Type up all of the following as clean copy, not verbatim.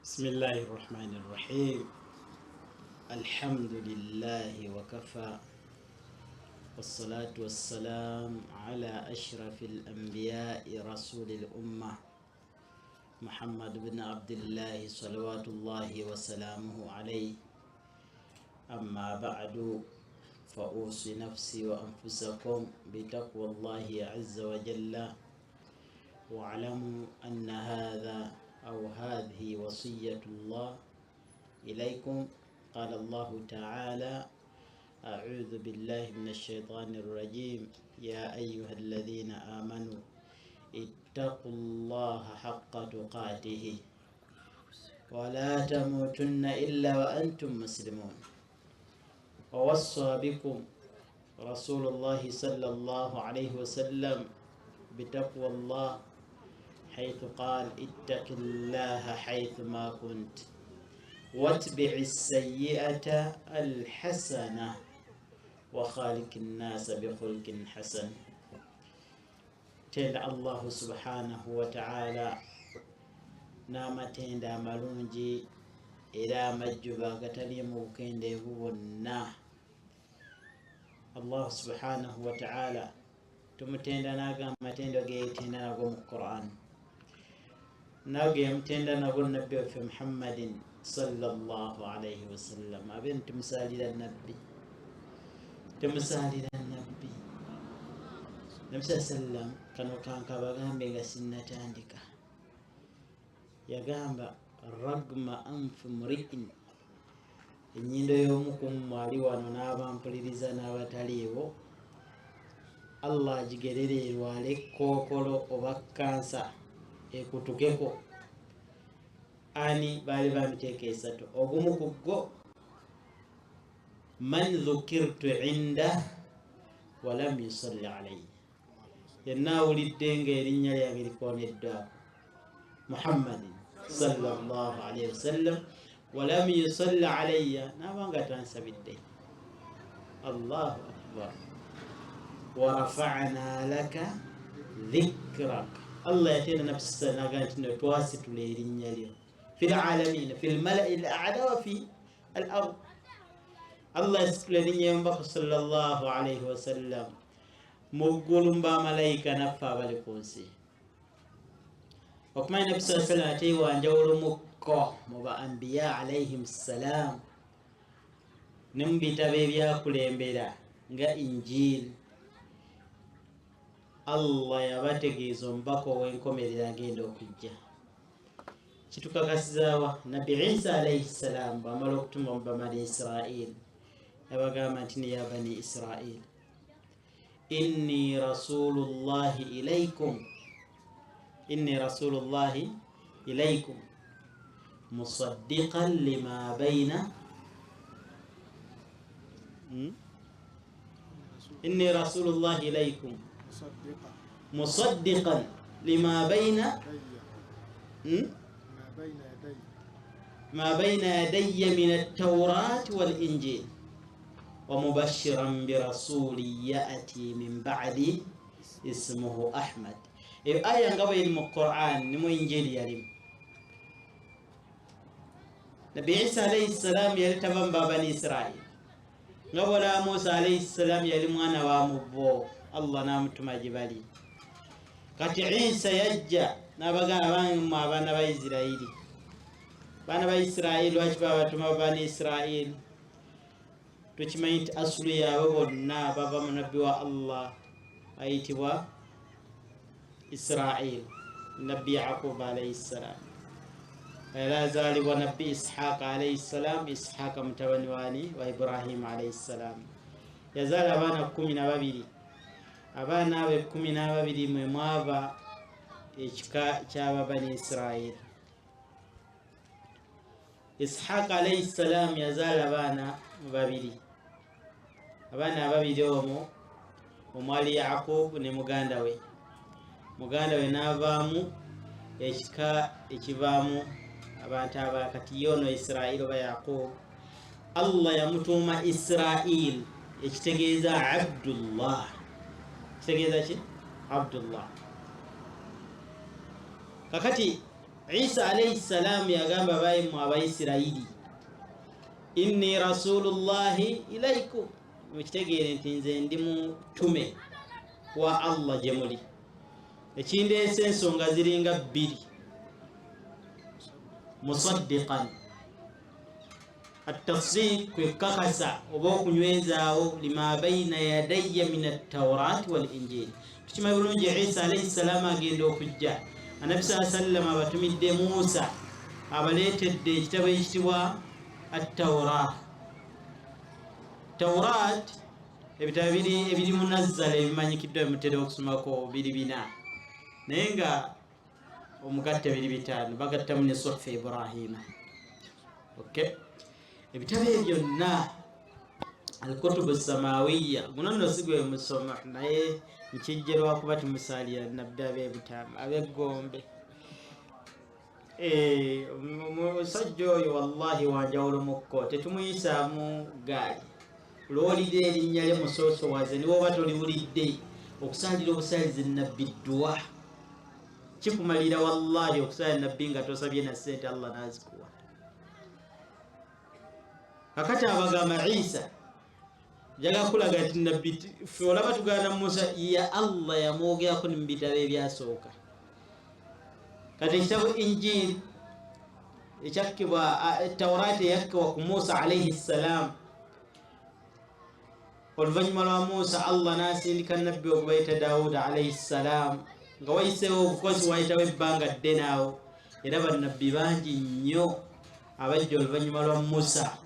بسم الله الرحمن الرحيم الحمد لله وكفى والصلاة والسلام على أشرف الأنبياء رسول الأمة محمد بن عبد الله صلوات الله وسلامه عليه أما بعد فأوصي نفسي وأنفسكم بتقوى الله عز وجل واعلموا أن هذا أو هذه وصية الله إليكم قال الله تعالى أعوذ بالله من الشيطان الرجيم يا أيها الذين آمنوا اتقوا الله حق تقاته ولا تموتن إلا وأنتم مسلمون ووصى بكم رسول الله صلى الله عليه وسلم بتقوى الله حيث قال اتق الله حيثما كنت واتبع السيئة الحسنة وخالق الناس بخلق حسن. Tenda Allahu subhanahu wataala n'amatenda amalungi era amajjuvu agataliimu bukendeevu bwonna. Allahu subhanahu wataala tumutenda n'ago amatendo geyetenda nago mu Quran, nago yamutenda nago nabbi waffe Muhammadin sallallahu alaihi wasallam. Abe nitumusalira nabbi, tumusalira nabbi Nabbi saa sallam. Kano kankabagambe nga sinnatandika, yagamba ragma anfu mriin, ennyindo y'omu ku mmwe ali wano n'abampuliriza n'abataliiwo, Allah agigerere erwale kookolo oba kansa ekutukeko. Ani baali bamiteeka esatu, ogumu ku ggo man dhukirtu inda walam yusalli alayhi, yenna awulidde nga erinnya lyange likoneddwako Muhammadin sallallahu alaihi wasallam walam yusalli alayya, nabanga tansabidde. Allahu akbar. Warafa'na laka dhikrak, Allah yatenda nafsi naga nti no twasitula erinnya lyo fil alamin fil mala'i al a'la wa fi al ard. Allah yasitula erinnya y'omubaka sallallahu alaihi wasallam mu ggulu mu bamalayika naffe abali ku nsi. Okumanya Nabbi saa sallam ate wanjawulo mukko mu ba ambiya alaihim ssalam ne mu bitabo ebyakulembera nga Injil, Allah yabategeeza omubaka ow'enkomerero agenda okujja. Kitukakasizaawa Nabbi Isa alaihi ssalam bwamala okutuma mu bamani Israil, yabagamba nti ni ya bani Israil inni rasulullahi ilaikum, inni rasulullahi ilaikum musaddiqan lima baina inni rasulullahi ilaikum musaddiqan lima baina ma baina yadayya min at-tawrat wal injil wa mubashiran birasuli ya'ti min ba'di ismuhu Ahmad. Eyo aya nga bweri mu Quran ne mu Injili yalimu. Nabbi Isa alaihi salam yali tava mu babani Israili, nga bwolaba Musa alaihi salam yali mwana wa mubo, Allah n'amutuma gye bali. Kati Isa yajja n'abagamba bange abaana ba Isirairi, baana ba Isirairi, lwaki babatuma bani Isirairi? Tukimanyi nti asulu yaabwe bonna bava mu nabbi wa Allah ayitibwa Israil, nabbi Yaqub alaihi ssalam. Era azaalibwa nabbi Ishaqa alaihi ssalam. Ishaqa mutabani wani wa Ibrahimu alaihi ssalam. Yazaala abaana 12. Abaana abo 12 mwe mwava ekika ky'ababani Isirairi. Ishaqa alaihi ssalam yazaala abaana babiri. Abaana ababiri omwo omwali Yaqubu ne muganda we. Muganda we n'avaamu ekika ekivaamu abantu abalala. Kati ye ono Isirairi oba Yaqubu, Allah yamutuuma Israil, ekitegeeza Abdullah. Kitegeeza ki? Abdullah. Kakati Isa alaihi ssalaamu yagamba bayimu Abaisirairi, inni rasulullahi ilaikum, mukitegeere nti nze ndi mutume wa Allah gye muli. Ekindeese ensonga ziringa bbiri. Musaddiqan, atasdiq kwe kukakasa oba okunywezaawo, lima baina yadayya min attaurati wal injili. Tukimanyi bulungi Isa alaihi ssalaamu agenda okujja, Anabi saa sallama abatumidde Musa, abaleetedde ekitabo ekitibwa Attaurat. Taurat, ebitabo biri ebiri munazzala ebimanyikiddwa bimutera okusomako biri bina, naye nga omugatte biri bitaano, bagattamu ne Suhufu Ibrahima. Okay, ebitabo ebyo byonna alkutubu samawiya. Guno nno si gwe musoma, naye nkijje lwakuba tumusalira nabbi ab'ebutama ab'eggombe. Eh, omusajja oyo wallahi wanjawulo mukko, tetumuyisaamu gaali. Lwolira erinnya lye musoosowaze, niwoba toliwulidde, okusalira obusalizi nabbi ddwa kikumalira. Wallahi okusala nabbi nga tosabye na ssente, Allah nazikuwa. Kakati abagamba Isa njaga kulaga nti nabbi ffe olaba tugaana Musa ya Allah yamwogerako ne mu bitabo ebyasooka. Kati ekitabo Injiri ekyakkibwa, Taurati eyakkibwa ku Musa alaihi ssalam, oluvannyuma lwa Musa Allah n'asindika nabbi ogubayita Dawuda alaihi ssalam, nga wayiseewo obukozi, wayitawo ebbanga ddene awo. Era bannabbi bangi nnyo abajja oluvannyuma lwa Musa.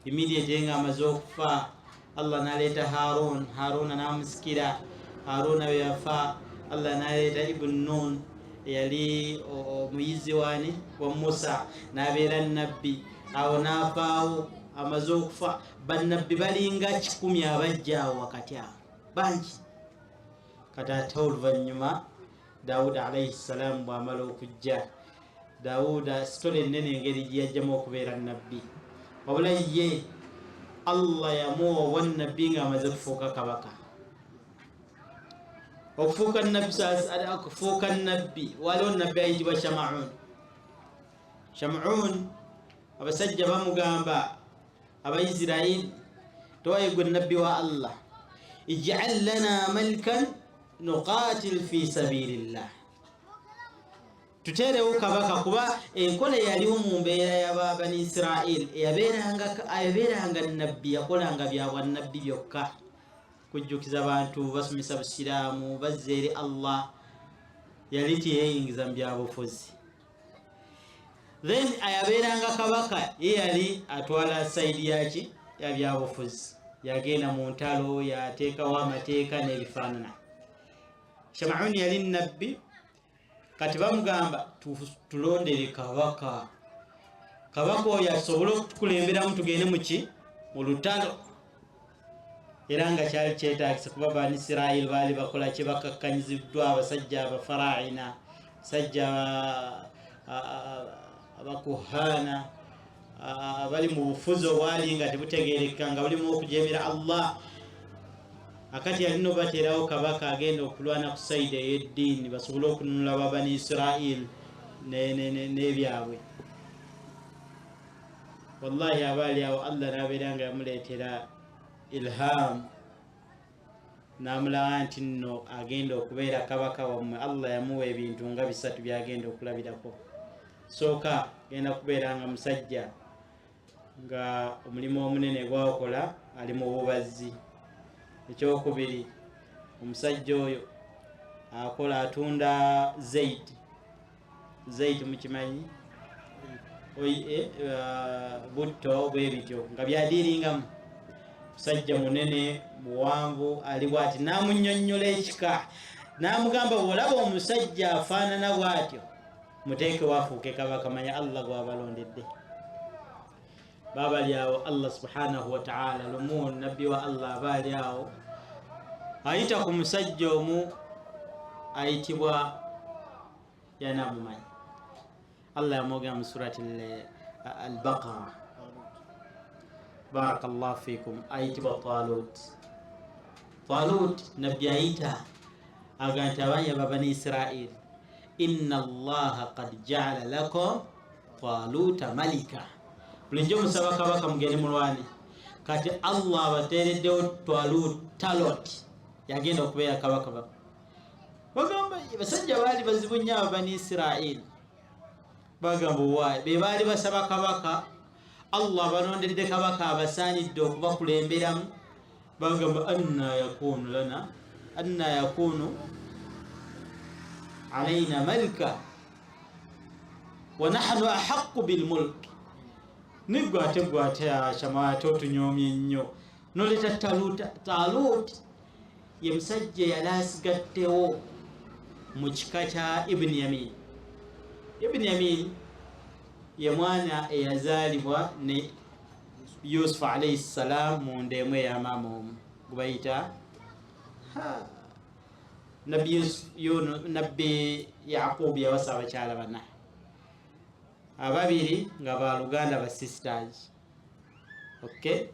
Immediate nga amaze okufa, Allah n'aleeta Harun, Haruna n'amusikira. Haruna bwe yafa, Allah n'aleeta Ibn Nun, eyali omuyizi wani wa Musa, n'abeera nabbi. Awo n'afaawo. Amaze okufa, bannabbi balinga 100 abajja awo wakati awo, bangi. Kati ate oluvannyuma Dawuda alaihi ssalaamu bw'amala okujja, Dawuda sitole ennene engeri gye yajjamu okubeera nabbi, wabula ye Allah yamuwa obwannabbi ng'amaze kufuuka kabaka. Okufuuka nabbi, okufuuka nabbi, waliwo nabbi ayitibwa Shamaun. Shamuun, abasajja bamugamba Abaisirairi, towaye gwe nabbi wa Allah, ij'al lana malikan nuqatil fi sabilillah, tuteerewo kabaka, kuba enkola eyaliwo mu mbeera yababani Isirairi, eyabeeranga nabbi yakolanga bya bwannabbi byokka, kujjukiza bantu, basomesa busiraamu, bazza eri Allah, yali tiyeyingiza mu byabufuzi. Then ayabeeranga kabaka ye yali atwala side yaki yabyabufuzi, yagenda mu ntalo, yateekawo amateeka n'ebifaanana. Shamauni yali nabbi. Kati bamugamba, tulondere kabaka, kabaka oyo asobole okutukulemberamu tugende muki mu lutalo. Era nga kyali kyetagisa, kuba Banisirairi baali bakola kye, bakakkanyiziddwa abasajja abafaraina, basajja abakuhaana abali mu bufuzi obwali nga tebutegereka, nga bulimu okujemera Allah. Akati yalina obateerawo kabaka agenda okulwana ku side ey'eddiini, basobole okununula babani Isirairi n'ebyabwe. Wallahi abaali awo, Allah n'abeera nga yamuleetera ilham, n'amulaga nti nno agenda okubeera kabaka wammwe. Allah yamuwa ebintu nga bisatu byagenda okulabirako. Sooka, genda kubeera nga musajja nga omulimu omunene gwakola ali mu bubazzi. Ekyokubiri, omusajja oyo akola atunda zaid. Zaid mukimanyi? Butto bwe bityo nga byadiiringamu. Musajja munene muwanvu ali bwati, n'amunyonnyola ekika, n'amugamba, bw'olaba omusajja afaanana bw'atyo, muteeke wafuuke kabaka, manya Allah gwabalondedde. Babali awo, Allah subhanahu wataala lumu nabbi wa Allah aba ali awo, ayita ku musajja omu ayitibwa yanamumanyi, Allah yamwogera mu surati Albaqara, barakallahu fikum, ayitibwa Talut. Talut nabbi ayita aga nti, abanya babani Isirairi, Inna Allaha qad jaala lakum taluuta malika. Bulijjo musaba kabaka mugende mulwane, kati Allah abateereddewo Talot yagenda okubeera kabaka. Bagamba basajja baali bazibu nnyo aba Bani Isirairi. Bagamba waayi be baali basaba kabaka, Allah abalondedde kabaka abasaanidde okubakulemberamu. Bagamba anna yakunu lana, anna yakunu alaina malika wa nahnu ahaqu bilmulk. Nigwe ate gwe ate akyama ate otunyomye nnyo noleta Taluta. Talut ye musajja yali asigaddewo mu kika kya Ibuni Yamin. Ibuni Yamin ye mwana eyazaalibwa ne Yusufu alaihi ssalam mu nda emu eya maama omu gubayita Nabbi Yaqubu. Yawasa abakyala bana, ababiri nga baluganda, ba sisters, okay,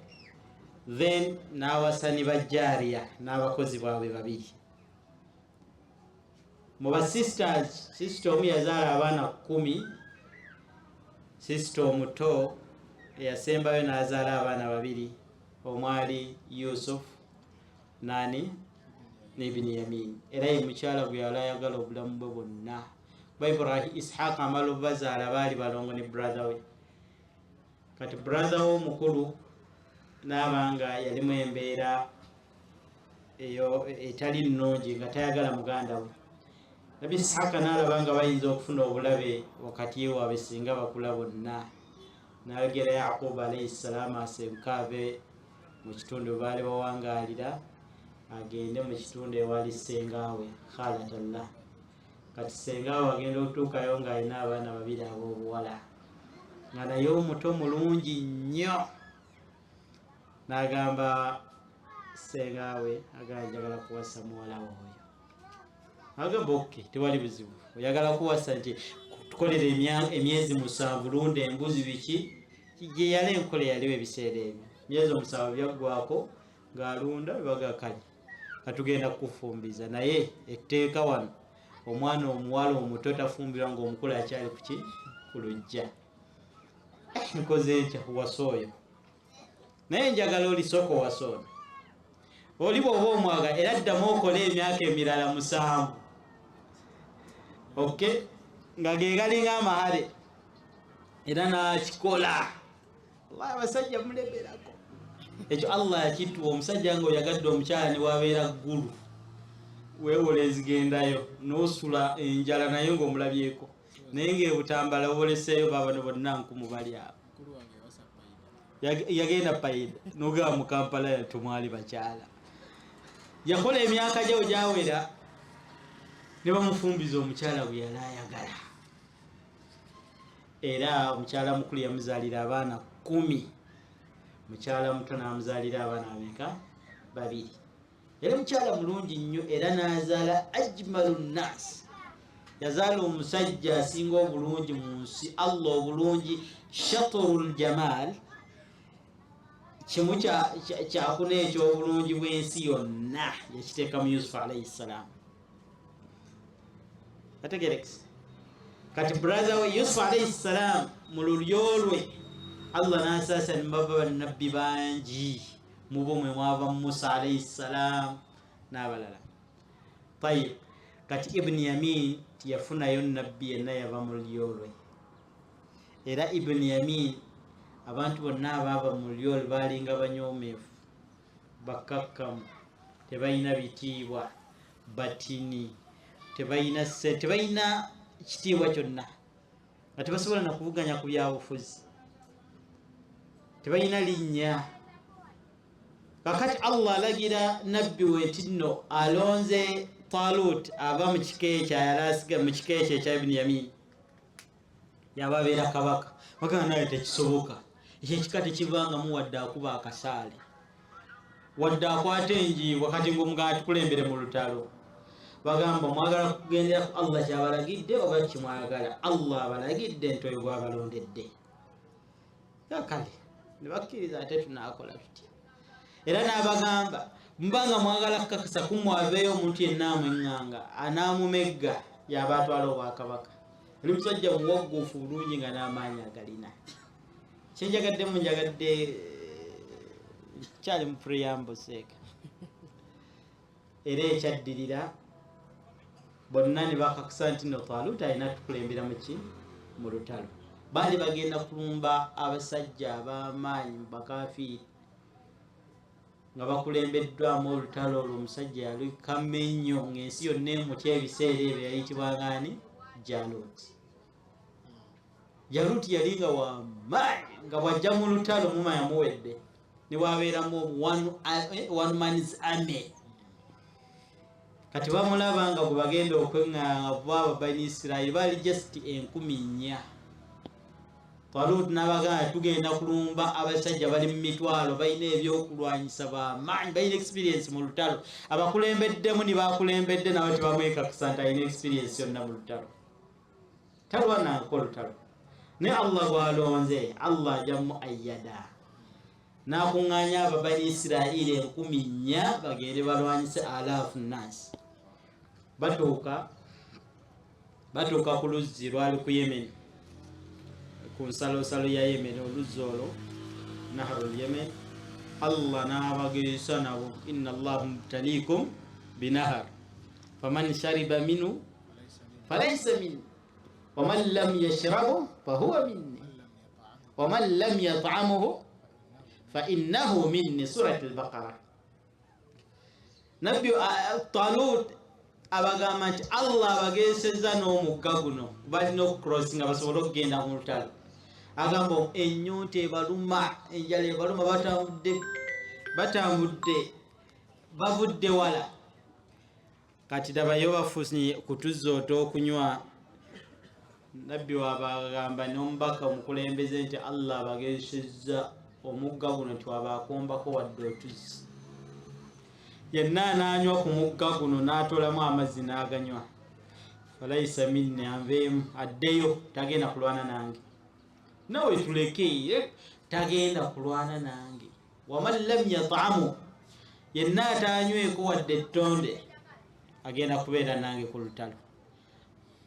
then n'awasa ne bajjaariya n'abakozi baabwe babiri. Mu ba sisters, sister omu yazaala abaana 10, sister omuto eyasembayo n'azaala abaana babiri, omwali Yusuf nani ne Ibini Yamin. Era ye mukyala gwe yali ayagala obulamu bwe bwonna, kuba Ibrahim Ishaaka amala obubazaala baali balongo ne brother we. Kati brother we omukulu n'aba nga yalimu embeera eyo etali nnungi, nga tayagala muganda we. Nabi Ishaaka n'alaba nga bayinza okufuna obulabe wakati waabwe singa bakula bonna, n'ayogera Yakubu alaihi ssalaamu asenguke ave mu kitundu baali bawangaalira, agende mu kitundu ewali ssengaawe khalatallah. Kati ssengaawe agenda okutuukayo ng'alina abaana babiri ab'obuwala, nga naye omuto mulungi nnyo. N'agamba ssengaawe, agamba, "Njagala kuwasa muwala we oyo." Agamba, "Okay, tewali buzibu, oyagala kuwasa nti tukolera emyezi 7, lunda embuzi." Biki gye yali enkola yaliwo ebiseera ebyo. Myezi 7 byaggwako ng'alunda, baga, "Kale katugenda kukufumbiza, naye etteeka wano, omwana omuwala omuto tafumbirwa ng'omukulu akyali kuki ku lujja." "Nkoze ntya?" "Wasa oyo, naye njagala olisooka owasa ono. Oli bw'oba omwaga, era ddamu okole emyaka emirala 7." Okay, nga ge galinga amahale, era n'akikola. Allah, abasajja mulemerako. Ekyo Allah yakituwa. Omusajja nga oyagadde omukyala, ne wabeera ggulu, weewola ezigendayo n'osula enjala, naye ng'omulabyeko, naye ng'ebutambala oboleseeyo babano bonna nkumu bali abo. Yagenda Payida nogaba mu Kampala tumwali bakyala. Yakola emyaka gye gyawera ne bamufumbiza omukyala gwe yali ayagala. Era omukyala mukulu yamuzaalira abaana 10, mukyala muto n'amuzaalira abaana bameka? Babiri. Era mukyala mulungi nnyo, era n'azaala ajmalu nnas, yazaala omusajja asinga obulungi mu nsi. Allah, obulungi shatrul jamal, kimu kyakuna ekyobulungi bw'ensi yonna yakiteeka mu Yusufu alaihi ssalaamu. Ategerekese. Kati brother we Yusufu alaihi ssalaamu, mu lulyo lwe Allah n'asaasa ne bava bannabbi bangi, mubo mwe mwava Musa alaihi ssalaamu n'abalala. Tayib, kati Ibuni Yamin tiyafunayo nabbi yenna yava mu lulyo lwe. Era Ibuni Yamin, abantu bonna abaava mu lulyo lwe baalinga banyoomeefu, bakkakkamu, tebalina bitiibwa, batini, tebalina tebalina kitiibwa kyonna, nga tebasobola nakuvuganya ku byabufuzi, tebalina linnya. Kakati Allah alagira nabbi we nti nno alonze Talut ava mu kika ekyo, ayalasiga mu kika ekyo ekya Ibuni Yamin, yaba abeera kabaka. Bagamba, "Naye tekisoboka, ekyo ekika tekivangamu wadde akuba akasaale, wadde akwata enjiibwa, kati ngaomuganda tukulembere mu lutalo." Bagamba, "Mwagala kugendera ku Allah kyabalagidde oba kimwagala? Allah abalagidde nti oyo gwabalondedde." Kale ne bakkiriza. Ate tunaakola tutya? Era n'abagamba, "Mubanga mwagala kukakasa kumwe aveeyo omuntu yenna amweŋŋanga anaamumegga." Yaba atwala obwakabaka. Oli musajja muwagguufu bulungi nga n'amaanyi agalina. Kyenjagaddemu, njagadde kyali mu preamble seeka. Era ekyaddirira bonna ne bakakasa nti no Talut alina tukulembera muki mu lutalo. Baali bagenda kulumba abasajja ab'amaanyi mu bakafiiri nga bakulembeddwamu olutalo olwo omusajja yali kamenyo ng'ensi yonna emutya ebiseera ebyo, yayitibwanga ani? Jalut. Jalut yali nga wamaanyi, nga bw'ajja mu lutalo mumanya muwedde, ne bwabeeramu one man's army. Kati bamulaba nga gwe bagenda okweŋŋanga, kuba ababani Isirairi baali just 4000. Talut n'abagamba, tugenda kulumba abasajja bali mu mitwalo, balina ebyokulwanyisa, bamaanyi, balina experience mu lutalo. Abakulembeddemu ni bakulembedde nabo tebamwekakasa nti alina experience yonna mu lutalo, talwanangako olutalo. Naye Allah gwalonze, Allah ajjamu ayyada n'akuŋŋaanya ababani Isirairi 4000 bagende balwanyise alaafu nasi. Batuuka ku luzzi lwali ku Yemen, ku nsalosalo ya Yemen, oluzzi olwo Naharul Yemen. Allah n'abagezesa nabo, inna Allaha mubtaliikum binahar faman shariba minhu falaisa minni waman lam yashrabu fahuwa minni waman lam yat'amuhu fa innahu minni. Surat Al-Baqara. Nabbi Talut abagamba nti Allah abageseza n'omugga guno, balina okucrossinga basobole okugenda mu lutalo. Agamba ennyonta ebaluma, enjala ebaluma, batambudde, batambudde, bavudde wala. Kati dabayo bafunye kutuzza otw'okunywa. Nabbi wabagamba n'omubaka omukulembeze nti Allah abagesezza omugga guno, nti wabakombako wadde otuzzi, yenna anaanywa ku mugga guno n'atolamu amazzi n'aganywa, falaisa minni, anveemu, addeyo, tagenda kulwana nange. Nawe tuleke, tagenda kulwana nange. Waman lam yatamu, yenna atanyweko wadde ettonde, agenda kubeera nange ku lutalo.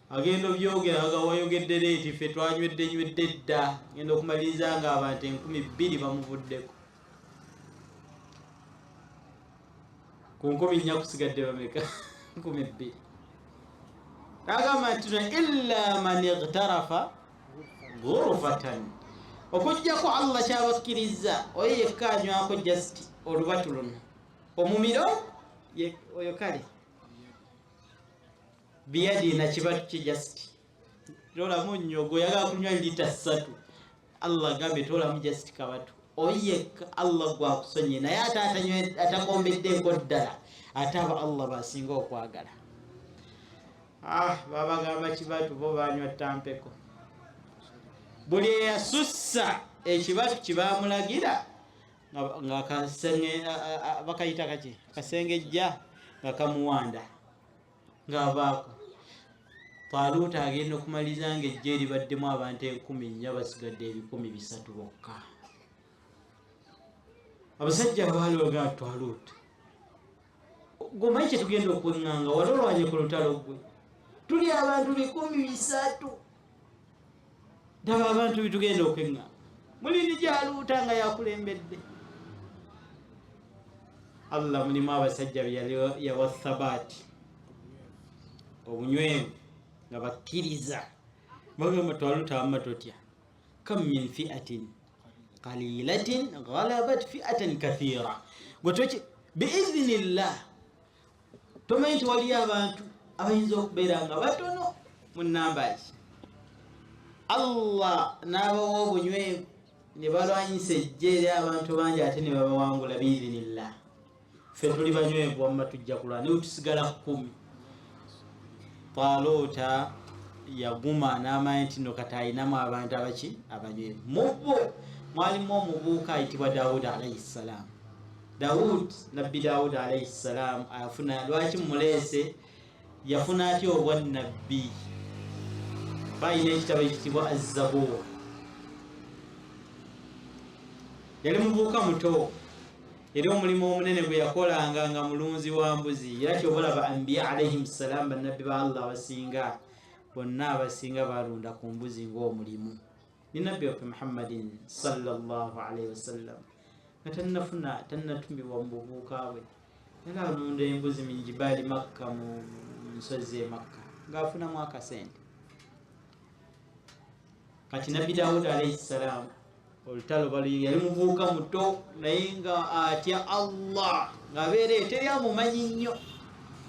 Agenda obyogera nga wayogedde leeti, ffe twanywedde nywedde dda. Genda okumaliriza nga abantu 2000 bamuvuddeko, ku 4000 kusigadde bameka? 2000. Agamba nti illa man igtarafa ghurfatan, okugjako Allah kyabakkiriza oyo yekka anywako just olubatu luno, omumiro oyo, kale biyadi na kibatu kye, just tolamu nnyo. Gwe oyagala kunywa lita 3, Allah agambye tolamu just kabatu. Oyo yekka Allah gwakusonye, naye ate atakombeddeeko ddala, ate aba Allah basinga okwagala. Ah, babagamba kibatu, bo banywa tampeko. Buli eyasussa ekibatu kibamulagira nga kasenge, bakayita kaki, kasengejja, nga kamuwanda ng'avaako. Taluuta agenda okumaliriza nga ejja eribaddemu abantu 4000 basigadde 300 bokka. Abasajja baaloga, Taluuta, gomanyi kyetugenda okweŋŋanga? Wali olwanye ku lutalo gwe, tuli abantu 300, ddaba abantu bitugenda okweŋŋanga mulini. Jaluuta nga yakulembedde, Allah mulimu abasajja beyali yawa thabaati, obunywevu, nga bakkiriza. Bagamba, Twaluta, wamma totya, kam min fiatin qalilatin ghalabat fiatan kathira. Gwe toki biiznillah, tomanyi nti waliyo abantu abayinza okubeera nga batono mu numbers, Allah n'abawa obunywevu ne balwanyisa ejje eri abantu bangi, ate ne babawangula biiznillah. Ffe tuli banywevu, wamma tujja kulwana naye tusigala 10. Taluuta yaguma n'amanyi nti no kati ayinamu abantu abaki abanywevu. Mu bo mwalimu omuvubuka ayitibwa Dawudi alaihi ssalaamu. Dawud, Nabbi Dawudi alaihi ssalaamu afuna lwaki mumuleese? Yafuna atya obwannabbi? Balina ekitabo ekitibwa Azzabur. Yali muvubuka muto. Era omulimu omunene gwe yakolanga nga mulunzi wa mbuzi. Era kyova olaba Anbiya alaihim ssalam, bannabbi ba Allah abasinga bonna, abasinga balunda ku mbuzi ng'omulimu. Ni nabbi waffe Muhammadin sallallahu alaihi wasallam nga tannafuna, tannatumibwa, mu buvuuka bwe era alunda embuzi min jibaali Makka, mu nsozi e Makka, ng'afunamu akasente. Kati Nabbi Dawudi alaihi ssalam, olutalo baluyinga, yali muvubuka muto naye nga atya Allah, ng'abeera eyo teri amumanyi nnyo,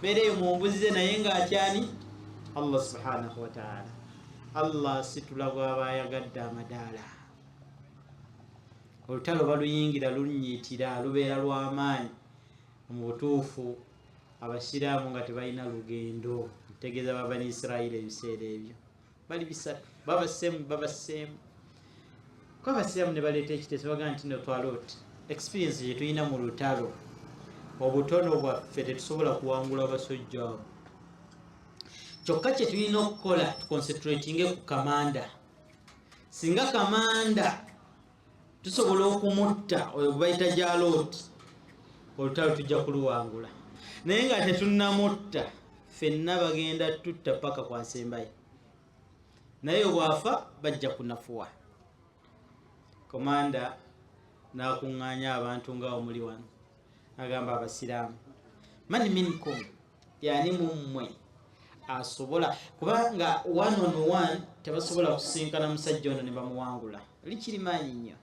beera eyo mu mbuzi ze, naye ng'atyani Allah subhanahu wataala. Allah asitula bw'aba ayagadde amadaala. Olutalo baluyingira, lunyiitira, lubeera lw'amaanyi. Mu butuufu Abasiraamu nga tebalina lugendo, ntegeeza Babani Isirayiri, ebiseera ebyo bali bisatu, babaseemu babaseemu ko Abasiraamu ne baleeta ekiteeso, bagaa nti no twalot experience gye tulina mu lutalo, obutono bwaffe, tetusobola kuwangula abasajja abo. Kyokka kye tulina okukola, tuconcentratinge ku kamanda. Singa kamanda tusobola okumutta, oyo gwe bayita Jalot, olutalo tujja kuluwangula. Naye nga tetunnamutta, ffenna bagenda tutta paka kwasembayo, naye bwafa bajja kunafuwa. Komanda n'akuŋŋaanya abantu nga omuli wano, agamba Abasiraamu, "Man minkum," yani mummwe asobola, kubanga one on one tebasobola kusinkana musajja ono ne bamuwangula, likirimaanyi nnyo.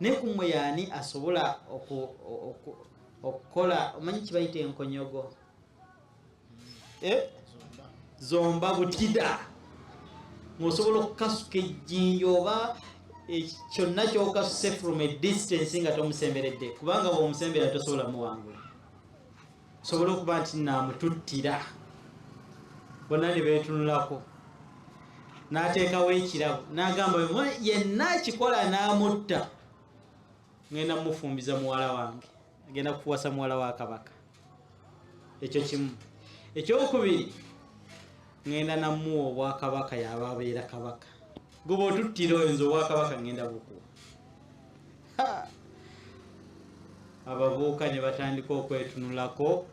Naye kummwe yaani asobola okukola, omanyi kibayita enkonyogo, eh? Zomba butida, ng'osobola okukasuka ejjinja oba kyonna kyokasuse from a distance nga tomusemberedde, kubanga bw'omusembera tosobola muwangula. Osobola okuba nti naamututtira. Bonna ne beetunulako. N'ateekawo ekirabo, n'agamba, "Yenna akikola n'amutta, ngenda mufumbiza muwala wange, agenda kuwasa muwala wa kabaka." Ekyo kimu. Ekyokubiri, ngenda namuwa obwakabaka, yaba abeera kabaka. Guba otuttira oyo, nze obwakabaka ngenda bukuwa. Ha! Abavubuka ne batandika okwetunulako.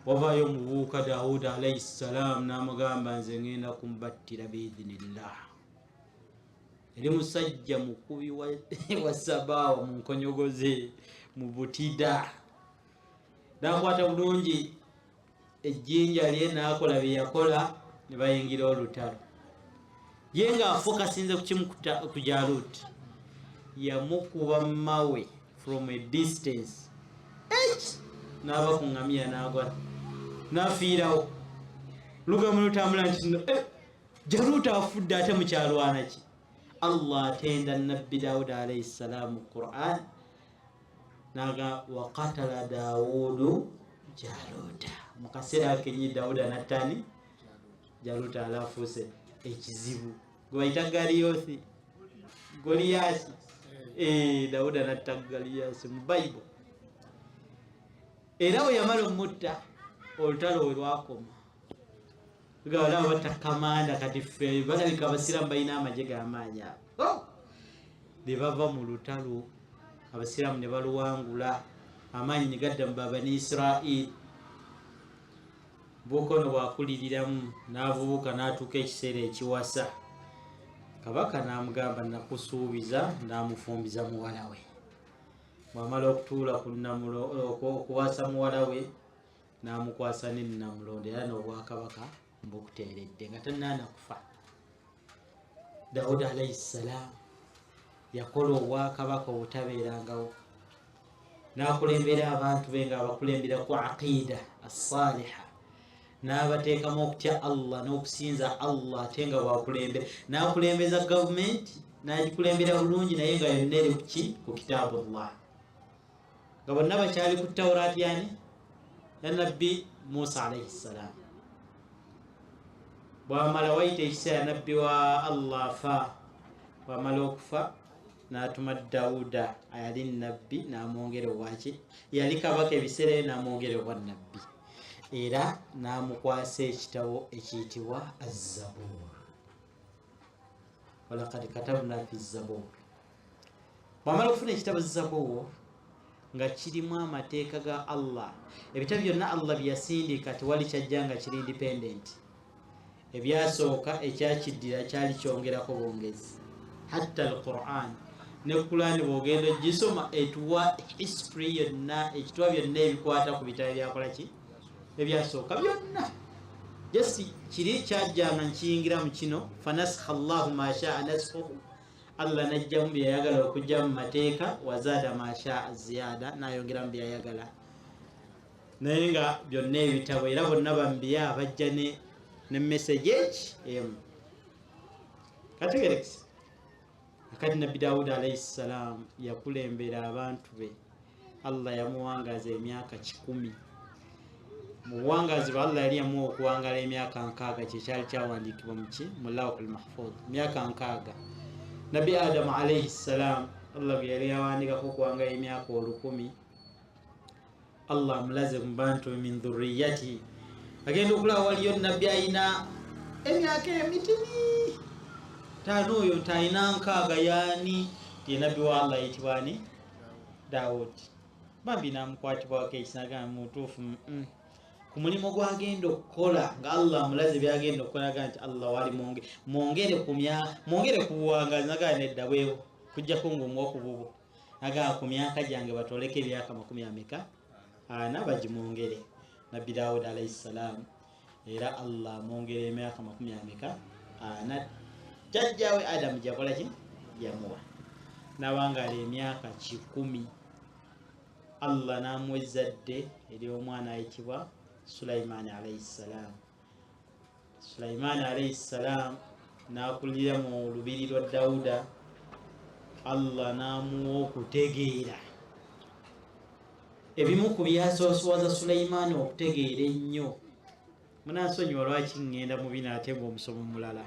Wavaayo omuvubuka Dawuda alaihi ssalam, n'amugamba, "Nze ngenda kumubattira biidhinillah." Eri musajja mukubi wa sabaawa mu nkonyogoze mu butida, nakwata bulungi ejjinja lye, n'akola bye yakola, ne bayingira olutalo. Ye ng'afokasinze ku kimu, ku Jalut, yamukuba mawe from a distance. Eki n'ava ku ŋŋamiya n'agwa n'afiirawo. Lugambo lutambula nti no, Jalut afudde, ate mukyalwana ki? Allah atenda Nabbi Dawuda alaihi ssalaamu mu Quran, naga, "Wakatala Dawudu Jaluta." Mu kaseera kenyi Dawuda nattani Jaluta, alafuuse ekizibu gwe bayita Galiyosi, Goliyasi. Dawuda natta Galiyasi mu Bayibuli. Era bwe yamala omutta, olutalo we lwakoma. Gawalaba batta kamanda, kati ffe balabika Abasiraamu balina amagye g'amaanyi abo. Oh! Ne bava mu lutalo, Abasiraamu ne baluwangula, amaanyi ne gadda mu Babani Isirairi. Buuka ono bwakuliriramu n'avubuka n'atuuka ekiseera ekiwasa, kabaka n'amugamba, "Nakusuubiza," n'amufumbiza muwala we. Bw'amala okutuula ku okuwasa muwala we, n'amukwasa nennamulondo era n'obwakabaka mbukuteeredde nga tannaana kufa. Dawuda alaihi ssalaamu yakola obwakabaka obutabeerangawo, n'akulembera abantu be nga abakulembera ku aqida assaliha, n'abateekamu okutya Allah n'okusinza Allah. Ate nga bwakulembera, n'akulembeza gavumenti, n'agikulembera bulungi, naye nga yonna eri kuki? Ku kitabullah, nga bonna bakyali ku Tawrat yani ya Nabbi Musa alaihi ssalam. Bwamala wayita ekiseera, nabbi wa Allah afa. Bwamala okufa, n'atuma Dawuda ayali nabbi, n'amwongera obwaki, yali kabaka ebiseera ebyo, n'amwongera obwa nabbi, era n'amukwasa ekitabo ekiyitibwa Azabur, "Walakad katabna fi Zabur." Bwamala okufuna ekitabo Zabur, Nga kirimu amateeka ga Allah. Ebitabo byonna Allah byeyasindika tewali kyajja nga kiri independent. Ebyasooka ekyakiddira kyali kyongerako bwongezi. Hatta al Quran, ne Kurani bwogenda ogisoma etuwa history yonna, ekituwa byonna ebikwata ku bitabo byakola ki ebyasooka byonna. Just kiri kyajjanga nkiyingira mu kino, fanasikha Llahu ma shaa naskhuhu, Allah najjamu byeyayagala okujja mu mateeka, wazaada ma shaa ziyada, nayongeramu byeyayagala. Naye nga byonna ebitabo era bonna bambiya bajja ne message eki emu. Kategerekese. Akati Nabbi Dawudi alaihi ssalam yakulembera abantu be, Allah yamuwangaza emyaka 100. Mu buwangazi bwe Allah yali yamuwa okuwangala emyaka 60, kyekyali kyawandiikibwa muki mu Lawhul Mahfudh, myaka 60. Nabbi Adamu alaihi ssalam Allah bwe yali yawandiikako okuwangala emyaka 1000, Allah amulaze mu bantu min dhurriyati, agenda okulaba waliyo nabbi ayina emyaka emitini taano, oyo nti ayina 60 yaani? Ye nabbi wa Allah ayitibwa ani? Dawud. Bambi namukwatibwako ekinagaa mutuufu ku mulimu gwagenda okukola, nga Allah amulaze byagenda okukola, nagaa nti Allah wali mwongere mwongere ku buwangazi. Nagaa nedda, bwewo kujjako ngaomuwa ku bubo. Nagaa ku myaka gyange batoleko emyaka 40 bagimwongere. Nabbi Dawud alaihi ssalam era Allah amwongera emyaka 40 jjajjawe Adamu gyakola ki yamuwa, nawangaala emyaka 100. Allah n'amuwa ezzadde ery'omwana ayitibwa Sulaimaani alaihi ssalam. Sulaimaani alaihi ssalam n'akulira mu lubiri lwa Dawuda. Allah n'amuwa okutegeera. Ebimu ku byasoosowaza Sulaimaani okutegeera ennyo, munansonyiwa lwaki ŋŋenda mu bino ate ng'omusomo mulala.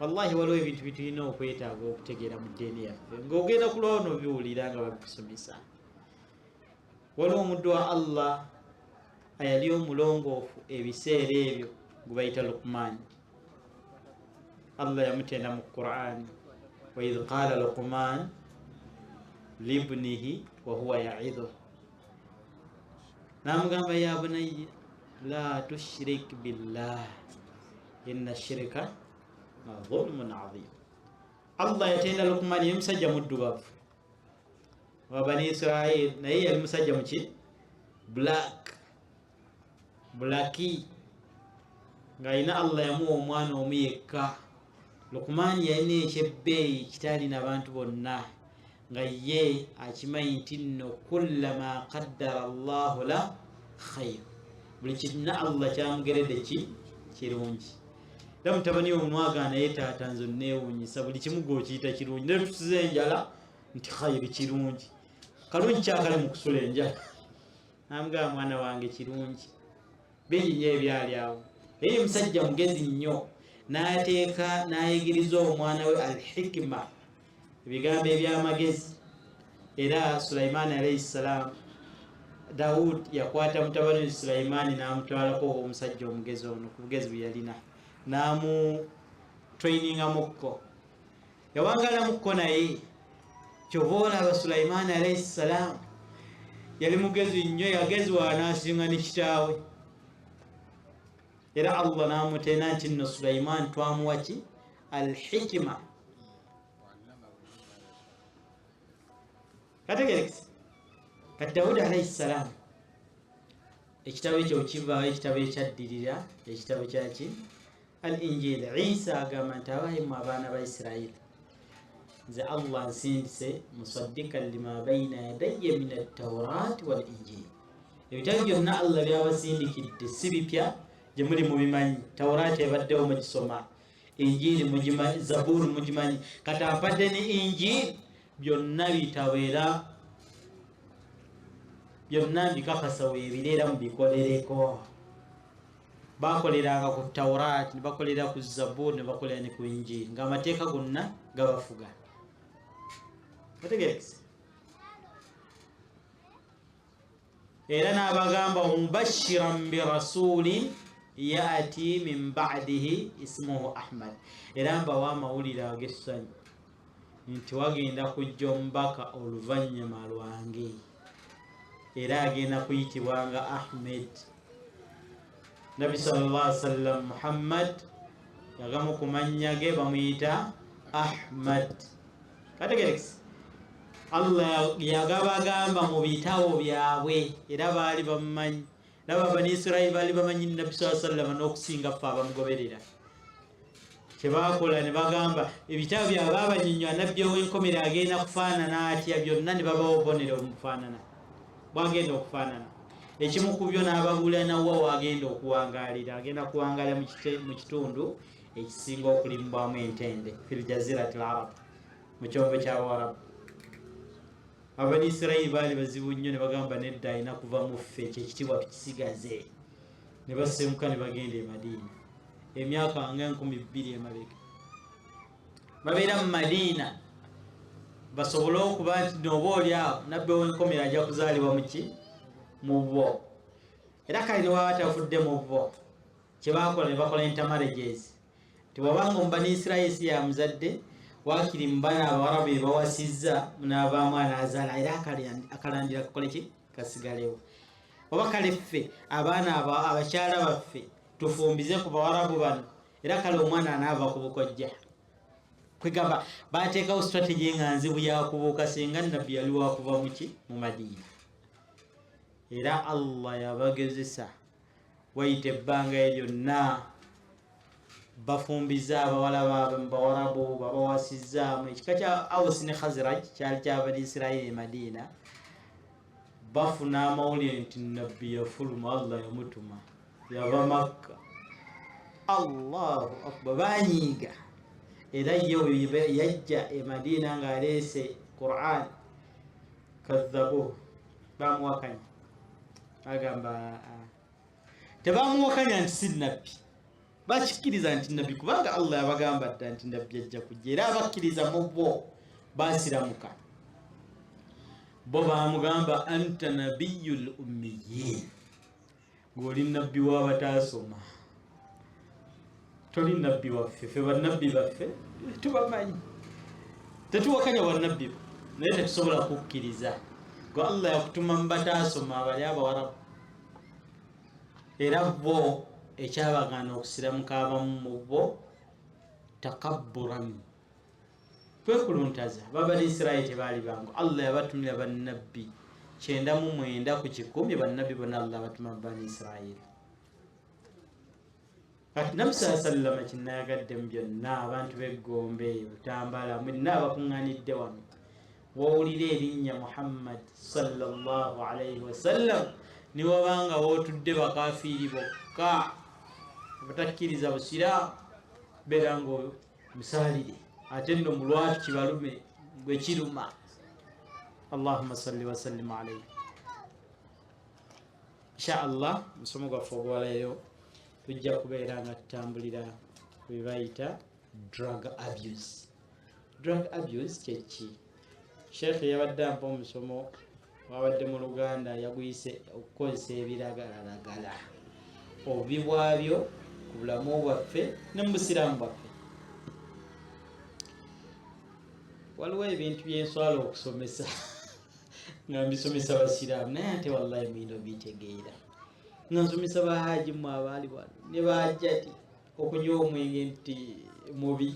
Wallahi waliwo ebintu bitulina okwetaaga okutegeera mu ddiini yaffe, ng'ogenda kulwawo nobiwulira nga babikusomesa. Waliwo omuddu wa Allah ayali omulongoofu ebiseera ebyo gwe bayita Luqman. Allah yamutenda mu Qur'an, waidh qala Luqman libnihi wahuwa yaidhu, namugamba ya bunayya la tushrik billah inna shirika dhulmun adhim. Allah yatenda Luqman, ye musajja muddugavu wa Bani Israil, naye yali musajja muki black bulaki, ng'alina Allah yamuwa omwana omu yekka. Luqman yalina ekyebbeeyi kitalina bantu bonna, nga ye akimanyi nti nno kullama qaddara Allahu la khair, buli kinna Allah kyamugeredde ki kirungi. Era mutabani we omwagana, naye taata nze onneewuunyisa, buli kimu gweokiyita kirungi, naye tusuza enjala nti khayiri kirungi, kalungi kyakali mu kusula enjala. Namugamba mwana wange kirungi, bingi nnyo ebyali awo. Naye musajja mugezi nnyo, n'ateeka n'ayigiriza omwana we alhikima, ebigambo ebyamagezi. Era Sulaimaani alaihi ssalam, Dawud yakwata mutabani we Sulaimaani n'amutwalako omusajja omugezi ono ku bugezi bwe yalina, n'amutrainingamukko, yawangalamukko. Naye kyova olaba Sulaimaani alaihi ssalam yali mugezi nnyo, yageziwa n'asinga ne kitaawe. Era Allah n'amutenda nti nno Sulaimaani twamuwa ki alhikima. Kategerekese. Kati Dawudi alaihi ssalam ekitabo ekyo kivaawo, ekitabo ekyaddirira ekitabo kyaki al injili. Isa agamba nti abayimu abaana ba Isirayiri, nze Allah nsindise musaddikan lima baina yadayya min attawrat wal injili. Ebitabo byonna Allah byabasindikidde si bipya gye muli, mubimanyi. Tawurati ebaddewo mugisoma, injili mugimanyi, zaburi mugimanyi, kati ampadde ne injili. Byonna bitabo era byonna mbikakasa weebiri era mubikolereko. Bakoleranga ku Tawurati, ne bakolera ku Zaburi, ne bakolera ne ku Injili, ng'amateeka gonna gabafuga. Otegerekese. Era n'abagamba mubashiran birasulin yati min badihi ismuhu Ahmad, era mbawa amawulire ag'essanyu nti wagenda kujja omubaka oluvannyuma lwange. Era agenda kuyitibwanga Ahmed. Nabbi sallallahu alaihi wasallam, Muhammad, yagamu ku mannya ge bamuyita Ahmad. Kategerekisi Allah yagabagamba mu bitabo byabwe, era baali bamumanyi. Laba, Bani Isirairi baali bamanyi Nabbi saa sallama n'okusinga ffe abamugoberera. Kyebakola ne bagamba ebitabo byabwe, babanyinywa nabbi ow'enkomero agenda kufaanana atya, byonna ne babawa obubonero omufaanana bwagenda okufaanana. Ekimu ku byo n'ababuulira nawa wagenda okuwangaalira, agenda kuwangaalira mu kitundu ekisinga okulimbwamu entende, fil jazirat l arab, mu kyombo ky'Abawarabu. Abanisirayiri baali bazibu nnyo, ne bagamba nedda, alina kuva mu ffe, ekyo ekitiibwa tukisigaze. Ne basemuka ne bagenda e Madiina emyaka nga 2000 emabega. Babeera mu Madiina basobole okuba nti nooba oli awo nabbi ow'enkomero ajja kuzaalibwa muki mu bo. Era kale ne waba tavudde mu bo, kyebakola ne bakola intermarriages, tiwabanga omubanisirayiri si yamuzadde, wakiri mubana abawarabu bebawasizza munaavaamu anazaala, era akalandira kakole ki, kasigalewo. Oba kale ffe abaana abakyala baffe tufumbize ku bawarabu bano, era kale omwana anaava ku bukojja. Kwegamba bateekawo strategy nga nzibu yakubuuka singa nabbi yali wakuva muki, mu Madiina. Era Allah yabagezesa, wayita ebbanga lyonna bafumbiza abawala baabwe mu bawarabu, babawasizaamu. Ekika kya Aus ne Khazraj kyali kyabani Isirairi e Madiina. Bafuna amawulire nti nabbi yafuluma, Allah yamutuma, yava Makka. Allahu akbar, banyiiga. Era ye yajja e Madiina ng'aleese Quran, kadhabuhu, bamuwakanya. Agamba tebamuwakanya nti si nabbi, bakikkiriza nti nabbi, kubanga Allah yabagamba dda nti nabbi ajja kujja. Era abakkiriza mu bo basiramuka, bo bamugamba anta nabiyu l ummiyin, ng'oli nabbi w'abataasoma, toli nabbi waffe. Ffe bannabbi baffe tubamanyi, tetuwakanya bannabbi bo, naye tetusobola kukkiriza gwe Allah yakutuma mu bataasoma, abali Abawarabu. Era bo ekyabagaana okusiramuka abamu mu bo takabburan, kwekuluntaza. Babali Isirairi tebaali bangu. Allah yabatumira bannabbi 99 ku bannabbi bonna Allah batuma bani Isirairi. Kati Nabbi saa sallama kinayagadde mu byonna, abantu b'eggombe, Butambala, mwenna abakuŋŋanidde wano, wowulira erinnya Muhammad sallallahu alaihi wasallam, niwabanga wootudde bakafiiri bokka abatakkiriza busiraamu, beera nga musaalire, ate nno mulwatu kibalume gwe kiruma. Allahumma salli wasallim alaihi. Insha Allah, musomo gwaffe ogwaleero tujja kubeera nga tutambulira ku byebayita drug abuse. Drug abuse kyeki? Sheekh yabadde ampa omusomo, wabadde mu Luganda yaguyise okukozesa ebiragalalagala, obubi bwabyo ku bulamu bwaffe ne mu busiraamu bwaffe. Waliwo ebintu byenswala okusomesa nga mbisomesa basiraamu, naye ate wallahi muyina obitegeera. Nga nsomesa bahaji mu abaali wano ne bajjati okunywa omwenge nti mubi,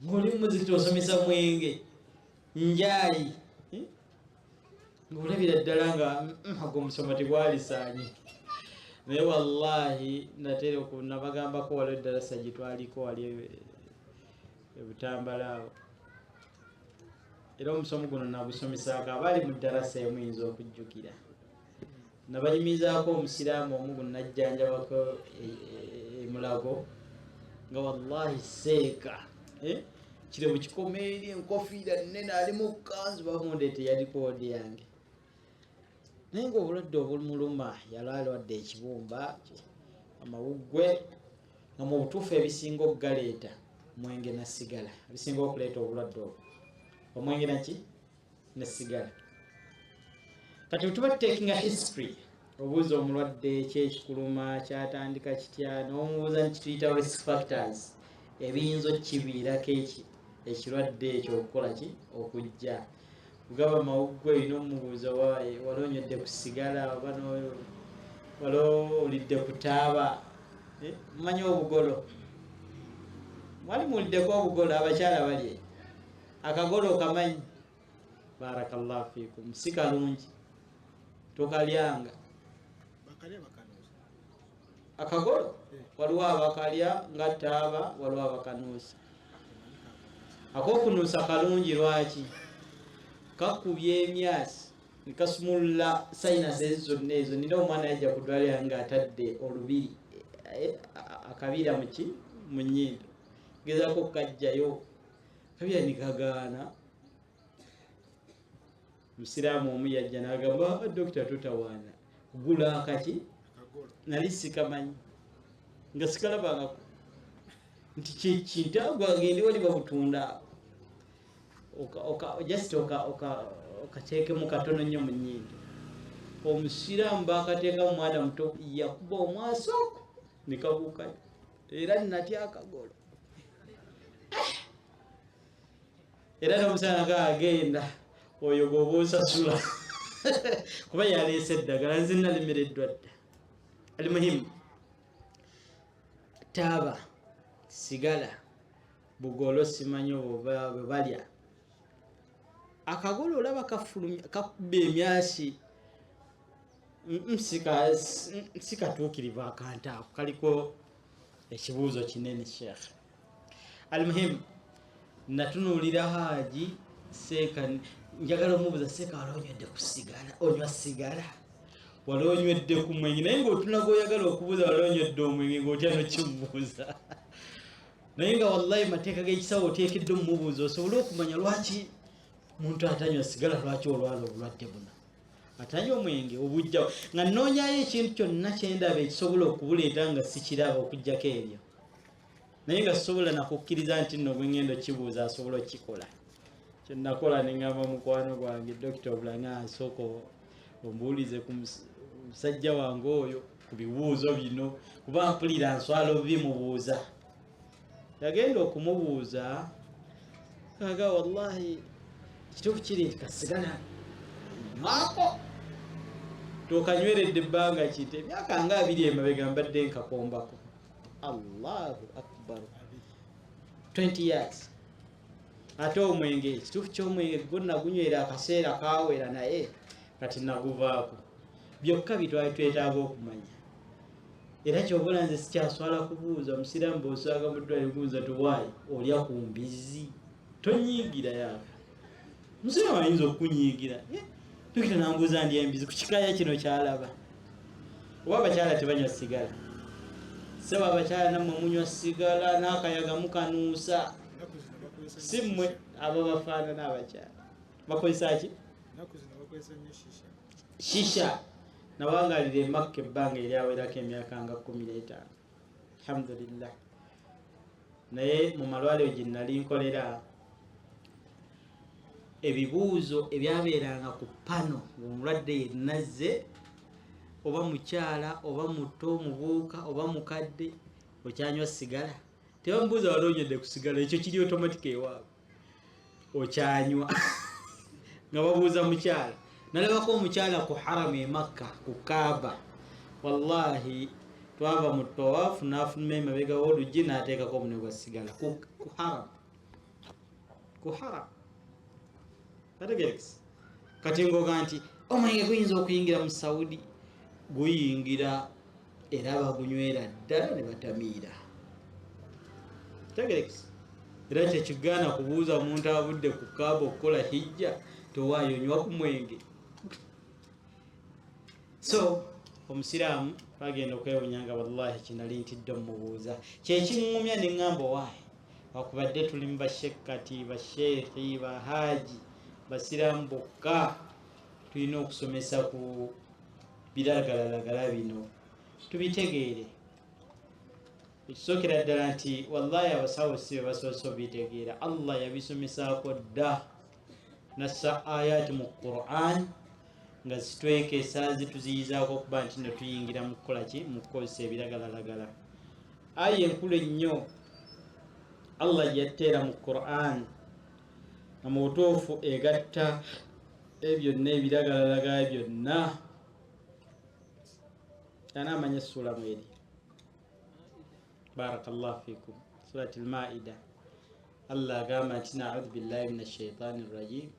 ngaoli mumuzikiti osomesa mwenge njayi, ngaolabira ddala nga ogwo omusomo tegwalisaanye. Naye wallahi natera nabagambako, waliwo eddalasa gye twaliko wali ebutambala awo, era omusomo guno nagusomesaako abaali mu ddalasa emuyinza okujjukira. Nabanyumizaako omusiraamu omu gunajjanjabako emulago, nga wallahi seeka kirevu kikoma eri, enkofiira nene, ali mu kanzu, bamundeete, yali koodi yange. Naye nga obulwadde obumuluma, yali alwadde ekibumba, amawuggwe, nga mu butuufu ebisinga okugaleeta mwenge na sigala. Ebisinga okuleeta obulwadde obwo omwenge naki ne sigala. Kati tuba tutekinga history, obuuza omulwadde kyekikuluma kyatandika kitya, n'omubuuza nikituyita risk factors, ebiyinza okukiviirako eki ekirwadde ekyo okukola ki, okujja. Kugaba mawuggwe olina omubuuza waaye wali onywedde ku sigala oba wali owulidde ku taaba. Mumanyi obugolo, mwali muwuliddeko obugolo? Abakyala bali akagolo okamanyi? Barakallahu fikum, si kalungi, tokalyanga akagolo. Waliwo abakalya nga taaba, waliwo abakanuusa. Akokunuusa kalungi, lwaki? Kakubya emyasi nekasumulula sinus ezo zonna ezo. Nina omwana yajja ku ddwaliro nga atadde olubiri akabira muki mu nnyindo, gezaako okukajjayo, kabira nikagaana. Musiraamu omu yajja nagamba, dokita totawaana, gula akaki. Nali sikamanyi, nga sikalabangako nti kyekintu agwagende wali babutunda, just okateekemu katono nnyo mu nnyindo. Omusiraamu bakateekamu, mwana muto yakuba omwasi ogwo nekabuukayo, era natya akagolo. Era n'omusana nga agenda oyo gwoba osasula kuba yaleese eddagala, nze nalemereddwa dda. Alimuhimu, taaba, sigala, bugolo, simanyi oba bwe balya akagolo, olaba kafulumya kakuba emyasi. Si katuukirivu akantu ako, kaliko ekibuuzo kinene. Sheekh, almuhimu, natunuulira Haaji Seeka, njagala omubuuza, Seeka, wali onywedde ku sigala? Onywa sigala? Wali onywedde ku mwenge? Naye ngaotuna gwoyagala okubuuza wali onywedde omwenge, ngaotya nokimubuuza. Naye nga wallahi mateeka g'ekisawo oteekeddwa omumubuuza osobole okumanya lwaki muntu atanywa sigala, lwaki olwala obulwadde buno, atanywa omwenge obujjawo. Nga nnoonyayo ekintu kyonna kyendaba ekisobola okubuleeta nga sikiraba okugjako ebyo, naye nga sisobola nakukkiriza nti nno bwengendo kibuuza asobola okukikola. Kyenakola neŋŋamba mukwano gwange Dokita Obulanga, nsooka ombuulize ku musajja wange oyo ku bibuuzo bino, kuba mpulira nswala obimubuuza. Yagenda okumubuuza, aga wallahi kituufu kiri nti kasigala nywako, tokanyweredde ebbanga kinti emyaka nga 20 emabega mbadde nkakombako. Allahu akbar, 20 years! Ate omwenge, ekituufu ky'omwenge gwo nagunywera akaseera kawera, naye kati naguvaako. Byokka bitwali twetaaga okumanya. Era kyobola nze sikyaswala kubuuza musiraamu. Bwosanga mu ddwaliro kubuuza tiwaayi olya ku mbizi, tonyiigira yaaka. Musiraamu ayinza okukunyiigira. Dokita nambuuza ndi embizi ku kikaya kino kyalaba. Oba abakyala tebanywa sigala? Sebo, abakyala nammwe munywa sigala n'akayaga mukanuusa. Si mmwe abo bafaanana abakyala bakozesa ki? Shisha. Nawangalira emakka ebbanga eryawerako emyaka nga 15, alhamdulillah. Naye mu malwaliro gye nali nkolera, ebibuuzo ebyabeeranga ku pano ng'omulwadde yennazze, oba mukyala oba muto, mubuuka oba mukadde, okyanywa sigala? Tebamubuuza wali onywedde ku sigala, ekyo kiri automatic ewaabwe, okyanywa. Nga babuuza mukyala. Nalabako omukyala ku haramu e Makka ku Kaaba, wallahi twava mu tawafu n'afuluma emabega w'oluggi n'ateekako omunwe gwa sigala ku haram, ku haram. Kategerekesa kati ngoga nti omwenge guyinza okuyingira mu Saudi, guyingira, era bagunywera ddala ne batamiira. Tegerekesa era kyekigaana kubuuza muntu avudde ku Kaaba okukola hijja towaayo onywa ku mwenge. So omusiraamu bagenda okwewunya nga wallahi kinali ntidde omubuuza kyekiŋŋumya neŋŋamba owaayi wakubadde tuli mu bashekkati, basheekhi, bahaji, basiraamu bokka, tulina okusomesa ku biragalalagala bino tubitegeere. Ekisookera ddala nti wallahi abasawo si be basoose obitegeera. Allah yabisomesaako dda, nassa ayaati mu Quran nga zitwekesa, zituziyizaako okuba nti no tuyingira mu kukola ki, mu kukozesa ebiragalalagala. Aya enkulu ennyo Allah gye yatteera mu Quran nga mu butuufu egatta Ebyo byonna ebiragalalagala byonna ani amanya essuula mweri? Barakallahu fikum. Surat Almaida, Allah agamba nti, naudhu billahi min ashaitani rrajim,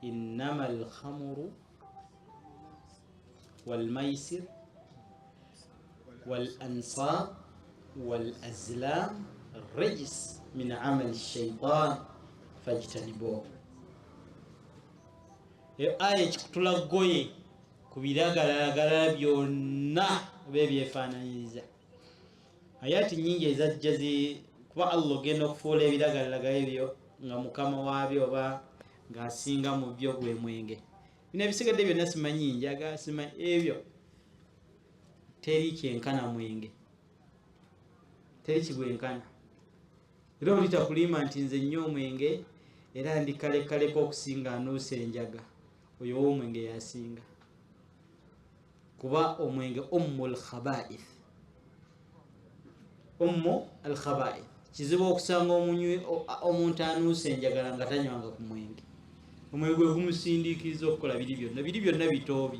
innama alkhamuru walmaisir walansab walazlam rijs min amali shaitan fajtanibuhu. Eyo aya ekikutula goye ku biragalalagala byonna oba ebyefaananyiriza. Ayati nyingi ezajja kuba Allah ogenda okufuula ebiragalalagala ebyo nga mukama waabyo oba ng'asinga mu byo gwe mwenge. Bino ebisigadde byonna simanyi njaga, simanyi ebyo, teri kyenkana mwenge, teri kigwenkana. Era oli takulima nti nze nnyo omwenge era ndi kalekaleko okusinga anuusa enjaga, oyo ow'omwenge yasinga, kuba omwenge ummu lkhabaith, ummu alkhabaith. Kizibu okusanga omuntu anuusa enjagala nga tanywanga ku mwenge. Omwenge gwe gumusindiikiriza okukola biri byonna, biri byonna bitoobi.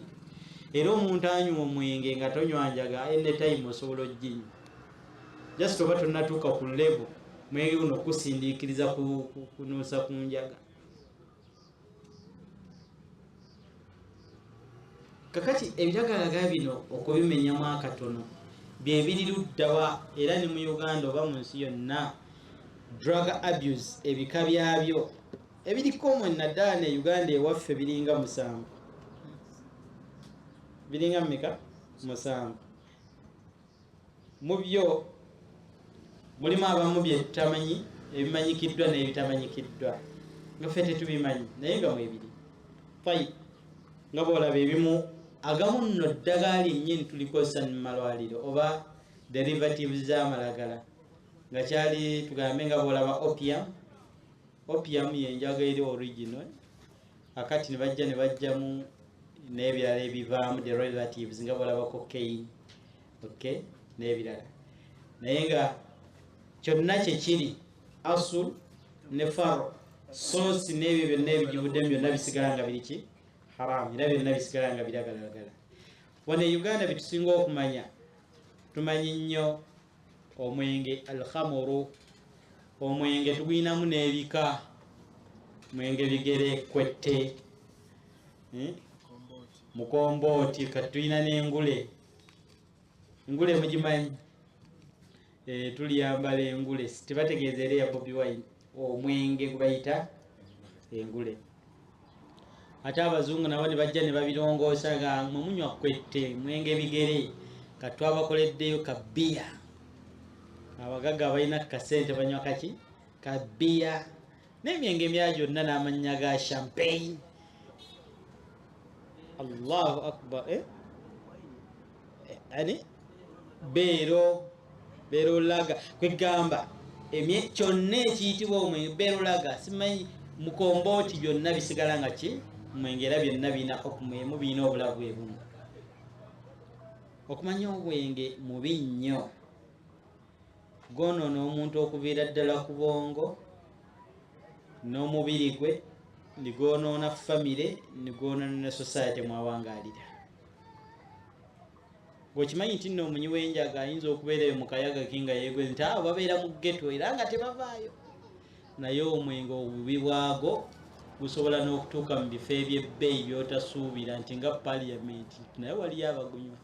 Era omuntu anywa omwenge nga tonywa njaga, anytime osobola oginywa, just oba tonnatuuka ku level mwenge guno okusindiikiriza kunuusa ku njaga. Kakati ebiragalalagala bino okubimenyamu akatono byebiri luddawa? Era ne mu Uganda oba mu nsi yonna, drug abuse ebika byabyo ebiri common naddala ne Uganda ewaffe biringa 7. Biringa mmeka? 7. Mu byo mulimu abamu bye tutamanyi, ebimanyikiddwa n'ebitamanyikiddwa nga ffe tetubimanyi, naye nga mwebiri. Tayib, nga bwolaba ebimu, agamu nno ddagala lyennyini tulikozesa mu malwaliro oba derivatives z'amalagala nga kyali tugambe nga bwolaba opium. Opium yenjaga eri original, akati ne bajja ne bajjamu n'ebirala ebivaamu derivatives nga bwolaba cocaine, okay, n'ebirala, naye nga kyonna kyekiri asul ne faro sosi n'ebyo byonna ebigivuddemu byonna bisigala nga biri ki? Haram. Era byonna bisigala nga biragalalagala. Wano e Uganda byetusinga okumanya, tumanyi nnyo omwenge alkhamuru. Omwenge tugulinamu n'ebika, mwenge bigere, kwette, mukombooti, kati tulina n'engule. Engule mugimanyi? Tuliyambala engule, tebategeeza era ya Bobi Wine, omwenge gubayita engule. Ate abazungu nabo ne bajja ne babirongoosa nga mwe munywa kwette, mwenge bigere, kati twabakoleddeyo kabbiya. Abagagga abalina kasente banywa kaki? Kabbiya, n'emyenge emirala gyonna n'amannya ga champagne. Allahu akbar! Ani beero beerolaga, kwegamba kyonna ekiyitibwa omwenge, beerolaga, simanyi mukombooti, byonna bisigala nga ki? Mwenge. Era byonna birina okumwemu, birina obulavu ebumu. Okumanya obwenge mubi nnyo, gwonoona omuntu okuviira ddala ku bwongo n'omubiri gwe, nigwonoona famire, nigwonoona ne society mwawangaalira. Bw'okimanyi nti nno omunywi w'enjaga ayinza okubeera eyo mu kayaga ke nga yeegweze nti abo babeera mu ghetto era nga tebavaayo, naye omwenge obubi bwago gusobola n'okutuuka mu bifo eby'ebbeeyi by'otasuubira nti nga parliament, naye waliyo abagunywa.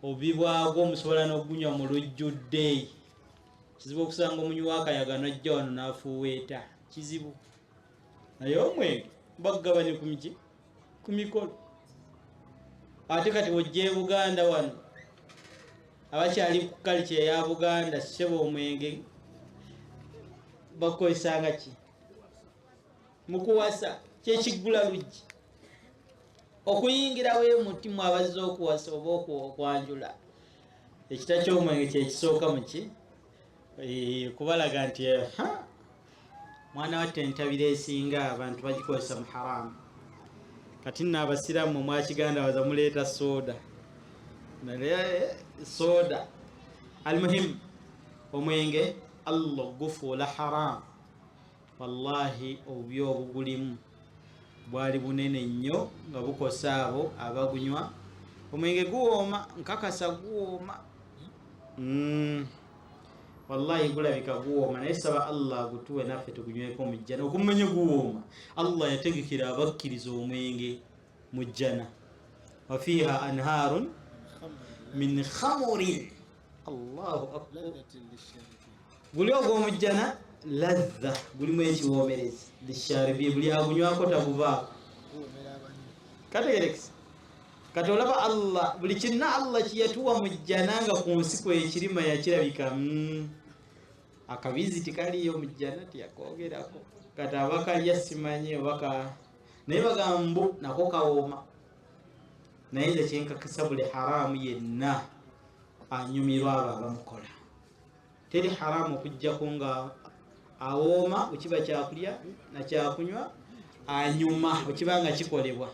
Obubi bwagwo musobola n'okugunywa mu lujjudde. Kizibu okusanga omunywi w'akayaga n'ajja wano n'afuuweeta, kizibu. Naye omwenge bagugabanye ku miki, ku mikolo. Ate kati wojja e Buganda wano, abakyali ku kalica eya Buganda, ssebo, omwenge bakukozesanga ki? Mukuwasa, kyekiggula luggi okuyingirawo emutimu abazze okuwasa oba okwanjula. Ekita ky'omwenge kyekisooka muki kubalaga nti mwana watte entabiro esinga abantu bagikozesa mu haramu. Kati nno abasiraamu mwakiganda waza muleeta soda, naye soda. Almuhimu, omwenge Allah gufuula haramu, wallahi obubi obugulimu. Bwali bunene nnyo nga bukosa abo abagunywa. Omwenge guwooma, nkakasa guwooma. Wallahi gulabika guwooma, naye saba Allah agutuwe naffe tugunyweko mu jjana. Okumanya guwooma, Allah yategekera abakkiriza omwenge mu jjana. Wafiiha anhaarun min khamurin. Allahu akbar. Guli ogw'omujjana ladha, gulimu ekiwoomerezi lisharibi, buli agunywako taguvaako. Kategerekesa kati olaba Allah buli kinna Allah kiyatuwa mu jjana nga ku nsi kwekirima yakirabika. Akabizi tikaliyo mu jjana, tiyakogerako. Kati abakalya simanyi obaka, naye bagamba mbu nako kawooma. Naye nze kyenkakasa, buli haramu yenna anyumirwa abo abamukola. Teri haramu okujjako nga awooma, bwekiba kyakulya nakyakunywa anyuma, bwekiba nga kikolebwa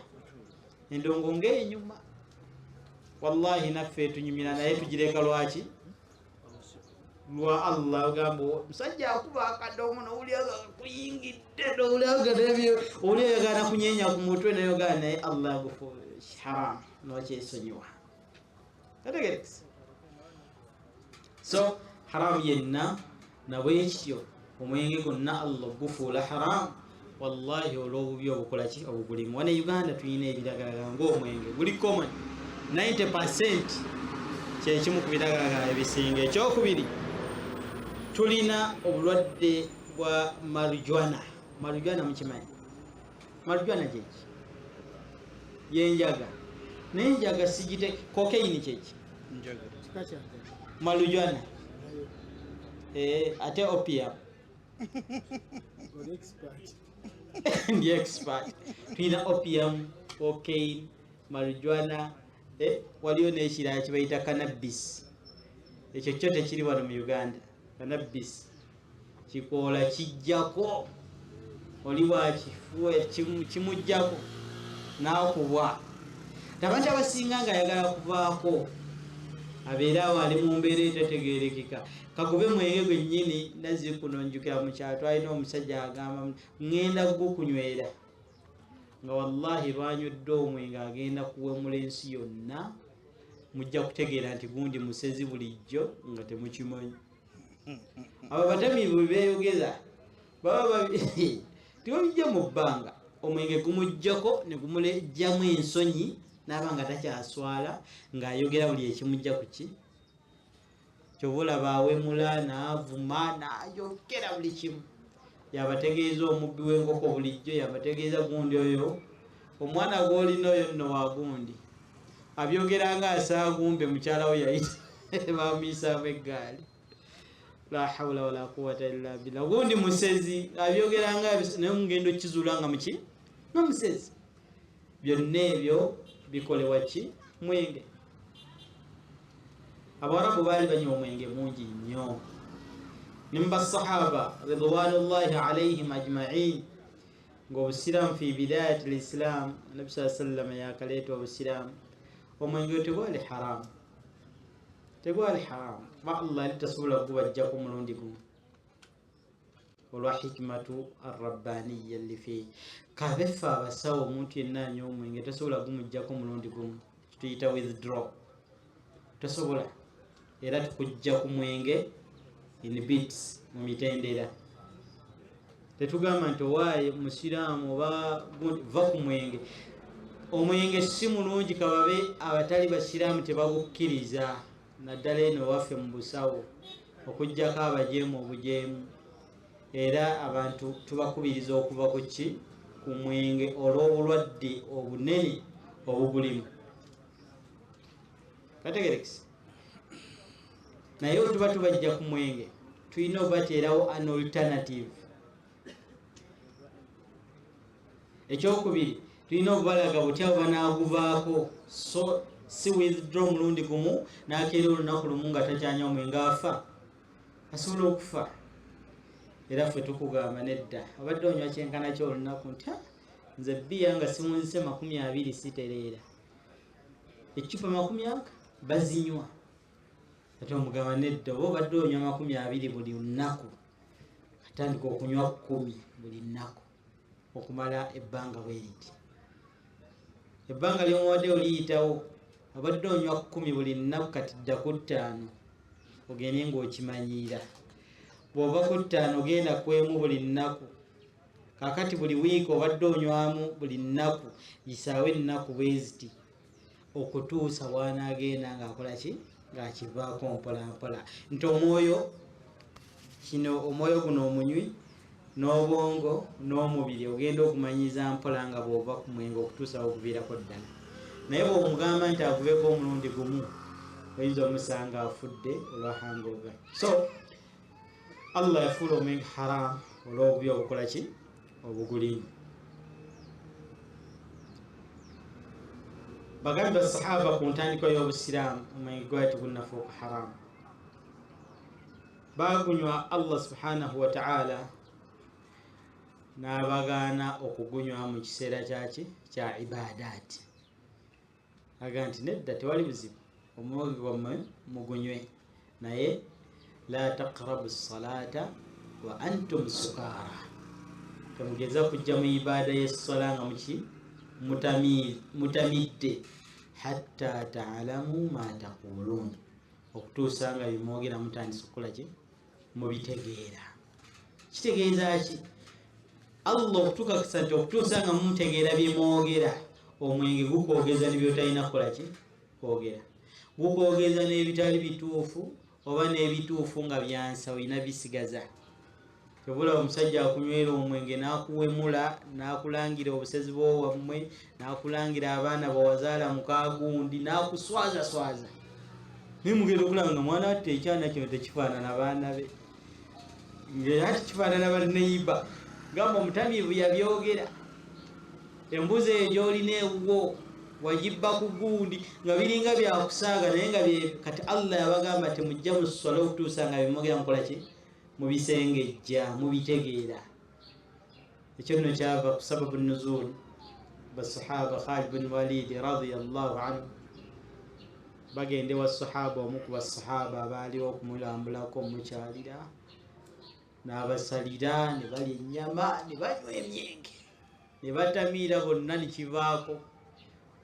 endongo ngaenyuma. Wallahi naffe tunyumira, naye tugireka lwaki? Lwa Allah. Ogamba musajja akuba akadomo nowulyaga kuyingidde, nowulyaga oyagala kunyenya ku mutwe, naye ogamba naye Allah agufu haram nokyesonyiwa. Kategerekese. So haramu yenna nabwekityo omwenge gwonna Allah ogufuula haramu wallahi olw'obubi obukolaki obugulimu. Wane Uganda tulina ebiragalagala ngaomwenge guli common, 90 kyekimu ku biragalagala ebisinga. Ekyokubiri, tulina obulwadde bwa marijuana. Marijuana mukimanyi? Marijuana kyeki? Yenjaga, naye enjaga sigite. Cocaine kyeki? Marijuana, ate opium? Ndi expert. Tulina opium, cocaine, marijuana, waliyo n'ekirala kibayita cannabis. Ekyo kyo tekiri wano mu Uganda. Cannabis kikoola kijjako, oli bwakifuwa kimugjako nakubwa. Abantu abasinga nga ayagala kuvaako abeere awo ali mu mbeera etategerekeka, kagube mwenge gwennyini. Nazzi kuno njukira mu kyalo twalina omusajja agamba ŋŋenda gukunywera, nga wallahi lwanywedde omwenge agenda kuwemula ensi yonna. Mujja kutegeera nti gundi musezi bulijjo nga temukimanyi. Abo batamiivu bwe beeyogeza baba tebabijja mu bbanga. Omwenge gumuggyako ne gumulejjamu ensonyi, n'aba nga takyaswala, ng'ayogera buli ekimujja ku ki. Kyova olaba awemula n'avuma n'ayogera buli kimu. Yabategeeza omubbi w'enkoko bulijjo, yabategeeza gundi oyo omwana gw'olina oyo nno wa gundi, abyogera nga asaagumbe mukyala we yayita bamuyisaamu eggaali. La hawula wala quwata illa billah. Gundi musezi, abyogera nga, naye mugenda okizuula nga muki nga musezi. Byonna ebyo bikolebwa ki? Mwenge. Abawarabu baali banywa omwenge mungi nnyo, ne mubasahaba ridwanullahi alaihim ajmain, ngaobusiraamu fi bidayati lislam, Nabi saa sallama yakaleeta obusiraamu, omwenge tegwali haramu, tegwali haramu, kuba Allah yali tasobola kugubajjako mulundi gumu olwa hikimatu arrabbaniya lifi kabeffe abasawo. Omuntu yenna anywa omwenge tasobola gumuggyako mulundi gumu, kituyita withdraw, tosobola. Era tukujja ku mwenge in bits, mu mitendera. Tetugamba nti owaaye musiraamu oba va ku mwenge, omwenge si mulungi. Kababe abatali basiraamu tebagukkiriza, naddala eno waffe mu busawo, okugjako abajeemu obujeemu. Era abantu tubakubiriza okuva ku ki? Ku mwenge, olw'obulwadde obunene obugulimu. Kategerekese. Naye tuba tubajja ku mwenge, tulina obateerawo an alternative. Ekyokubiri, tulina okubalaga butya banaguvaako. So si withdraw mulundi gumu, nakeera olunaku lumu nga takyanywa mwenge, afa, asobola okufa. Era ffe tukugamba nedda, obadde onywa kyenkana ki olunaku? Nti nze bbiya nga simunzise 20 sitereera, ecupa 20 bazinywa. Ate omugamba nedda, oba obadde onywa 20 buli lunaku, atandika okunywa 10 buli nnaku. Okumala ebbanga bweriti, ebbanga lyomuwadde oliyitawo, abadde onywa 10 buli nnaku, kati dda ku 5, ogende ng'okimanyiira. Bw'ova ku 5 ogenda kwemu buli nnaku. Kakati buli wiiki obadde onywamu buli nnaku, yisaawo ennaku bweziti okutuusa bw'anaagenda ng'akola ki, ng'akivaako mpola mpola. Nti omwoyo kino, omwoyo guno omunywi n'obwongo n'omubiri ogenda okumanyiza mpola nga bw'ova ku mwenge okutuusa okuviirako ddala. Naye bw'omugamba nti aguveeko omulundi gumu, oyinza omusanga afudde olwa hangover. So Allah yafuula omwenge haram olw'obubi obukola ki, obugulimu. Bagamba sahaba ku ntandikwa y'obusiraamu omwenge gwali tegunnafuuka haramu, bagunywa. Allah subhanahu wataala n'abagaana okugunywa mu kiseera kyaki, kya ibadaati. Aga nti nedda, tewali buzibu, omwenge gwammwe mugunywe, naye la taqrabu salata wa antum sukara, temugeza kujja mu ibaada y'essola nga muki mutamidde, hatta taalamu ma taqulun, okutuusa nga bimwogera mutandise okukola ki, mubitegeera. Kitegeeza ki? Allah okutukakisa nti okutuusa nga mumutegeera byemwogera. Omwenge gukwogeza nebyotalina kukola ki, kwogera. Gukwogeza n'ebitali bituufu oba n'ebituufu nga byansa, olina bisigaza. Kyobula omusajja akunywera omwenge n'akuwemula, n'akulangira obusezi bwowammwe, n'akulangira abaana bawazaala mukagundi, n'akuswazaswaza, naye mugenda okulaba nga mwana watte ekyana kino tekifaanana baana be, ngaera tikifaanana baneiba. Gamba omutamiivu yabyogera, embuzi eyo gyolina ewuwo wagibba ku gundi, nga biringa byakusaaga, naye nga kati Allah yabagamba temujja mu sswala okutuusa nga bimwogera mukola ki, mubisengejja, mubitegeera. Ekyo nno kyava ku sababu nuzul. Basahaba Khalid bin Walid radiallahu anhu bagenda ewa sahaba, omu ku basahaba abaaliwo okumulambulako, omukyalira, n'abasalira, ne balya ennyama ne banywa emyenge ne batamiira bonna. Nekivaako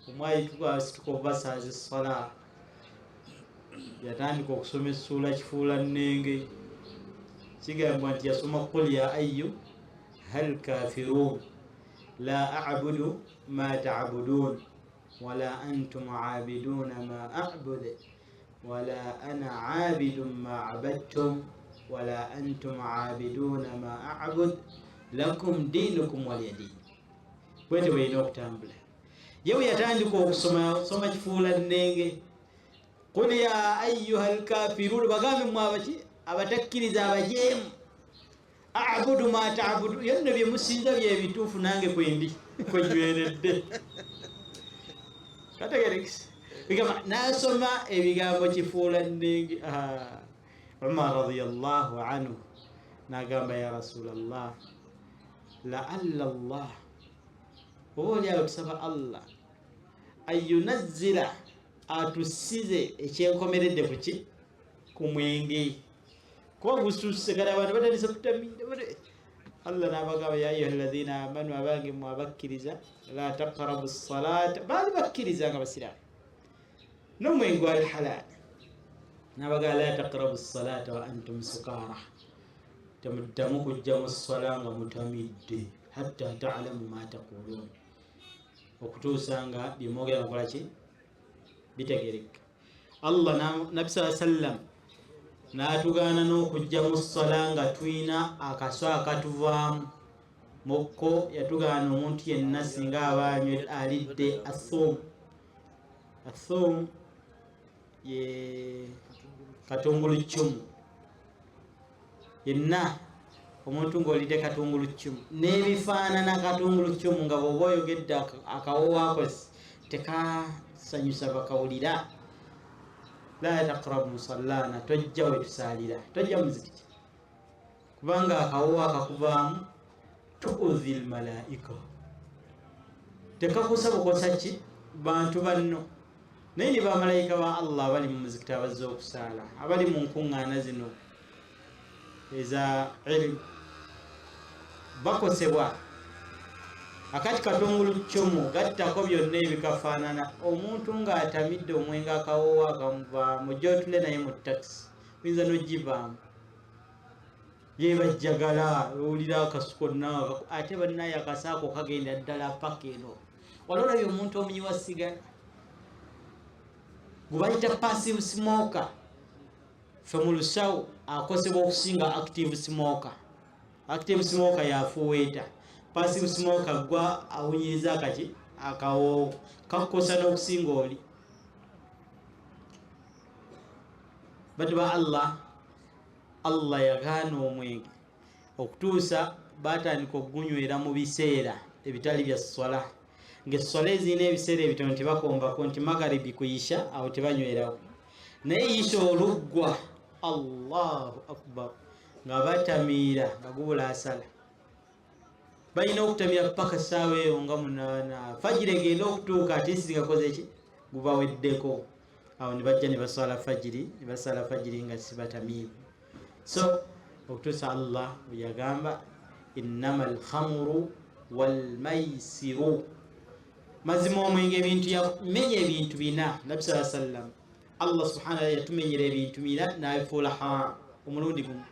omwayi asituka okubasaaza essala, yatandika okusoma essuula kifuula nnenge. Kigambibwa nti yasoma qul ya ayyuhal kafirun la a'budu ma ta'budun wala antum abiduna ma a'bud wala ana abidun ma abadtum wala antum abiduna ma a'bud lakum dinukum waliya din. Bwete bwelina okutambula. Ye bwe yatandika okusoma soma kifuula nnenge, qul ya ayuha lkafirun, bagambe mwe abaki, abatakkiriza, abajeemu, abudu ma tabudu, yonno byemusinza byebituufu, nange kwendi kwenyweredde. Kategerekise bigamba nasoma ebigambo kifuula nnenge. Umar radiallahu anhu nagamba, ya rasulallah, laalla llah, oba oliawo tusaba Allah ayunazzira, atusize ekyenkomeredde kuki, ku mwenge, kuba gususse, kati abantu batandise kutamiira. Allah nabagamba, ya ayuha alladhina amanu, abange mwe abakkiriza, la taqrabu salata. Baali bakkiriza nga basiraamu n'omwenge gwali halal. Nabagamba, la taqrabu salata wa antum sukara, temuddamu kujja mu swala nga mutamidde, hatta talamu ma taqulun, okutuusa nga byemwogera mukola ki, bitegereka. Allah, Nabi saa sallam n'atugaana n'okujja mu ssala nga tulina akaso akatuvaamu mukko. Yatugaana omuntu yenna singa aba alidde athum. Athum ye katunguluccumu. Yenna omuntu ng'olidde katunguluccumu n'ebifaanana katunguluccumu, nga bw'oba oyogedde akawoowo ako tekasanyusa bakawulira, la taqrabu musallana, tojja wetusaalira, tojja muzikiti, kubanga akawoowo akakuvaamu tuuzi lmalaika, tekakusa bukosa ki bantu banno, naye ne bamalayika ba Allah abali mu muzikiti abazze okusaala, abali mu nkuŋŋaana zino eza ilimu, bakosebwa. Akati katungulu cumu gattako byonna ebikafaanana. Omuntu ng'atamidde omwenge akawoowo akamuvaamu, ojja otule naye mu takisi oyinza n'ogivaamu. Yebajjagala owulira akasu konna, ate bannaye akasaako kagenda ddala paka eno. Wali olabye omuntu omunyi wa sigala gwe bayita passive smoker? Ffe mu lusawo akosebwa okusinga active smoker. Active smoker yafuweeta, passive smoker gwa awunyiriza akaki akawoowo kakukosa n'okusinga oli. Batu ba Allah, Allah yagaana omwenge okutuusa batandika okugunywera mu biseera ebitali bya swala, ng'esswala ezirina ebiseera ebitono tebakombako nti magaribi kuyisha awo tebanywerawo, naye yisha oluggwa Allahu akbar nga batamiira nga gubula asala. Balina okutamira paka ssaawa eyo nga 8 fajiri egenda okutuuka, ate sigakoze ki gubaweddeko. Awo ne bajja ne baswala fajiri, ne basala fajiri nga si batamiivu. So okutuusa Allah bwe yagamba innama alkhamuru walmaisiru, mazima omwenge ebintu yamenya ebintu bina. Nabbi saa sallam, Allah subhanahu wa yatumenyera ebintu bina n'abifuula haram omulundi gumu.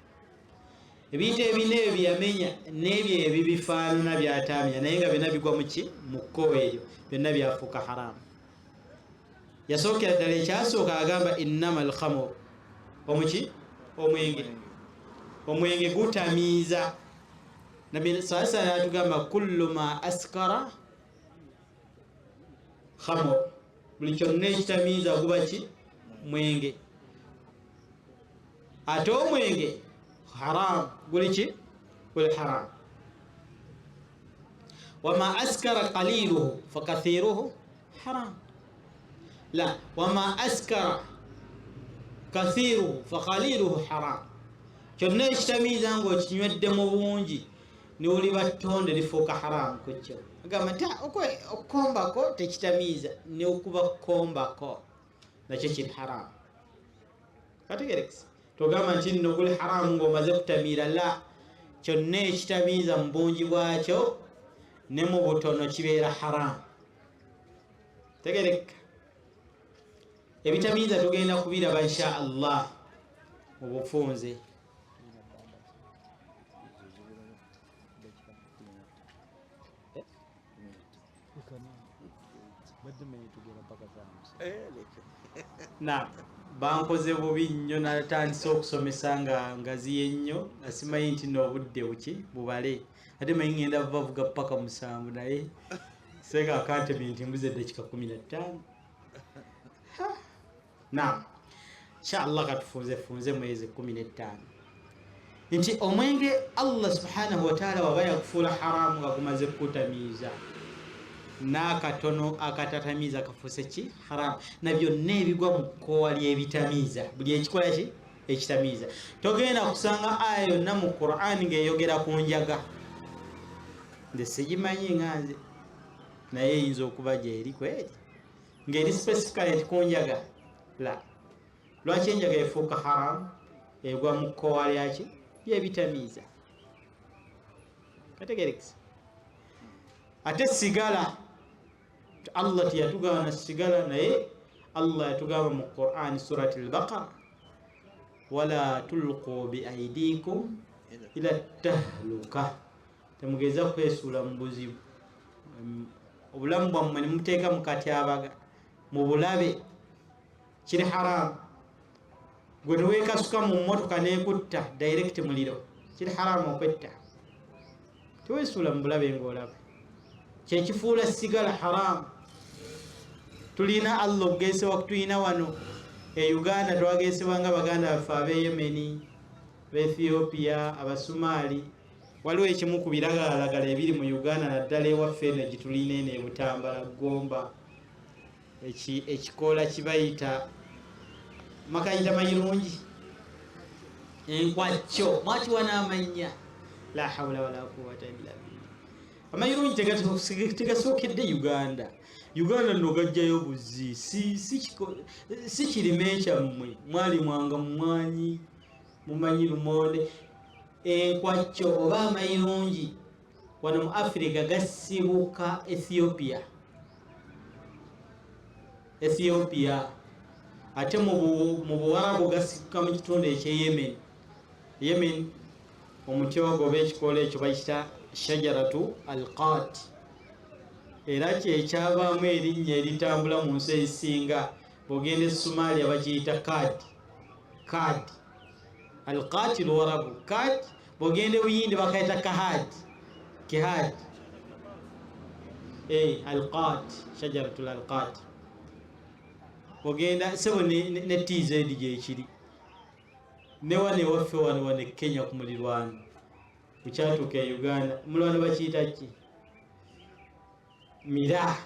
Ebintu ebina ebyo byeyamenya n'ebyo ebibifaanana byataamenya, naye nga byonna bigwa muki mu kkowa eryo, byonna byafuuka haramu. Yasookera ddala ekyasooka agamba innama alkhamur, omuki omwenge, omwenge gutamiiza. Nabbi saa sallam yatugamba kullu ma askara khamur, buli kyonna ekitamiiza guba ki mwenge, ate omwenge haram, guli ki guli haram. Wama askara qaliluhu fakathiruhu haram, la wama askara kathiruhu fakaliluhu haram, kyonna ekitamiiza ng'okinywedde mu bungi niwuliba ttonde lifuuka haramu ku kyo. Agamba nti okukombako tekitamiiza, neokuba kukombako nakyo kiri haramu. Kategerekesa togamba nti nno guli haramu ng'omaze kutamiira, la, kyonna ekitamiiza mu bungi bwakyo ne mu butono kibeera haramu. Tegereka ebitamiiza tugenda kubiraba insha Allah mu bufunze. Na bankoze bubi nnyo, natandise okusomesa nga ngaziye nnyo, nga simanyi nti n'obudde buki bubale, ate manyi ngenda bavuga paka 7, naye seeka akantebe nti mbuze eddakiika 15. Naam, inshallah katufunze funze mwezi 15 nti omwenge Allah subhanahu wataala waba yakufuula haramu nga gumaze kukutamiiza, n'akatono akatatamiiza kafuuse ki haramu, na byonna ebigwa mu kkowa ly'ebitamiiza, buli ekikola ki ekitamiiza. Togenda kusanga aya yonna mu Qur'an ng'eyogera ku njaga, nze sigimanyi nga nze, naye eyinza okuba gyeri kweri ng'eri specifically ku njaga. La, lwaki enjaga efuuka haramu? Egwa mu kkowa lyaki lyebitamiiza. Kategerekesa. Ate sigala Allah teyatugaana sigala, naye Allah yatugamba mu Qur'an surati al-Baqara wala tulqu biaidikum ila tahluka, temugeza kwesuula mu buzibu, obulamu bwammwe nemuteeka mu katyabaga mu bulabe, kiri haramu. Gwe neweekasuka mu mmotoka nekutta direct muliro, kiri haramu okwetta. Teweesuula mu bulabe ng'olaba kyekifuula sigala haramu. Tulina Allah okugesebwa kutulina wano e Uganda, twagesebwa nga baganda baffe ab'e Yemeni, ab'Ethiopia, Abasumaali. Waliwo ekimu ku biragalalagala ebiri mu Uganda, naddala ewaffe eno gitulina eno e Butambala, Gomba, ekikoola kibayita makayita mayirungi enkwakyo, mwakiwa n'amannya, la hawula wala quwwata illa billah. Amayirungi tegasookedde Uganda. Uganda nno gajjayo buzi, si kirime kyammwe, mwalimwanga mumwanyi, mumanyi lumonde. Enkwakyo oba amayirungi Wano mu Afirika gasibuka Ethiopia. Ethiopia, ate mu Buwarabu gasibuka mu kitundu ekye Yemen. Yemen omuti ogwo oba ekikoola ekyo bakita shajaratu alqat, era kyekyavaamu erinnya eritambula mu nsi ezisinga. Bw'ogenda e Somalia bakiyita kad, kad alqati lwarabu kad. Bw'ogenda e Buyindi bakayita kahad, kihad. Alqat, shajaratul alqat. Ogenda sebo ne TZ gyekiri, ne wano ewaffe wano wano e Kenya ku mulirwano bukyatuuka e Uganda, mulwano bakiyita ki? Mira.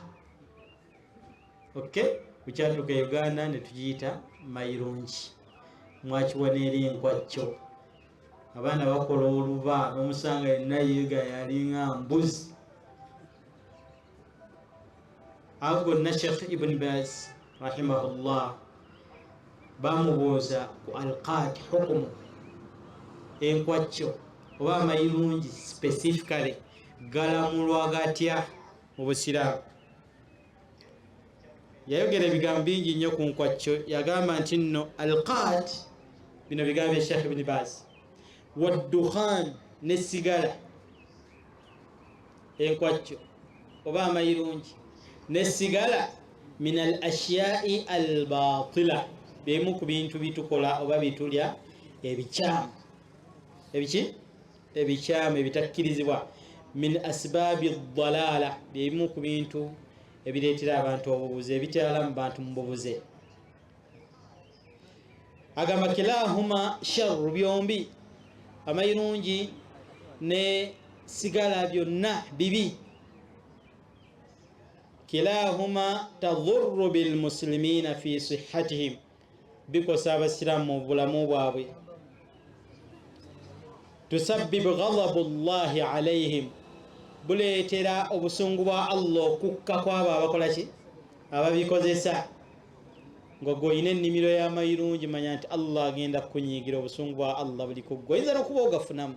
Okay, bukyatuuka e Uganda ne tugiyita mayirungi. Mwakiwa n'eri enkwacco, abaana bakola oluba n'omusanga yenna yiga yalinga mbuzi. Ago gonna Sheikh Ibn Baz rahimahullah bamubuuza ku alqat hukumu, enkwacco oba amayirungi specifically galamulwa gatya mu Busiraamu. Yayogera ebigambo bingi nnyo ku nkwacco. Yagamba nti nno alqat, bino bigambo bya Sheikh Ibn Baz, waddukhan ne sigala, enkwacco oba amayirungi ne sigala, min al ashyai al batila, byemu ku bintu bitukola oba bitulya ebikyamu, ebiki ebikyamu ebitakkirizibwa, min asbabi dalala, byebimu ku bintu ebireetera abantu obubuze, ebitwala mu bantu mu bubuze. Agamba kilahuma sharru, byombi amayirungi ne sigala byonna bibi. Kilahuma tadhurru bilmuslimina fi sihhatihim, bikosa abasiraamu mu bulamu bwabwe. Tusabbibu ghadabu llahi alaihim, buleetera obusungu bwa Allah okukka kwabo abakola ki, ababikozesa. Nga gwe olina ennimiro y'amayirungi, manya nti Allah agenda kukunyiigira, obusungu bwa Allah buli ku ggwe. Oyinza n'okuba ogafunamu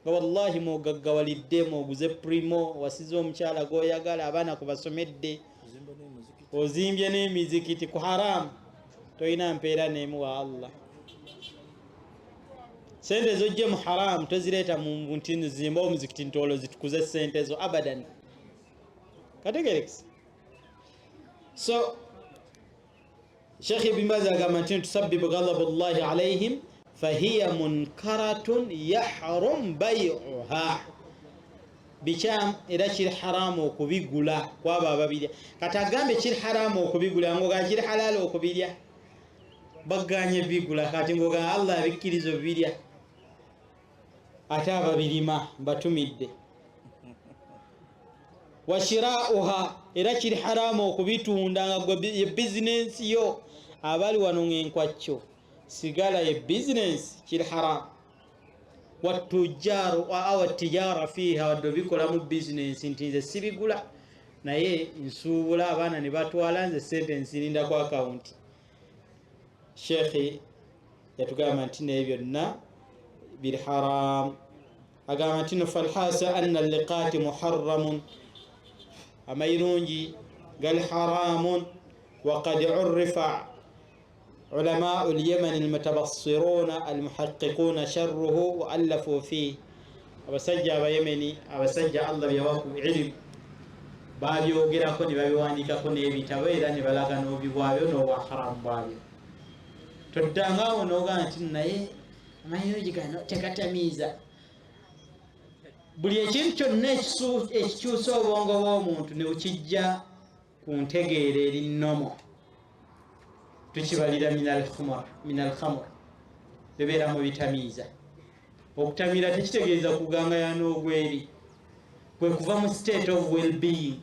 nga wallahi mwogaggawalidde, mwoguze primo, wasize omukyala gw'oyagala, abaana kubasomedde, ozimbye n'emizikiti ku haramu, tolina mpeera n'emu wa Allah. Sente zojje mu haramu tozireeta mu nti zimba omuzikiti nti olwo zitukuze sente zo, abadan. Kategerekese. So Sheikh Ibn Baz agamba nti tusabbibu ghadabu llahi alaihim fahiya munkaratun yahrum bayuha, bikyamu era kiri haramu okubigula kwabo ababirya. Kati agambe kiri haramu okubigula, ngoga kiri halala okubirya, baganye bigula. Kati ngoga Allah abikkiriza obirya, ate ababirima mbatumidde. Washirauha, era kiri haramu okubitunda nga gwe ye bizinensi yo. Abali wano ng'enkwacco sigala ye bizinensi, kiri haramu. Watujaru awa tijara fiha, wadde obikolamu bizinensi nti nze sibigula naye nsuubula abaana ne batwala, nze sente nsirinda ku akawunti. Sheekhi yatugamba nti naye byonna biri haramu. Agamba nti no falhasa anna liqati muharramun, amayirungi gali haramun. Waqad urifa ulamau lyamani almutabassiruna almuhaqiquna sharruhu wa allafu fihi. Abasajja abayemeni, abasajja Allah byawa ku ilimu, babyogerako ne babiwandikako n'ebitabo era ne balaga n'obubi bwabyo n'obwaharamu bwabyo. Toddangaawo n'ogamba nti naye amayirungi gano tegatamiiza. Buli ekintu kyonna ekikyusa obwongo bw'omuntu ne bukijja ku ntegeera eri nnomo, tukibalira min alkhamr, bibeera mu bitamiiza. Okutamiira tekitegeeza kugangaya n'ogweri, kwe kuva mu state of well-being,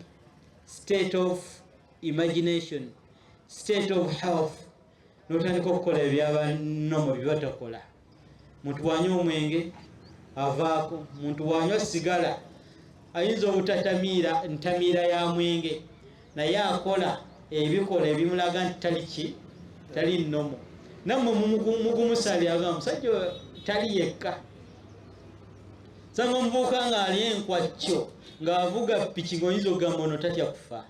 state of imagination, state of health, n'otandika okukola ebyabanomo bye batakola. Muntu bwanywa omwenge avaako, muntu bwanywa sigala ayinza obutatamiira ntamiira ya mwenge, naye akola ebikola ebimulaga nti tali ki, tali nnomo. Nammwe mugumusalira, agamba musajja tali yekka. Sanga omuvubuka ng'ali enkwakyo ng'avuga piki, ng'oyinza okugamba ono tatya kufa.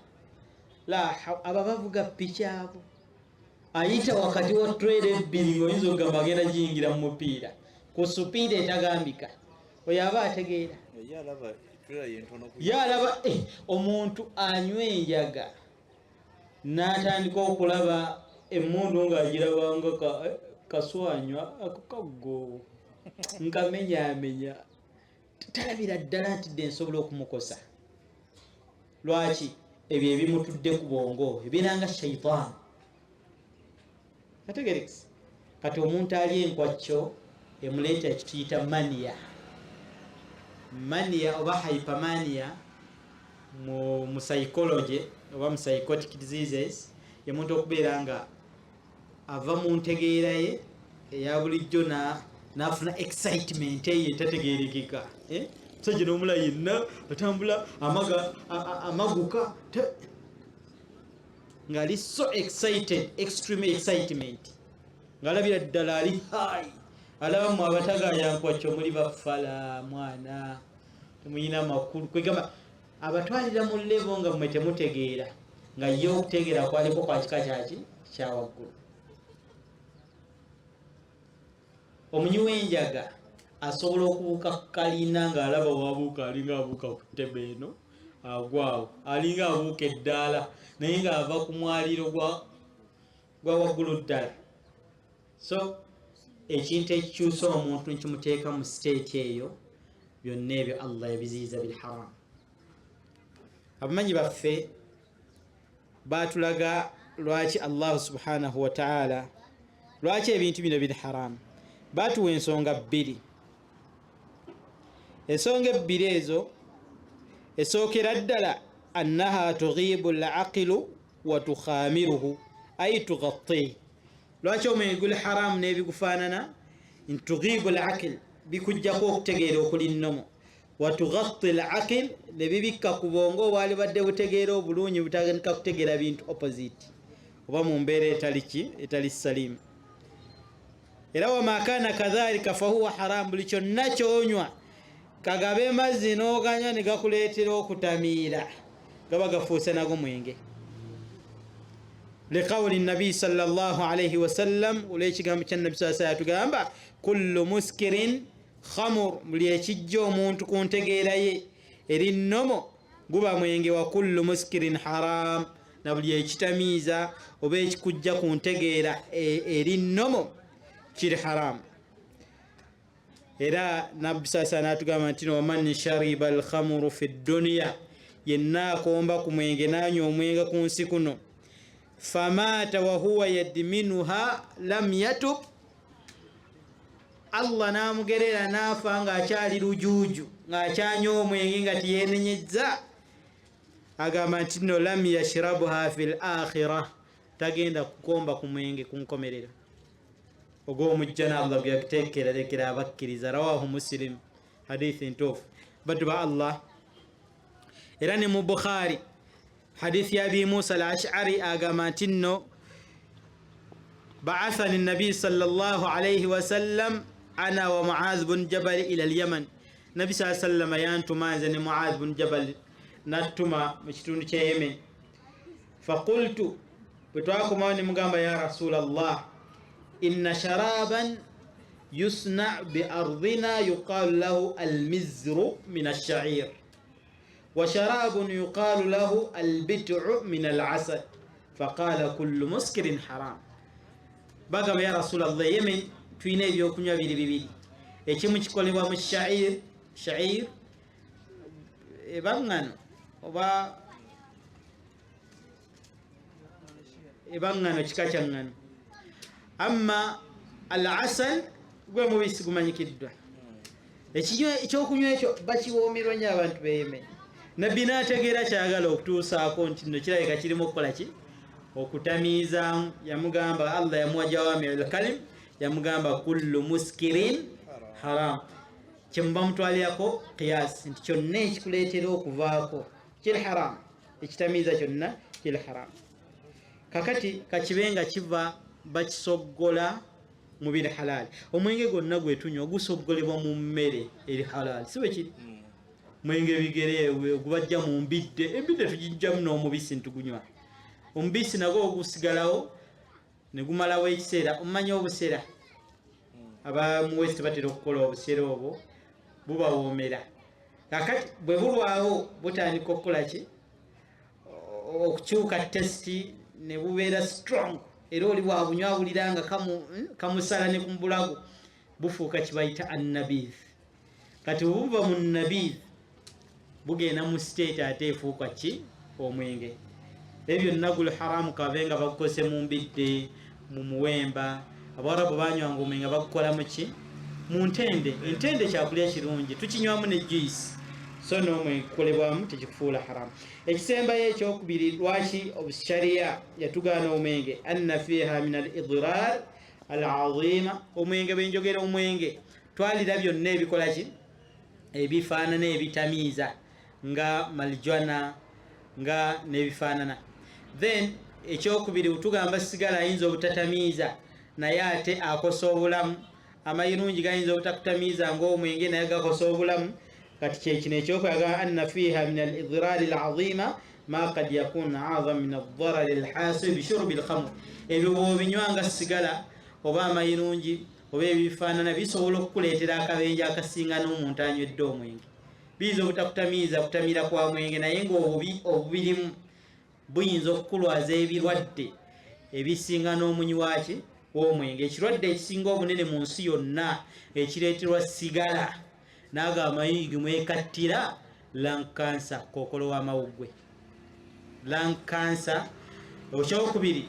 La abo bavuga piki abo ayita wakati wa trailer ebbiri, ng'oyinza okugamba agenda giyingira mu mupiira ku supiira etagambika. Oyo aba ategeera. Ye alaba trailer yentono ku Ye alaba omuntu anywa enjaga n'atandika okulaba emmundu ng'agirabanga kaswanywa ako kaggo nkamenyaamenya, talabira ddala nti dde nsobola okumukosa. Lwaki? Ebyo ebimutudde ku bwongo ebiranga shaitaani. Kategerekisi. Kati omuntu ali enkwakyo emuleeta ekituyita mania, mania oba hypermania mu psychology oba mu psychotic diseases, ye muntu okubeera nga ava mu ntegeera ye eya bulijjo n'afuna excitement eyo etategeerekeka. Musajja n'omula yenna atambula amaguka ng'ali so excited, extreme excitement, ng'alabira ddala ali high. Alaba mu abatagayankwakyo muli bafala mwana temuyina makulu, kwegamba abatwalira mu level nga mmwe temutegeera, nga ye okutegeera kwaliko kwa kika kyaki kyawaggulu. Omunywi w'enjaga asobola okubuuka ku kalina ng'alaba wabuuka, alinga abuuka ku ttebe eno agwawo, alinga abuuka eddaala, naye ng'ava ku mwaliiro gwa waggulu ddala. So ekintu ekikyusa omuntu nkimuteeka mu state eyo, byonna ebyo Allah yabiziyiza, bil haram. Abamanyi baffe batulaga lwaki Allahu subhanahu wataala, lwaki ebintu bino biri haramu. Batuwa ensonga bbiri. Ensonga ebbiri ezo, esookera ddala annaha tughibu laqilu wa tukhamiruhu ay tughatti. Lwaki omwenge guli haramu n'ebigufaanana? Nti tughibu laqil, bikujjako okutegeera okuli nnomo, wa tughatti laqil, ne bibikka ku bwongo obwali badde butegeera obulungi, butandika kutegeera bintu opposite oba mu mbeera etali ki, etali salimu. Era wama kana kadhalika fahuwa haram. Buli kyonna kyonywa, kagabe mazzi n'oganywa ne gakuleetera okutamiira, gaba gafuuse nago mwenge. Liqawuli nabiyi sallallahu alaihi wasallam, olw'ekigambo kya Nabbi saa yatugamba kullu muskirin khamur, buli ekijja omuntu ku ntegeera ye eri nnomo guba mwenge. Wa kullu muskirin haram, na buli ekitamiiza oba ekikujja ku ntegeera eri nnomo kiri haram. Era Nabbi saa natugamba nti waman shariba alkhamuru fi dduniya, yenna akomba ku mwenge nanywa omwenge ku nsi kuno, famaata wahuwa yadminuha lam yatub, Allah namugerera naafa ng'akyali lujuuju ng'akyanywa omwenge nga tiyenenyezza, agamba nti no lam yashrabuha fi l akhira, tagenda kukomba ku mwenge ku nkomerero ogw'omujjana Allah gwe yakuteekerarekera abakkiriza. Rawahu Muslim, hadithi ntuufu, baddu ba Allah. Era ne mu Bukhari, hadithi ya Abi Musa al Ashari, agamba nti nno baathani nabiy sallallahu alaihi wasallam ana wa Muaz bun Jabal ila lyaman. Nabi saa sallama yantuma nze ne Muaz bun Jabal, nattuma mu kitundu kya Yemen. Faqultu, bwe twakomawo ne mugamba, ya Rasula llah, inna sharaban yusna biardina yuqalu lahu almizru min alshair wa sharabun yuqalu lahu albitu min alasal, faqala kullu muskirin haram. Bagamba, ya Rasulallah, Yemen tulina ebyokunywa biri bibiri, ekimu kikolebwa mu shair, shair eba ŋŋano oba eba ŋŋano, kika kya ŋŋano. Amma al asal gwe mubisi gumanyikiddwa. Ekyokunywa ekyo bakiwoomerwa nnyo abantu b'e Yemen. Nabbi n'ategeera kyagala okutuusaako nti nno kirabika kirimu okukola ki, okutamiizaamu. Yamugamba, Allah yamuwa jawamiu lkalim, yamugamba kullu muskirin haram. Kyemuba mutwalirako qiyasi nti kyonna ekikuleetera okuvaako kiri haram, ekitamiiza kyonna kiri haram. Kakati kakibe nga kiva bakisoggola. Mu biri halaali. Omwenge gwonna gwetunywa gusoggolebwa mu mmere eri halaali, si bwe kiri? Mwenge bigere gubajja mu mbidde, embidde tugijjamu n'omubisi ntitugunywa. Omubisi nagwo ogusigalawo ne gumalawo ekiseera. Omumanya obusera, aba mu West batera okukola obusera obwo, bubawoomera. Kakati bwe bulwawo butandika okukola ki? Okukyuka taste ne bubeera strong, era oli bwabunywa awulira nga kamusala ne kumubulago. Bufuuka kibayita annabith. Kati bwe buva mu nabith bugenda mu state ate efuuka ki? Omwenge. Ebyo byonna guli haramu, kave nga bagukose mu mbidde, mu muwemba. Abawarabu banywanga omwenge bagukola mu ki? Mu ntende. Entende kyakulya kirungi, tukinywamu ne juice, so n'omwenge gukolebwamu, tekikufuula haramu. Ekisembayo ekyokubiri, lwaki obushariya yatugaana omwenge? Anna fiha min al idrar al azima. Omwenge, bwenjogera omwenge, twalira byonna ebikola ki? Ebifaanana ebitamiiza nga marijuana nga n'ebifaanana. Then ekyokubiri, tugamba sigala ayinza obutatamiiza naye ate akosa obulamu. Amayirungi gayinza obutakutamiiza ng'omwenge naye gakosa obulamu. Kati kyekino ekyokwagala, anna fiha min al idrari al azima ma kad yakun azam min aldarari alhasil bishurubi lkhamr. Ebyo bw'obinywa nga sigala oba amayirungi oba ebifaanana, bisobola okukuleetera akabenje akasinga n'omuntu anywedde omwenge. Biyinza obutakutamiiza kutamira kwa mwenge, naye ng'obubi obubirimu buyinza okukulwaza ebirwadde ebisinga n'omunywi waki? W'omwenge. Ekirwadde ekisinga obunene mu nsi yonna ekireeterwa sigala naago amayingi mwekattira, lung cancer, kookolo w'amawuggwe, lung cancer. Ekyokubiri,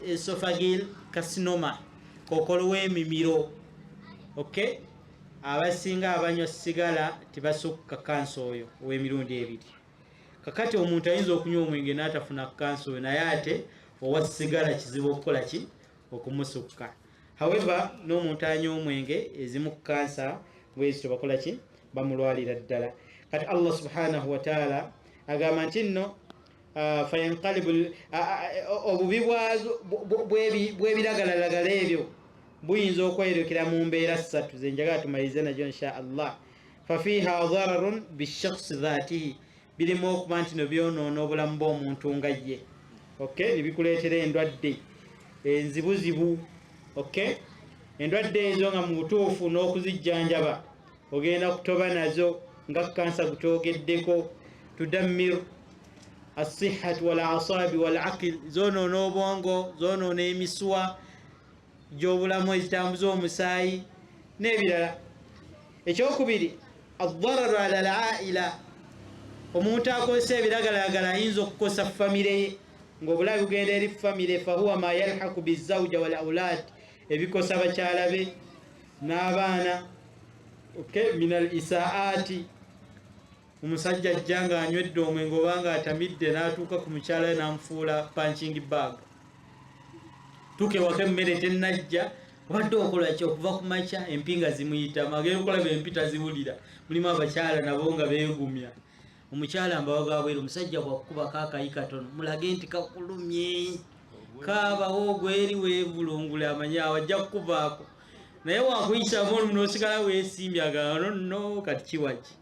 esophageal carcinoma, kookolo w'emimiro. Okay, abasinga abanywa sigala tebasukka kansa oyo ow'emirundi ebiri. Kakati omuntu ayinza okunywa omwenge n'atafuna kansa oyo, naye ate owa sigala kizibu okukola ki? Okumusukka. However, n'omuntu anywa omwenge ezimu ku kansa bwezito bakola ki? Bamulwalira ddala. Kati Allah subhanahu wataala agamba nti nno fayanqalibu obubi bw'ebiragalalagala ebyo buyinza okwerekera mu mbeera ssatu zenjagala tumalirize najo insha Allah. Fafiha dararun bishakhsi dhatihi, birimu okuba nti no byonoona obulamu bw'omuntu nga ye, okay, nebikuleetera endwadde enzibuzibu. Okay, endwadde ezo nga mu butuufu n'okuzijjanjaba ogenda kutoba nazo, nga kansa gutwogeddeko. Tudammir assihatu walasabi walaqil, zonoona obwongo, zonoona emisuwa gy'obulamu ezitambuza omusaayi n'ebirala. Ekyokubiri, addararu ala alaila. Omuntu akozesa ebiragalalagala ayinza okukosa famire ye, ng'obulabe bugenda eri famire. Fahuwa ma yalhaku bizauja wal aulad, ebikosa bakyala be n'abaana. Okay, min al isaati, omusajja ajja nga anywedde omwenge oba nga atamidde n'atuuka ku mukyala we n'amufuula punching bag. Tuuka ewaka emmere tennajja, obadde okola ki okuva ku makya? Empinga zimuyitamu, agenda okulaba empi taziwulira. Mulimu abakyala nabo nga beegumya. Omukyala mbawaga bweru, omusajja bwakukubako akayi katono, mulage nti kakulumye, kaabawo ogweri weevulungule, amanye awo ajja kukuvaako. Naye wakuyisamu olumu n'osigala weesimbye, agamba no kati kiwaki,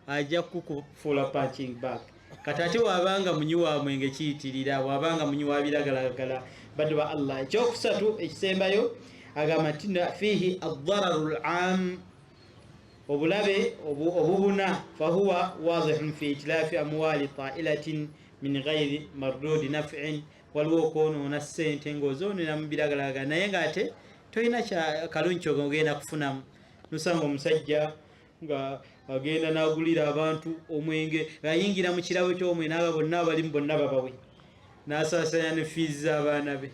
ajja kukufuula punching bag. Kati ate wabanga munywi wa mwenge kiyitirira, wabanga munywi wa biragalagala, baddu ba Allah. Ekyokusatu ekisembayo, agamba nti fiihi addararu lam, obulabe obubuna. Fahuwa wadihun fi itilaafi amwali tailatin min ghairi mardudi nafin. Waliwo okwonoona ssente ng'ozoonera mu biragalagala, naye ng'ate tolina kalungi kyogenda kufunamu. Nosanga omusajja nga agenda n'agulira abantu omwenge, ayingira mu kirabo ky'omwenge naaba bonna abalimu bonna babawe, n'asaasanya ne fiizi z'abaana be,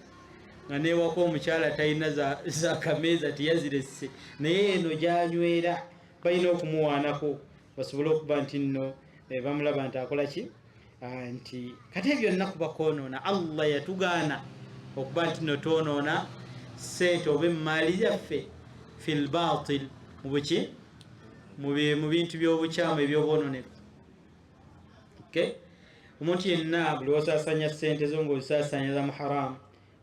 nga newaka omukyala talina za kameeza, tiyaziresse, naye eno gyanywera balina okumuwaanako basobole okuba nti nno bamulaba nti akola ki. Nti kati ebyo byonna kuba kwonoona. Allah yatugaana okuba nti nno twonoona ssente oba emaali yaffe fil batil, mu buki? Mu bintu by'obukyamu ebyobwononefu. Okay, omuntu yenna buli wasaasanya ssente zo ng'ozisaasanya za mu haramu,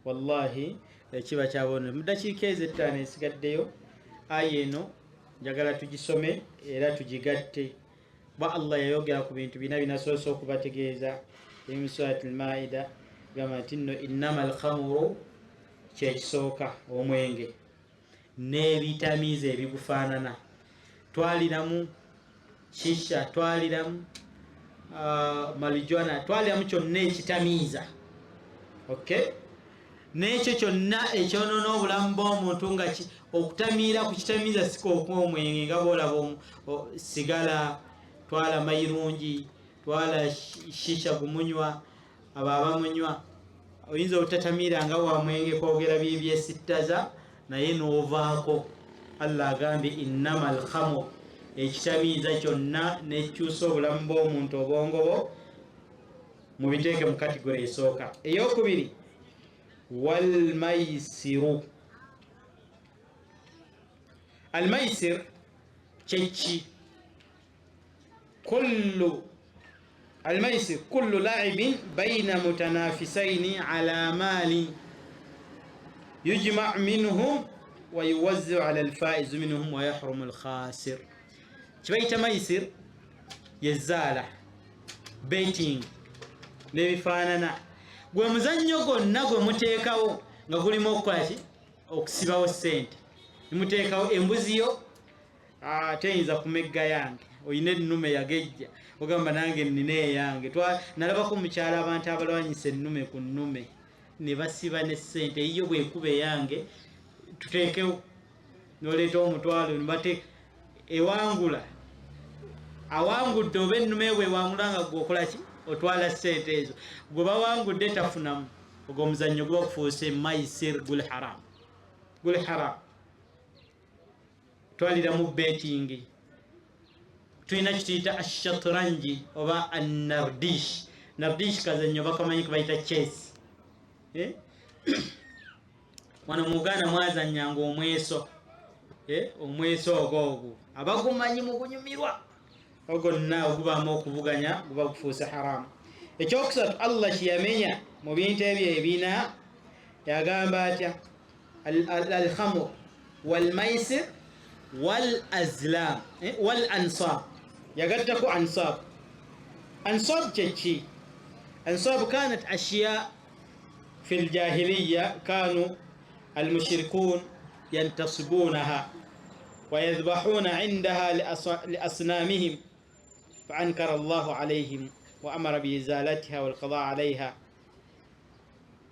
wallahi. Ekiba kyabona mu ddakiika ezo 5 esigaddeyo, aya eno njagala tugisome era tugigatte. Bwa Allah yayogera ku bintu bina binasoose okubategeeza mu Surati Al-Maida, gamba nti nno innama alkhamuru, kyekisooka omwenge n'ebitamiiza ebigufaanana, twaliramu shisha, twaliramu marijuana, twaliramu kyonna ekitamiiza, okay, n'ekyo kyonna ekyonoona obulamu bw'omuntu nga okutamiira ku kitamiiza si k'okunywa omwenge nga bw'olaba sigala, twala mayirungi, twala shisha gumunywa, abo abamunywa oyinza obutatamiira nga wa mwenge kwogera byesittaza naye n'ovaako. Allah agambye innama alkhamr, ekitamiiza kyonna n'ekikyusa obulamu bw'omuntu obwongo bwo, mubiteeke mu kategori esooka. Eyokubiri walmaisiru. Almaisir kyeki? Kullu almaisir kullu laibin baina mutanafisaini ala malin yujma minhum wa yuwazziu ala alfaizu minhum wa yahrumu alkhasir. Kibayita maisir yezaala, betting n'ebifaanana, gwe muzannyo gwonna gwe muteekawo nga gulimu okukola ki? Okusibawo ssente. Nimuteekawo embuzi yo teyinza kumegga yange, oyina ennume yagejja, ogamba nange nnina eyange. Nalabako mukyalo abantu abalwanyisa ennume ku nnume ne basiba ne ssente, eyiyo bwekuba eyange tuteekewo, n'oleeta omutwalo nibate ewangula, awangudde oba ennume bwe ewangula nga gwe okola ki? Otwala ssente ezo, gwe bawangudde tafunamu. Ogwo omuzannyo guba gufuuse maisir, guli haram, guli haram. Twaliramu betting, tulina kituyita ashatranji oba anardish. Nardish kazannyo bakamanyi kebayita chess. Wano mu Uganda mwazannyanga omweso, omweso ogwo ogwo abagumanyi mugunyumirwa, ogwo nna ogubaamu okuvuganya guba gufuuse haramu. Ekyokusatu Allah kyeyamenya mu bintu ebyo ebina, yagamba atya? Alkhamr walmaisir wal azlam wal ansab, yagattako ansab. Ansab kyeki? Ansab kanat ashiya fi ljahiliya kanu almushrikun yantasibunaha wayadhbahuna indaha liasnamihim faankara llahu alaihim wa amara biizalatiha walqada alaiha.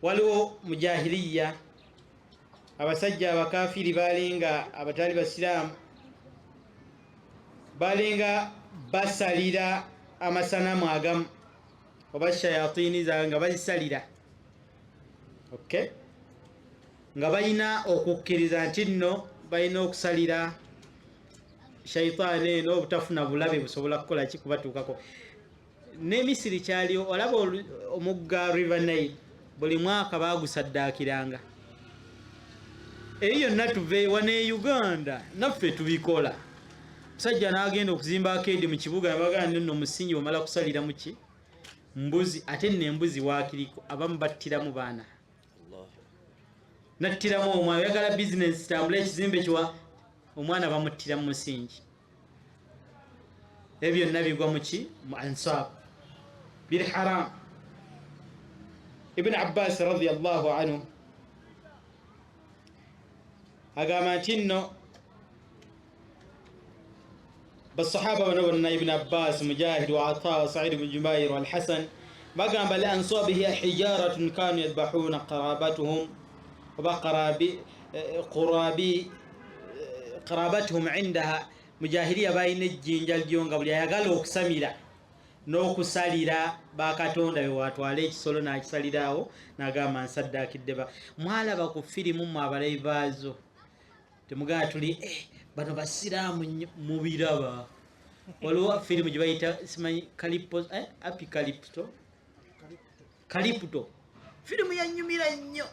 Waliwo mujahiliya abasajja abakafiri balinga abatali basiraamu balinga basalira amasanamu agamu oba shayatini zaabwe nga bazisalira, okay, nga balina okukkiriza nti nno balina okusalira shaitaani eno obutafuna bulabe busobola kukola ki kubatuukako. Ne Misiri kyaliwo, olaba omugga River Nile buli mwaka bagusaddaakiranga. Eyo yonna tuve wano e Uganda naffe tubikola. Musajja n'agenda okuzimba akeedi mu kibuga nabagamba nno omusingi omala kusalira muki mbuzi, ate nno embuzi waakiriko abamu battiramu baana, nattiramu omwana, oyagala bizinensi tambula ekizimbe kiwa omwana bamuttira mu musingi. Ebyo byonna bigwa muki? Mu ansab, biri haram. Ibn Abbas radiyallahu anhu agamba nti nno basahaba bano bonna, Ibn Abbas, Mujahid wa Ata, Said ibn Jubair wal Hasan, bagamba al ansab hiya hijaratun kanu yadhbahuna qarabatuhum oba qarabatuhum indaha. Mujahiliya balina ejjinja lyo nga buli ayagala okusamira n'okusalira bakatonda be watwala ekisolo n'akisaliraawo n'agamba nsaddaakidde ba. Mwalaba ku firimu mmwe abalabi baazo, temugamba tuli bano basiraamu nnyo, mubiraba. Waliwo firimu gye bayita simanyi Kalipto, Apikalipto, Kalipto, firimu yanyumira nnyo.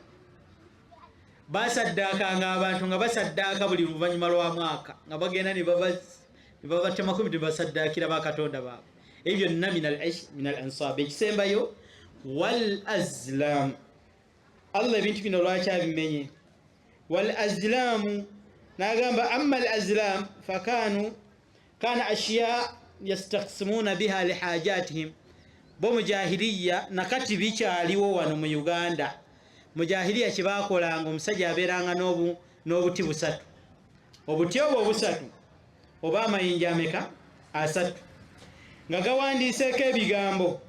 Basaddaakanga abantu nga basaddaaka buli luvannyuma lwa mwaka nga bagenda ne babatemako ne basaddaakira bakatonda baabwe. Ebyo byonna min al-ish min al-ansab. Ekisembayo wal azlam. Allah ebintu bino lwaki abimenye? Wal azlamu, n'agamba amma al azlam fakanu kana ashiya yastaksimuna biha lihajatihim. Bo mujahiliya nakati bikyaliwo wano mu Uganda. Mujahiliya kyebakolanga, omusajja abeeranga n'obuti busatu, obuti obwo busatu oba amayinja ameka? Asatu, nga gawandiiseeko ebigambo.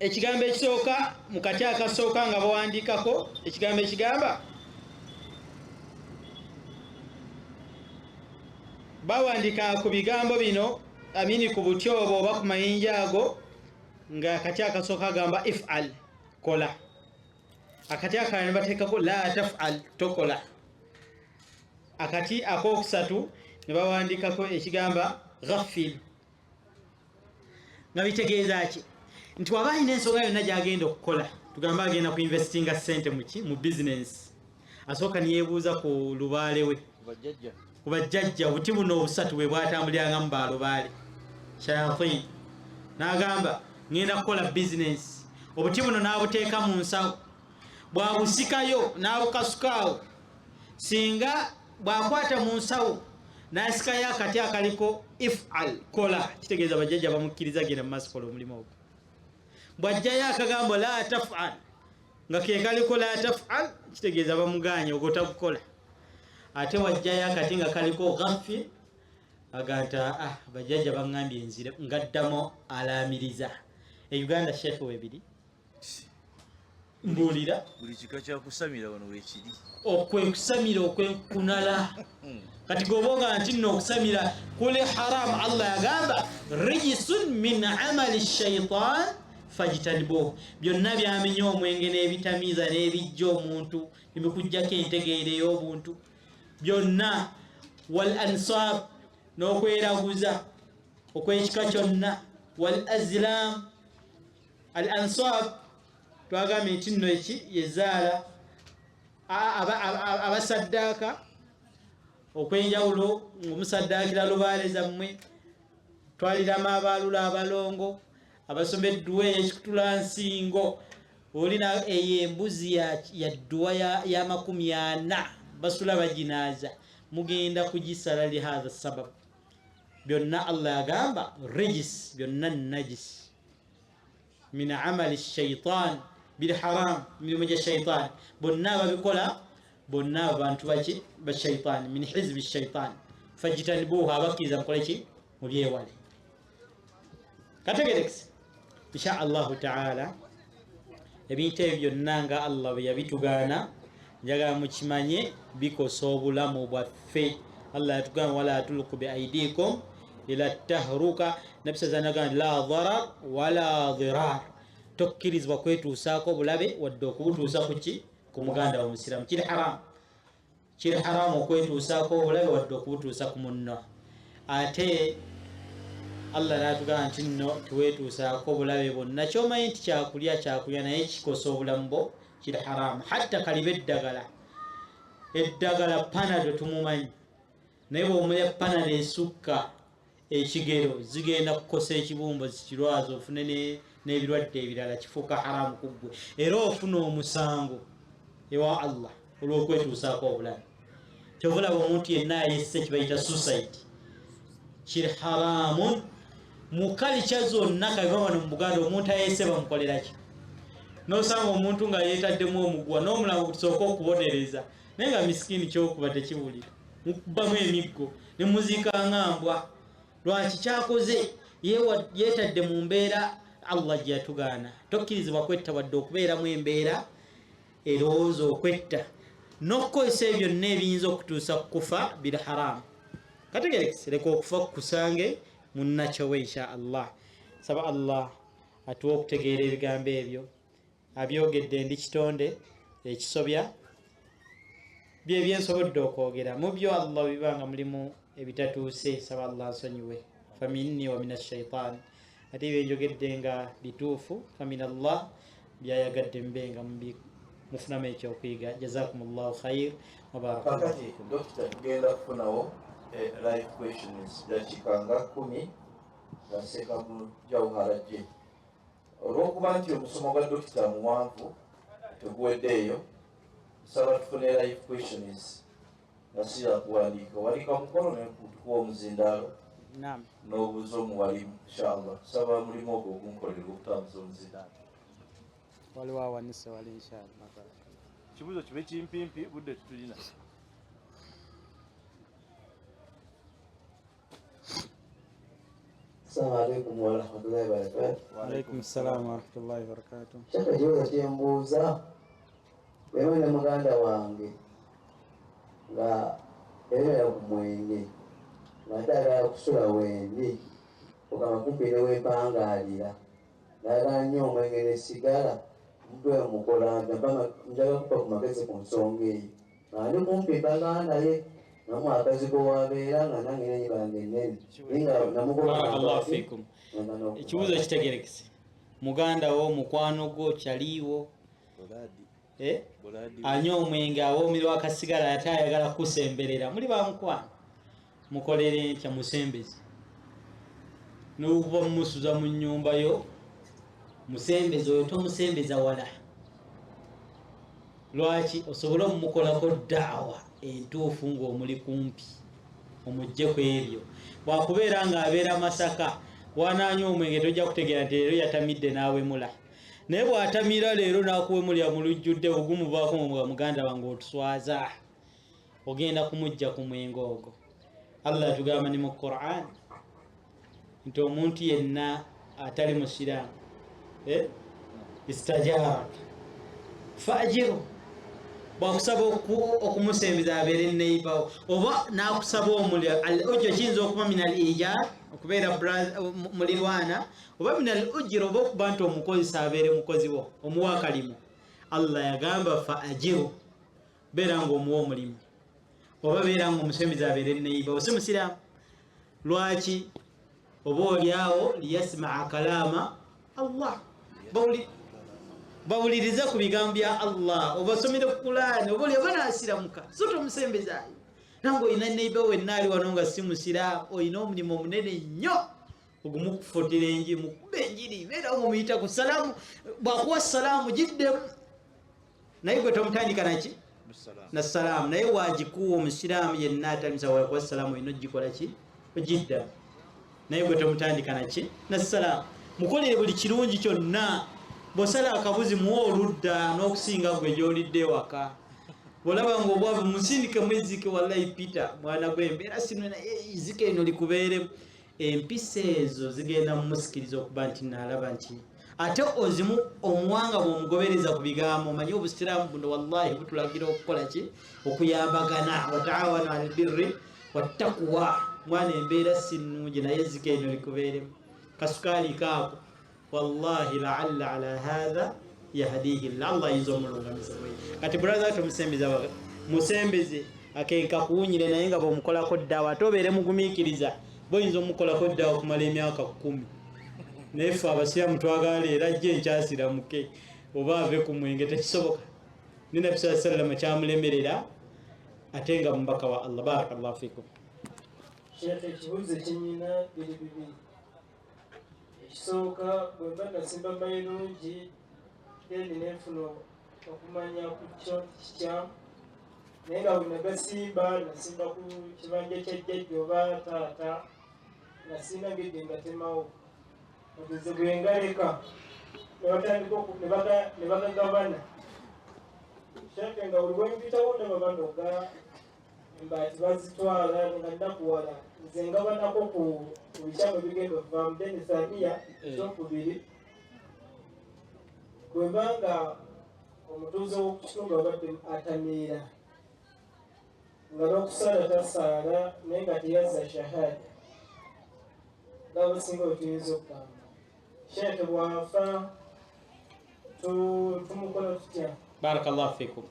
Ekigambo ekisooka mu kati akasooka nga bawandiikako ekigambo ekigamba, bawandiika ku bigambo bino amini ku buti obwo oba ku mayinja ago, nga akati akasooka agamba if'al, kola. Akati akalala ne bateekako la taf'al, tokola. Akati akokusatu ne bawandiikako ekigamba ghafil, nga bitegeeza ki? Nti waba alina ensonga yonna gy'agenda okukola, tugambe agenda ku investinga ssente muki mu bizinensi, asooka niyeebuuza ku lubaale we, ku bajjajja, obuti buno obusatu bwe bwatambulirangamu balubaale shayatin, n'agamba ngenda kukola bizinensi. Obuti buno n'abuteeka mu nsawo, bwabusikayo n'abukasukaawo. Singa bw'akwata mu nsawo n'asikayo akati akaliko if'al, kola, kitegeeza bajjajja bamukkiriza genda mu maaso kola omulimu ogwo. Bw'ajjayo akagambo la taf'al nga ke kaliko la taf'al, kitegeeza bamuganye ogwo tagukola. Ate wajjayo akati nga kaliko ghaffi, aga nti ah, bajjajja baŋŋambye nzire, ngaddamu alaamiriza. E Uganda sheekhe webiri mbuulira buli kika kyakusamira wano wekiri, okwekusamira okwenkunala. Kati gobonga nti nno okusamira kuli haram, Allah yagamba rijisun min amali shaitan fajtanibuh. Byonna byamenya omwenge n'ebitamiiza n'ebijja omuntu nebikujjako entegeera ey'obuntu byonna. Wal ansab, n'okweraguza okw'ekika kyonna. Wal azlam, al ansab twagambye nti nno eki yezaala abasaddaaka okwenjawulo, ng'omusaddaakira lubaale zammwe, twaliramu abaalula abalongo abasoma edduwa ey'ekikutula nsingo, olina eyo embuzi ya dduwa ya 40 basula baginaaza, mugenda kugisala lihatha sababu. Byonna Allah yagamba rijis, byonna najis min amali shaitan, biri haram, mirimu gya shaitan. Bonna ababikola bonna abantu baki? Ba shaitan, min hizbi shaitan fajtanibuha. Abakkiriza mukole ki? Mubyewale. Kategerekese insha Allahu taala. Ebintu ebyo byonna nga Allah bwe yabitugaana, njagala mukimanye bikosa obulamu bwaffe. Allah yatugamba wala tulqu bi aidikum ila tahruka. Nabisazanaga la darar wala dirar, tokkirizibwa kwetuusaako bulabe wadde okubutuusa kuki ku muganda wa musiramu. Kiri haramu, kiri haramu okwetuusaako obulabe wadde okubutuusa ku munno. Ate Allah n'atugamba nti nno teweetuusaako bulabe bwonna, kyomanyi nti kyakulya kyakulya, naye kikosa obulamu bwo, kiri haramu. Hatta kaliba eddagala, eddagala panado tumumanyi, naye bw'omulya panado esukka ekigero zigenda kukosa ekibumbo, zikirwaza, ofune n'ebirwadde ebirala, kifuuka haramu ku ggwe, era ofuna omusango ewa Allah olw'okwetuusaako obulabe. Kyova olaba omuntu yenna ayesse kibayita suicide, kiri haramun mu kalica zonna. Kabiva wano mu Buganda, omuntu ayesse bamukoleraki? Nosanga omuntu nga yeetaddemu omuguwa n'omulambo tusooka okubonereza, naye nga misikini kyokuba tekiwulira, mukubamu emiggo ne muziika nga mbwa. Lwaki kyakoze? Yeetadde mu mbeera Allah gye yatugaana. Tokkirizibwa kwetta wadde okubeeramu embeera erowooza okwetta, n'okukozesa ebyo byonna ebiyinza okutuusa ku kufa biri haramu. Kategerekese, leka okufa kukusange munnakyowe insha Allah. Saba Allah atuwe okutegeera ebigambo ebyo abyogedde. Ndi kitonde ekisobya, bye byensobodde okwogera mu byo. Allah bibanga mulimu ebitatuuse, saba Allah nsonyiwe, faminni wa min ashaitan. Ate byenjogedde nga bituufu, famin Allah, byayagadde mbe nga mufunamu ekyokuyiga. Jazakum llahu khair wa Kakati dokita, tugenda kufunawo live questions dakiika nga 10 nga Sekamu Jawhara jje, olwokuba nti omusomo gwa dokita muwanvu. Teguweddeeyo. Nsaba tufune live questions nga si yakuwandiika. Wandiika mukono nekutukuwa omuzindaalo n'obuuza omuwalimu inshallah. Nsaba mulimu ogwo ogunkolera okutambuza omuzindaalo. Waliwo awanise wali inshallah. Kibuuzo kibe kimpimpi, budde tutulina. Assalamu alaikum warahmatullahi wabarakatuh. Waalaikum salaam warahmatullahi wabarakatuh. Shaka ekibuuzo kyembuuza, bwema ne muganda wange nga yabeera ku mwenge ng'ate ayagala kusula wendi ogamba kumpi ne wempangaalira ng'ayagala nnyo omwenge ne sigala omuntu oyo mukola njagala kupa ku magezi ku nsonga eyo nga ndi kumpi mpangala naye namu akazigo wabeera nga nange nenyibange ennene naye nga namugoba. Barakallahu fikum. Ekibuuzo kitegerekese. Muganda wo, mukwano gwo, kyaliiwo anywa omwenge awoomerwa akasigala ate ayagala kusemberera, muli bamukwano, mukolere ntya? Musembeze nokuba mumusuza mu nnyumba yo. Musembeze oyo, tomusembeza wala. Lwaki? Osobole omumukolako daawa entuufu ng'omuli kumpi, omugje ku ebyo. Bwakubeera ng'abeera Masaka, wanaanywa omwenge tojja kutegeera nti leero yatamidde n'awemula, naye bw'atamira leero n'akuwemulira mu lujjudde ogumuvaako nga muganda wange otuswaza, ogenda kumujja ku mwenge ogwo. Allah atugamba ne mu Quran nti omuntu yenna atali musiraamu istajaraka fajiru, bwakusaba okumusembeza abeere neibawo oba nakusaba omuliro. Al ujra kiyinza okuba min al ijar, okubeera mulirwana, oba min al ujra, oba okuba nti omukozesa abeere mukozi wo, omuwa akalimu. Allah yagamba fa ajiru, beera nga omuwa omulimu oba beera nga omusembeza abeere neibawo, si musiraamu. Lwaki? Oba oliawo liyasmaa kalama Allah, bawulirize ku bigambo bya Allah, obasomere ku Kulaani, oba oli banaasiramuka. So tomusembezaayo. Nange olina neiba wenna ali wano nga si musiraamu, olina omulimu omunene nnyo ogumukufutira enjiri, mukuba enjiri, beera nga omuyita ku salaamu. Bwakuwa salaamu giddemu, naye gwe tomutandika naki na salaamu, naye wagikuwa. Omusiraamu yenna atali wakuwa salaamu olina ogikola ki? Ogiddamu, naye gwe tomutandika naki na salaamu. Mukolere buli kirungi kyonna. Bw'osala akabuzi muwe oludda n'okusinga gwe gy'olidde ewaka. Bw'olaba nga obwavu, musindikemu ezike. Wallahi Peter mwana gwe embeera sino, naye ezike eno likubeeremu. Empisa ezo zigenda mumusikiriza okuba nti naalaba nti ate ozimu omuwanga bw'omugobereza ku bigambo. Omanyi obusiraamu buno wallahi butulagira okukola ki? Okuyambagana, wataawanu al birri wattakuwa. Mwana embeera si nnungi, naye ezike eno likubeeremu, kasukaali kaako. Wallahi laalla ala hatha yahdihi llah, Allah ayinza omulungamiza. Kati brother tomusembeza, musembeze akenka kuwunyire, naye nga bwomukolako ddawa ate obeere mugumiikiriza. Boyinza omukolako ddawa okumala emyaka 10, naye ffe abasiraamu twagala leero ajje enkyasiramuke oba ave ku mwenge. Tekisoboka. Ne Nabbi saa sallama kyamulemerera ate nga mubaka wa Allah. Barakallahu fikum. Sheekh, ekibuuzo kyenyina biri bibiri. Ekisooka, bwe mba nasimba mayirungi then nenfuna okumanya ku kyo nti kikyamu, naye nga bwe nagasimba nasimba ku kibanja kya jjajja oba taata, nga sirina ngeri gye ngatemawo, nze bwe ngaleka ne batandika ne bagagabana. Sheekh, nga buli bwempitawo ndaba banoga embaati bazitwala, nga nnakuwala nze ngabanako ku bikyamu ebigenda okuvaamu. Then thaniya, ekyokubiri, bwebanga omutuuze w'okukitundu abadde atamiira nga n'okusaala tasaala, naye nga teyazza shahada ng'abasinga bwe tuyinza okugamba, sheekhe, bw'afa tumukola tutya? Barakallahu fikum.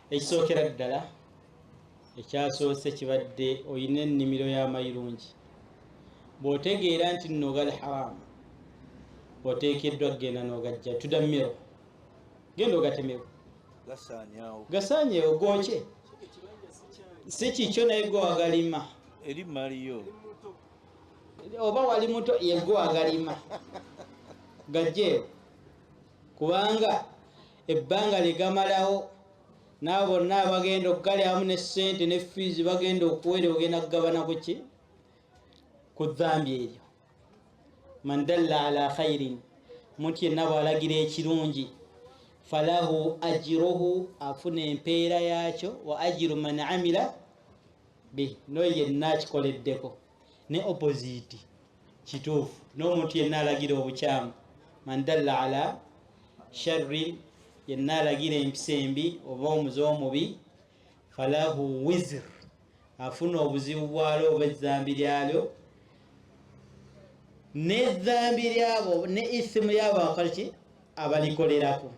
Ekisookera ddala, ekyasoose kibadde olina ennimiro y'amayirungi, bw'otegeera nti nno gali haramu, oteekeddwa kugenda n'ogajja tudammiro, genda ogatemewo. Gasaanyawo. Gasaanyewo, gookye. Si kikyo, naye gwe wagalima. Eri maliyo. Oba wali muto, yegwe wagalima, gajjeewo, kubanga Ebbanga lyegamalawo naabo bonna abagenda okugalyamu ne ssente ne fiizi bagenda okuwera, ogenda kugabana kuki? Ku dhambi eryo. Man dalla ala khairin, omuntu yenna bw'alagira ekirungi, falahu ajiruhu, afuna empeera yaakyo, wa ajiru man amila bi, noyo yenna akikoleddeko. Ne opposite kituufu, n'omuntu yenna alagira obukyamu, man dalla ala sharrin, yenna alagira empisa embi oba omuze omubi, falahu wizr, afuna obuzibu bwalwo oba ezambi lyalyo, n'ezambi lyabo ne ithimu lyabo akolaki abalikolerako,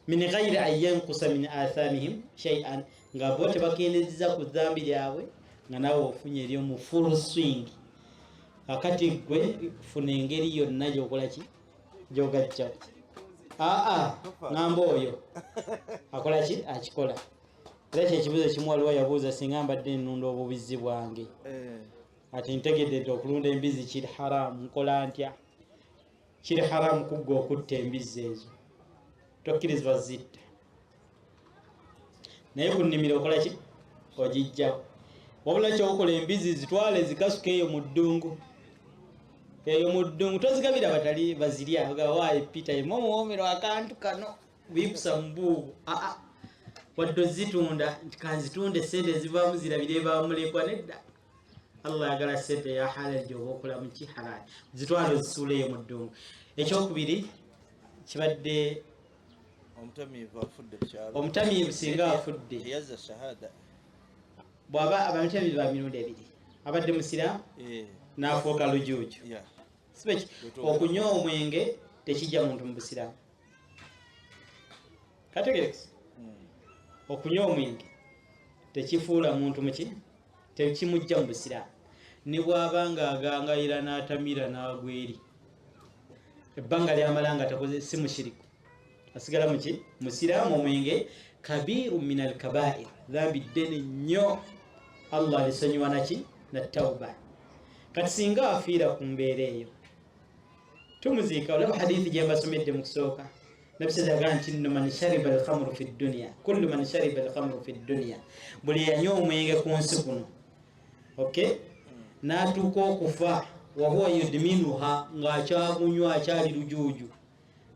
min ghairi an yankusa min athamihim shay'an, nga bo tebakendezeza ku zambi lyabwe, nga nawe ofunye eri mu full swing. Kakati gwe funa engeri yonna gyokolaki gyogajjawo. Aa, ŋŋamba oyo akolaki akikola. Era kyekibuuzo kimu waliwo yabuuza, singa mbadde nnunda obubizi bwange, ati ntegedde nti okulunda embizi kiri haramu, nkola ntya? Kiri haramu kugga okutta embizi ezo, tokkirizibwa zitta, naye ku nnimiro okola ki? Ogijjawo. Wabula kyokola, embizi zitwale zikasuka eyo mu ddungu, eyo mu ddungu, tozigabira batali bazirya. Waayi peter emu omuwoomero akantu kano buyikusa mu buubu. Aa, wadde ozitunda nti kanzitunde sente ezivaamu zirabire bamulekwa, nedda. Allah ayagala sente ya halal gyoba okola muki halal, zitwale ozisuula eyo mu ddungu. Ekyokubiri kibadde omutamiivu afudde ku kyalo. Omutamiivu singa afudde, teyazza shahada. Bw'aba abatamiivu ba mirundi ebiri, abadde musiraamu n'afuuka lujuuju. Sibeki okunywa omwenge tekijja muntu mu busiraamu, kategerekese. Okunywa omwenge tekifuula muntu muki, tekimujja mu busiraamu. Ne bw'aba nga agangayira n'atamira n'agwa eri, ebbanga lyamala nga takoze si mushiriku, asigala muki? Musiraamu. Omwenge kabiru min alkabair, dhambi ddene nnyo, Allah alisonyiwa naki? Na tauba. Kati singa afiira ku mbeera eyo, tumuziika. Olaba hadithi gye mbasomedde mu kusooka, nabisadaga nti nno man shariba alkhamru fi dunya, kullu man shariba alkhamru fi dunya, buli yanywa omwenge ku nsi kuno, okay, n'atuuka okufa wahuwa yudminuha, ng'akyagunywa, akyali lujuuju,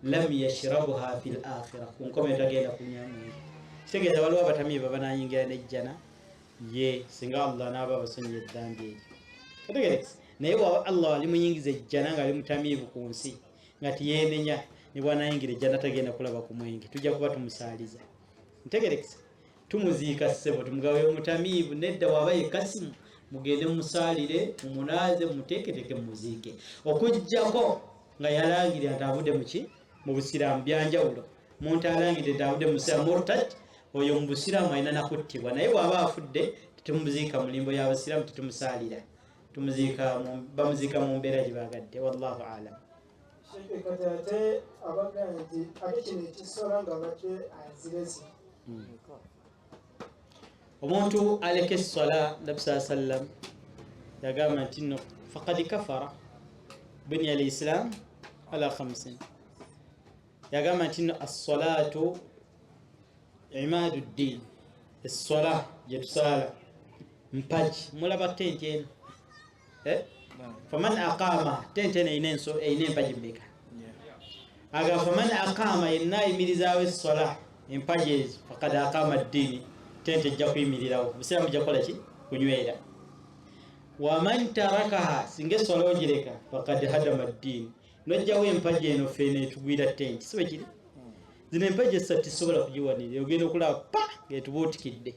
lam yashrabuha fi lakhira, ku nkomero tagenda kunywa mwenge. Kitegeeza waliwo abatamiivu abanayingira nejjana ye singa Allah naaba abasonyiye eddambi eryo. Kategerekese. Naye bwaba Allah alimuyingiza ejjana nga ali mutamiivu ku nsi nga tiyenenya, ne bwanayingira ejjana tagenda kulaba ku mwenge, tujja kuba tumusaaliza. Ntegerekese. Tumuziika ssebo, tumugawe omutamiivu nedda. Waba ye Kasimu, mugende mumusaalire, mumunaaze, mumuteeketeeke, mumuziike, okuggyako nga yalangirira nti avudde muki? Mu busiraamu. Byanjawulo. Muntu alangirire nti avudde mu busiraamu, murtad, oyo mu busiraamu alina nakuttibwa. Naye bw'aba afudde, tetumuziika mu limbo y'abasiraamu, tetumusaalira, tumuziika bamuziika mu mbeera gye bagadde. Wallahu alam. Sheikh, kati ate abagamba nti ate kino ekisola nga abadde azireze. Omuntu aleka essola, Nabi saa sallam yagamba nti nno faqad kafara, bunya lislam ala khamsin. Yagamba nti nno assolatu imadu ddin, essola gyetusaala mpagi. Mulaba tenti eno, eh? Faman aqama, tenti eno erina erina empagi mmeka? Aga faman aqama, yenna ayimirizaawo essola, empagi ezo, faqad aqama ddiini, tenti ejja kuyimirirawo, obusiraamu bujja kukola ki? Kunywera. Waman tarakaha, singa essola ogireka, faqad hadama ddiini, nojjawo empagi eno, feeno etugwira tenti. Si bwe kiri? Zino empagi esatu tisobola kugiwanirira, ogenda okulaba pa ngetubuutikidde.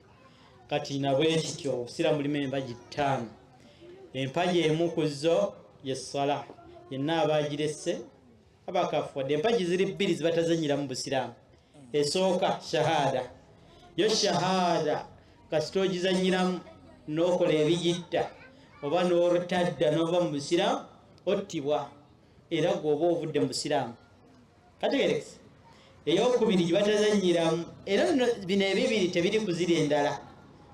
Kati nabwe kityo obusiraamu bulimu empagi ttaano, empagi emu ku zo yessola. Yenna aba agiresse aba akafuwadde. Empagi ziri bbiri zibatazanyira mu busiraamu. Esooka shahada. Yo shahada kasita ogizanyiramu n'okola ebigitta oba n'orutadda n'ova mu busiraamu, ottibwa, era gwe oba ovudde mu busiraamu. Kategerekese. Eyokubiri gyebatazanyiramu, era nno bino ebibiri tebiri kuzira endala.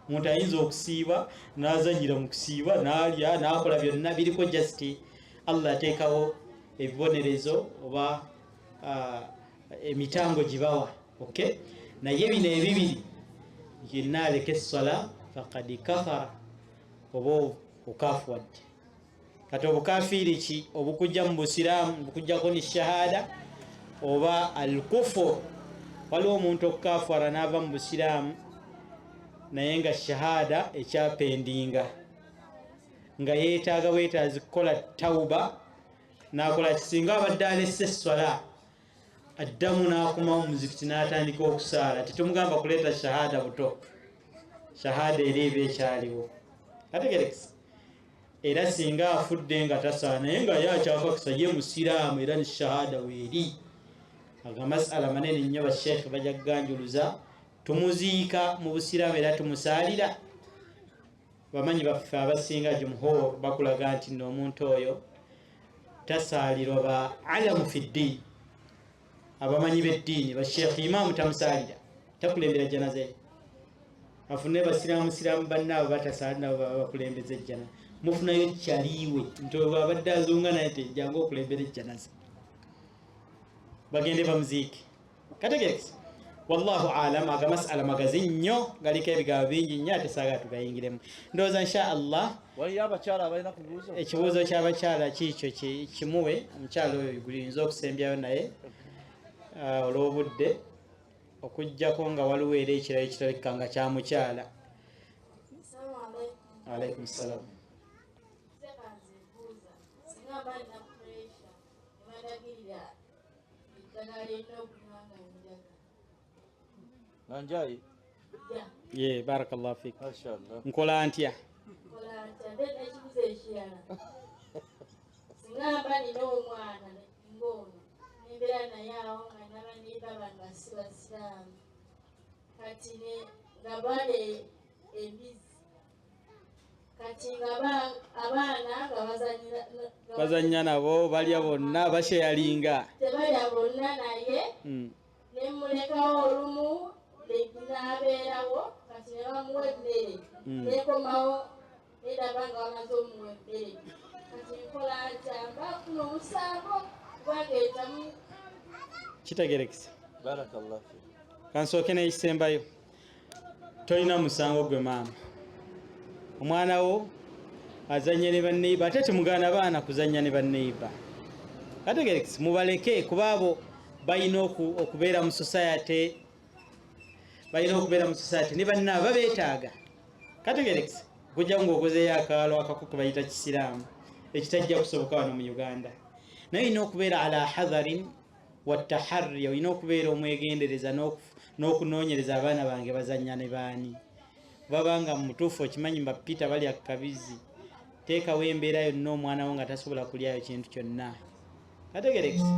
Omuntu ayinza okusiiba n'azanyira mu kusiiba, n'alya, n'akola byonna, biriko just Allah ateekawo ebibonerezo oba emitango gibawa. Okay, naye bino ebibiri yenna aleka esswala faqad kafara, oba okafuwadde. Kati obukafiiri ki obukujja mu busiraamu, bukujjako ni shahada oba alkufur? Waliwo omuntu okukafuwala n'ava mu busiraamu naye nga shahada ekyapendinga, nga yeetaaga bwetaazi kukola tauba n'akola kisinga abadde alese esswala, addamu n'akomawo muzikiti n'atandika okusaala. Tetumugamba kuleeta shahada buto, shahada era eba ekyaliwo. Kategerekesa. Era singa afudde nga tasaala naye nga ye akyakakisa ye musiraamu era ne shahada weeri. Aga masala manene nnyo, basheekhe bajja kuganjuluza. Tumuziika mu busiraamu era tumusaalira. Bamanyi baffe abasinga jumhur bakulaga nti nno omuntu oyo tasaalirwa ba alamu fi ddiini, abamanyi b'eddiini, basheekhe imaamu tamusaalira, takulembera janaza ye. Afune basiraamu siraamu bannaabo batasaala nabo baba bakulembeza ejjana. Mufunayo kyaliiwe nti oyo bw'abadde azunga naye tejjanga okulembera ejjanaza, bagende bamuziike. Kategerekesa. Wallahu alam. Aga masala magazi nnyo, galiko ebigambo bingi nnyo, ate saagala tugayingiremu. Ndowooza insha Allah Waliyo abakyala abalina ku bibuuzo? Ekibuuzo ky'abakyala kiikyo kimuwe omukyala oyo guyinza okusembyayo naye olw'obudde, okuggyako nga waliwo era ekirala ekitalika nga kya mukyala. Assalamu alaikum. Alaikum salam. Nze mbuuza, singa mba nina pressure ne bandagirira eddagala lirina okunywa nga njaga. Nga njayi? Ya. Ye, barakallahu fik. Mashallah. Nkola ntya? Nkola ntya? Then n'ekibuuzo ekirala, singa mba nina omwana ng'ono nembeera naye awo nga n'abaneiba bange nga si basiraamu, kati ne nga bale embizi, kati nga abaana nga bazanyira nga Bazanya nabo, balya bonna, basheyalinga. Tebalya bonna naye nemulekawo olumu n'abeerawo, kati ne bamuwa emmere, nekomawo neraba nga bamaze omuwa emmere. Kati nkola ntya? Mba nfuna omusango kubanga etamu? Kitegerekesa. Barakallahu fik. Kansooke n'ekisembayo. Tolina musango gwe maama. Omwana wo azanya ne banneiba, ate temugaana baana kuzanya ne banneiba. Kategerekesa, mubaleke, kuba abo balina okubeera mu society, balina okubeera mu society ne bannaabo babeetaaga. Kategerekesa, kujja ng'okozeyo akaalo akako ke bayita kisiraamu ekitajja kusoboka wano mu Uganda, naye olina okubeera ala hadharin wataharri, olina okubeera omwegendereza n'okunoonyereza abaana bange bazanya ne baani. Babanga mutuufu okimanyi ba Peter balya kabizi, teekawo embeera yonna omwana wo nga tasobola kulyayo kintu kyonna. Kategerekesa.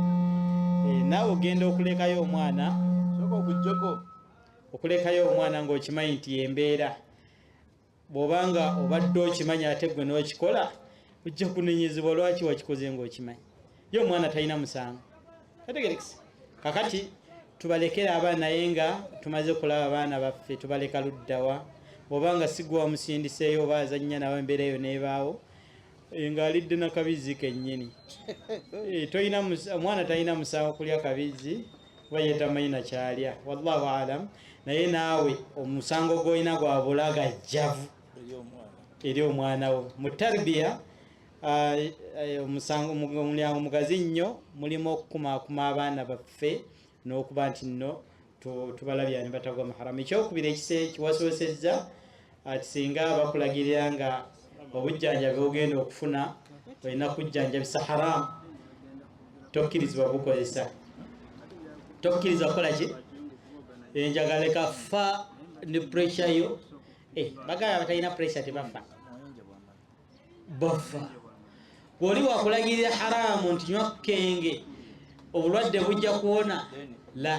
Naawe ogenda okulekayo omwana, Sooka okuggyeko. Okulekayo omwana ng'okimanyi nti yembeera, bw'obanga obadde okimanyi ate gwe n'okikola, ojja kunenyezebwa lwaki wakikoze ng'okimanyi. Ye omwana talina musango. Kategerekesa. Kakati tubalekere abaana, naye nga tumaze kulaba abaana baffe tubaleka luddawa. Bw'obanga si gwe wamusindiseeyo oba azannya nawe, embeera eyo n'ebaawo ng'alidde na kabizi kennyini, tolina omwana talina musango kulya kabizi kuba ye tamanyi nakyalya. Wallahu alam. Naye naawe omusango gw'olina gwa bulagajjavu eri omwana. Eri omwana wo mu tarbiya. Omusango omulyango mugazi nnyo, mulimu okukumaakuma abaana baffe n'okuba nti nno tubalabya ne batagwa mu haramu. Ekyokubiri ekise kiwasoosezza ati singa bakulagirira nga obujjanjabi ogenda okufuna olina kujjanjabisa haramu, tokkirizibwa kukozesa, tokkiriza kukola ki? Enjagala leka fa ne pressure yo. Bagala abatalina pressure tebafa, bafa. Bw'oli wakulagirira haramu nti nywa kenge obulwadde bujja kuwona, la,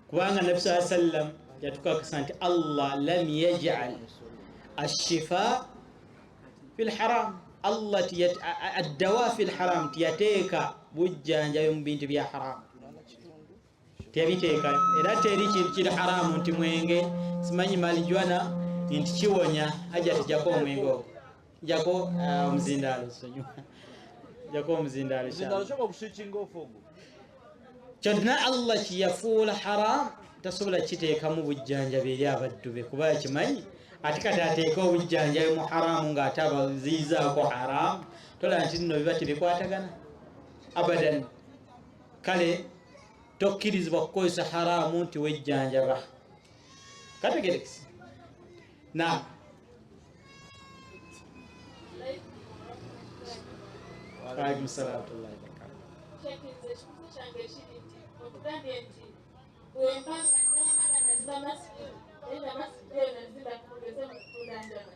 kubanga Nabi saa sallam yatukakasa nti Allah lam yajal ashifa fi lharam, Allah addawa fi lharam, tiyateeka bujjanjabi mu bintu bya haramu, teyabiteeka. Era teri kintu kiri haramu nti mwenge, simanyi marijuana, nti kiwonya. Ajja tijjako omwenge ogwo, jjako omuzindaalo, sonyiwa, jjako omuzindaalo. Zindaalo, sooka okuswitchinga off ogwo. Kyonna Allah kyeyafuula haram tasobola kiteekamu bujjanjabi eri abaddu be, kuba yakimanyi ate kati ateeka obujjanjabi mu haramu ng'ate abaziizaako haramu, tolaba nti nno biba tebikwatagana abadan. Kale tokkirizibwa kukozesa haramu nti wejjanjaba. Kategerekese. Naam. Waalaikum salaam warahmatullahi wabarakatuh. Sheikh, ekibuuzo kyange kiri nti otugambye nti bwemba nga nazimba masjid, naye nga masjid eyo nazimba kugeze mu kutunda njaga,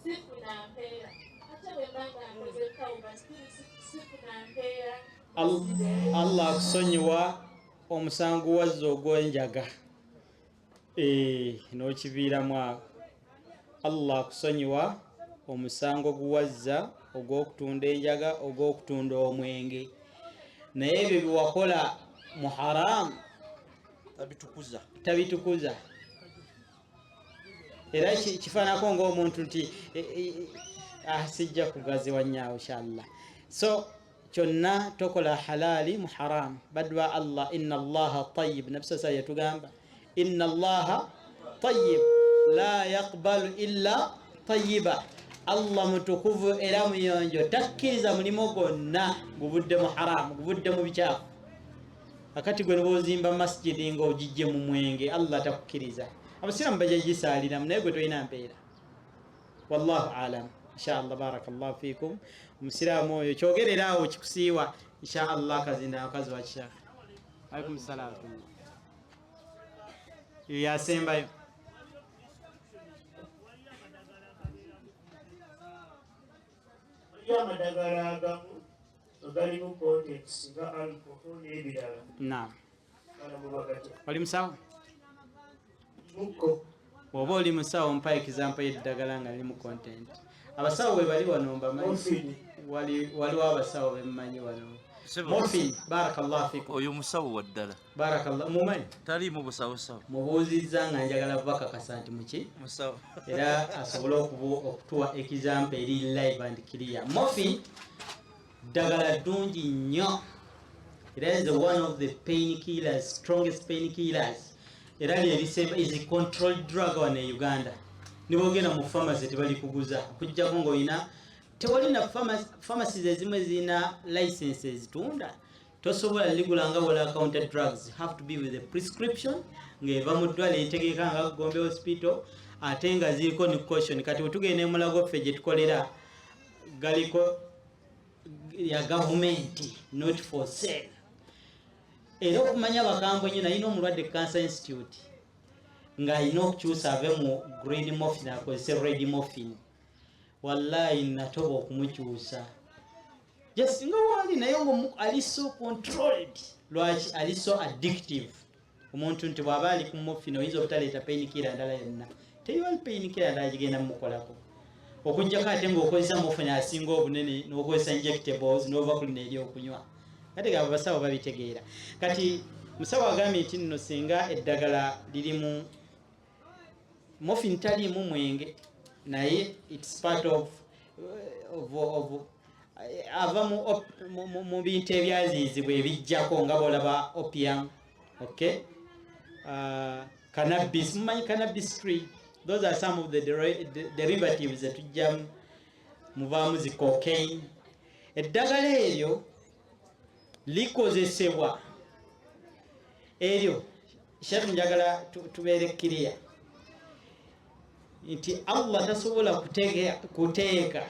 sifuna mpeera. Ate bwemba nga nkoze tawuba, sifuna mpeera. Allah akusonyiwa omusango wazza ogw'enjaga n'okiviiramu awo. Allah akusonyiwa omusango guwazza ogw'okutunda enjaga, ogw'okutunda omwenge, naye ebyo byewakola mu haramu tabitukuza, tabitukuza. Era kifaanako ng'omuntu nti sijja kugaziwa nnyo inshallah. So kyonna tokola halali mu haramu. Baddu ba Allah, inna Allaha tayyib, Nabbi sallallahu alayhi yatugamba inna Allaha tayyib la yaqbalu illa tayyiba. Allah mutukuvu era muyonjo, takkiriza mulimo gwonna guvudde mu haramu, guvudde mu bikyafu. Akati gwe bw'ozimba masjidi ng'ogijje mu mwenge, Allah takukkiriza. Abasiraamu bajja gisaaliramu, naye gwe tolina mpeera. Wallahu alam. Inshallah, barakallahu fikum. Omusiraamu oyo kyogerera awo kikusiiwa inshallah. Kazinda mukazi wa kishaka. Alaikum salaam. Yasembayo. Waliyo amadagala agamu agalimu contents nga alcohol n'ebirala. Naam. Balamu bagatya? Oli musawo? Mukko. Bw'oba oli musawo, mpa example y'eddagala nga lirimu content. Abasawo bwe bali wano mbamanyi. Morphine. Waliwo abasawo bemmanyi wano. Morphine, barakallahu fikum. Oyo musawo wa ddala. Barakallah, mumanyi? Taliimu busawosawo. Mubuuzizza nga njagala bakakasa nti muki? Musawo. Era asobole okutuwa example eri live and clear. Morphine ddagala ddungi nnyo. Era is one of the pain killers, strongest pain killers. Era lyerisemba is a controlled drug wano e Uganda. Ne bw'ogenda mu pharmacy tebali kuguza, okuggyako ng'olina, tewali na pharmacies ezimu ezirina licenses ezitunda. Tosobola ligula nga wola counter drugs, have to be with a prescription ng'eva mu ddwaliro eritegeeka nga Gombe Hospital, ate nga ziriko ne caution. Kati bwe tugenda e Mulago ffe gye tukolera, galiko ya gavumenti, not for sale. Era okumanya abakambwe ennyo, nalina omulwadde Cancer Institute ng'alina okukyusa ave mu green morphine akozese red morphine. Wallahi natoba okumukyusa, just nga waali naye nga ali so controlled. Lwaki ali so addictive? Omuntu nti bw'aba ali ku morphine oyinza obutaleeta painkiller ndala yonna, teriwali painkiller ndala gigenda mumukolako, okuggyako ate ng'okozesa morphine asinga obunene n'okozesa injectables n'ova ku lino eryokunywa. Kati abo basawo babitegeera. Kati musawo agambye nti nno singa eddagala lirimu morphine, taliimu mwenge, naye it's part of ava mu bintu ebyaziizibwa ebijjako nga bwolaba opium, okay, cannabis, mumanyi cannabis tree, those are some of the derivatives zetujjamu, muvaamu zi cocaine. Eddagala eryo likozesebwa eryo. Sheekh, njagala tubeere clear nti Allah tasobola kuteeka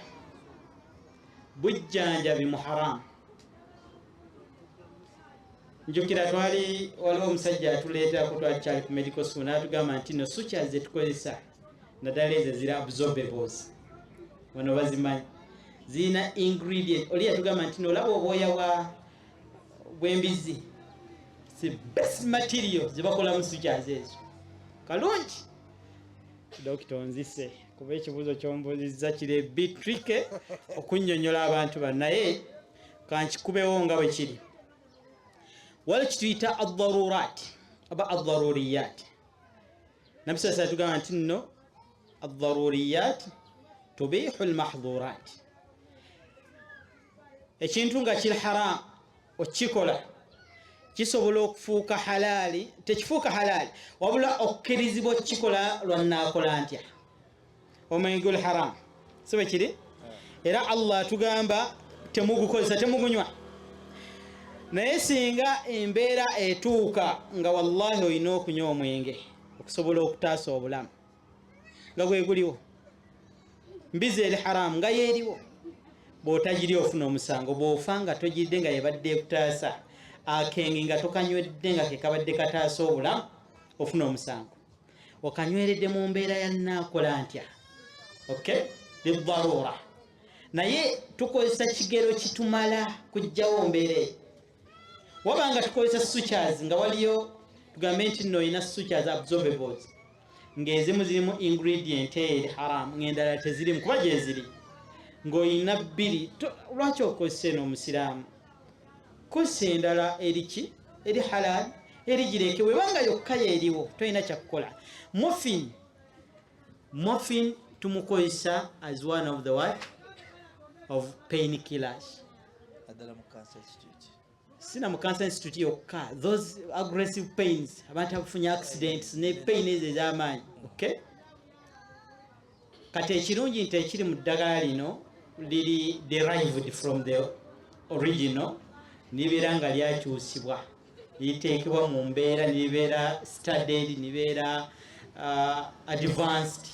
bujjanjabi mu haramu. Njukira twali waliwo omusajja atuleetako, twali ku medical school, n'atugamba nti no sutures zetukozesa, naddala ezo ziri absorbables, wano bazimanyi, zirina ingredient. Oli yatugamba nti nolaba obwoya bw'embizi si best material zebakolamu sutures ezo. Kalungi Dokita, onzise kuba ekibuuzo kyombuuzizza kiri bitrike okunnyonnyola abantu bano, naye kankikubewo nga bwe kiri. Waliwo kituyita addarurat oba addaruriyat. Nabisasa tugamba nti nno addaruriyat tubihu lmahdhurat. Ekintu nga kiri haram okikola, Kisobola okufuuka halaali, tekifuuka halaali, wabula okukkirizibwa okukikola lwannaakola ntya. Omwenge guli haramu, si bwe kiri? Era Allah atugamba temugukozesa, temugunywa. Naye singa embeera etuuka nga wallahi olina okunywa omwenge okusobola okutaasa obulamu, nga gwe guliwo, mbizi eri haramu nga yeeriwo, bw'otagiri ofuna omusango. Bw'ofa nga togiridde nga yebadde ekutaasa, akenge nga tokanywedde nga ke kabadde kataasa obulamu, ofuna omusango. Okanyweredde mu mbeera ya nnaakola ntya, okay, lidarura. Naye tukozesa kigero kitumala kujjawo mbeera eyo. Waba nga tukozesa sutures, nga waliyo, tugambe nti nno olina sutures absorbables, ng'ezimu zirimu ingredient eyo eri haramu, ng'endala tezirimu, kuba gyeziri, ng'olina bbiri, lwaki okozesa eno? Omusiraamu kozesa endala eriki eri halal, eri gireke. Webanga yokka yeeriwo, tolina kyakukola. Morphine tumukozesa as one of the what of pain killers. Naddala mu Cancer Institute. Sina mu Cancer Institute yokka, those aggressive pains, abantu abafunye accidents ne pain ezo ez'amaanyi, okay. Kati ekirungi nti ekiri mu ddagala lino liri derived from the original, nibeera nga lyakyusibwa, liteekebwa mu mbeera, nibeera studied, nibeera advanced,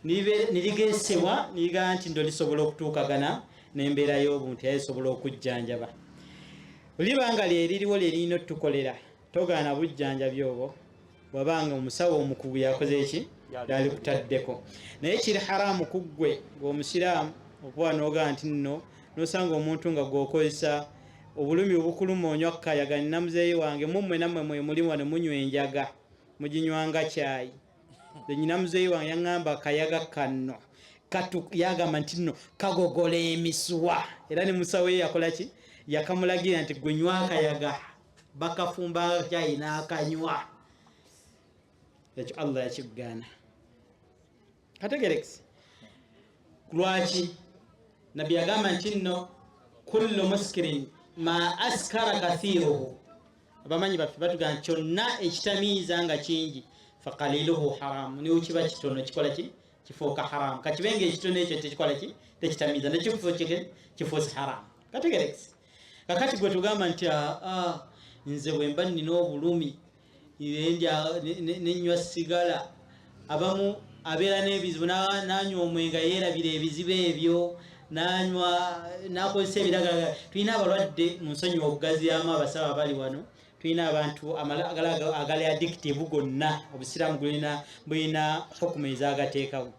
nirigesebwa, nirigaa nti ndo lisobola okutuukagana n'embeera y'obuntu, era lisobola okujjanjaba. Liba nga lyeririwo lyerina otukolera, togaana bujjanjabi obwo bwabanga omusawo omukugu yakoze eki yalikutaddeko. Naye kiri haramu ku ggwe ng'omusiraamu okuba nogaa nti nno nosanga omuntu nga gweokozesa obulumi obukuluma onywa kayaga. Nina muzeeyi wange, mummwe nammwe mwe muli wano munywa enjaga, muginywanga kyayi. Nze nyina muzeeyi wange yaŋŋamba kayaga kanno katu, yagamba nti nno kagogola emisuwa, era ne musawo ye yakola ki, yakamulagira nti gwe nywa akayaga, bakafumba kyayi n'akanywa. Ekyo Allah yakikugaana. Kategerekisi lwaki nabbi yagamba nti nno kullu muskirin ma askara kathiruhu. Abamanyi baffe batugamba nti kyonna ekitamiiza nga kingi, faqaliluhu haramu, niwe kiba kitono kikola ki, kifuuka haramu. Kakibe nga ekitono ekyo tekikola ki, tekitamiiza, nekifuuse haramu. Kategerekisi kakati gwe tugamba nti aa nze bwe mba nina obulumi nenywa sigala. Abamu abeera n'ebizibu, nanywa omwenge yeerabira ebizibu ebyo, nanywa nakozesa ebiragalalagala. Tulina abalwadde mu nsonyiwa okugaziyamu abasawo abali wano, tulina abantu agali addictive gonna. Obusiraamu bulina hukumu ezagateekawo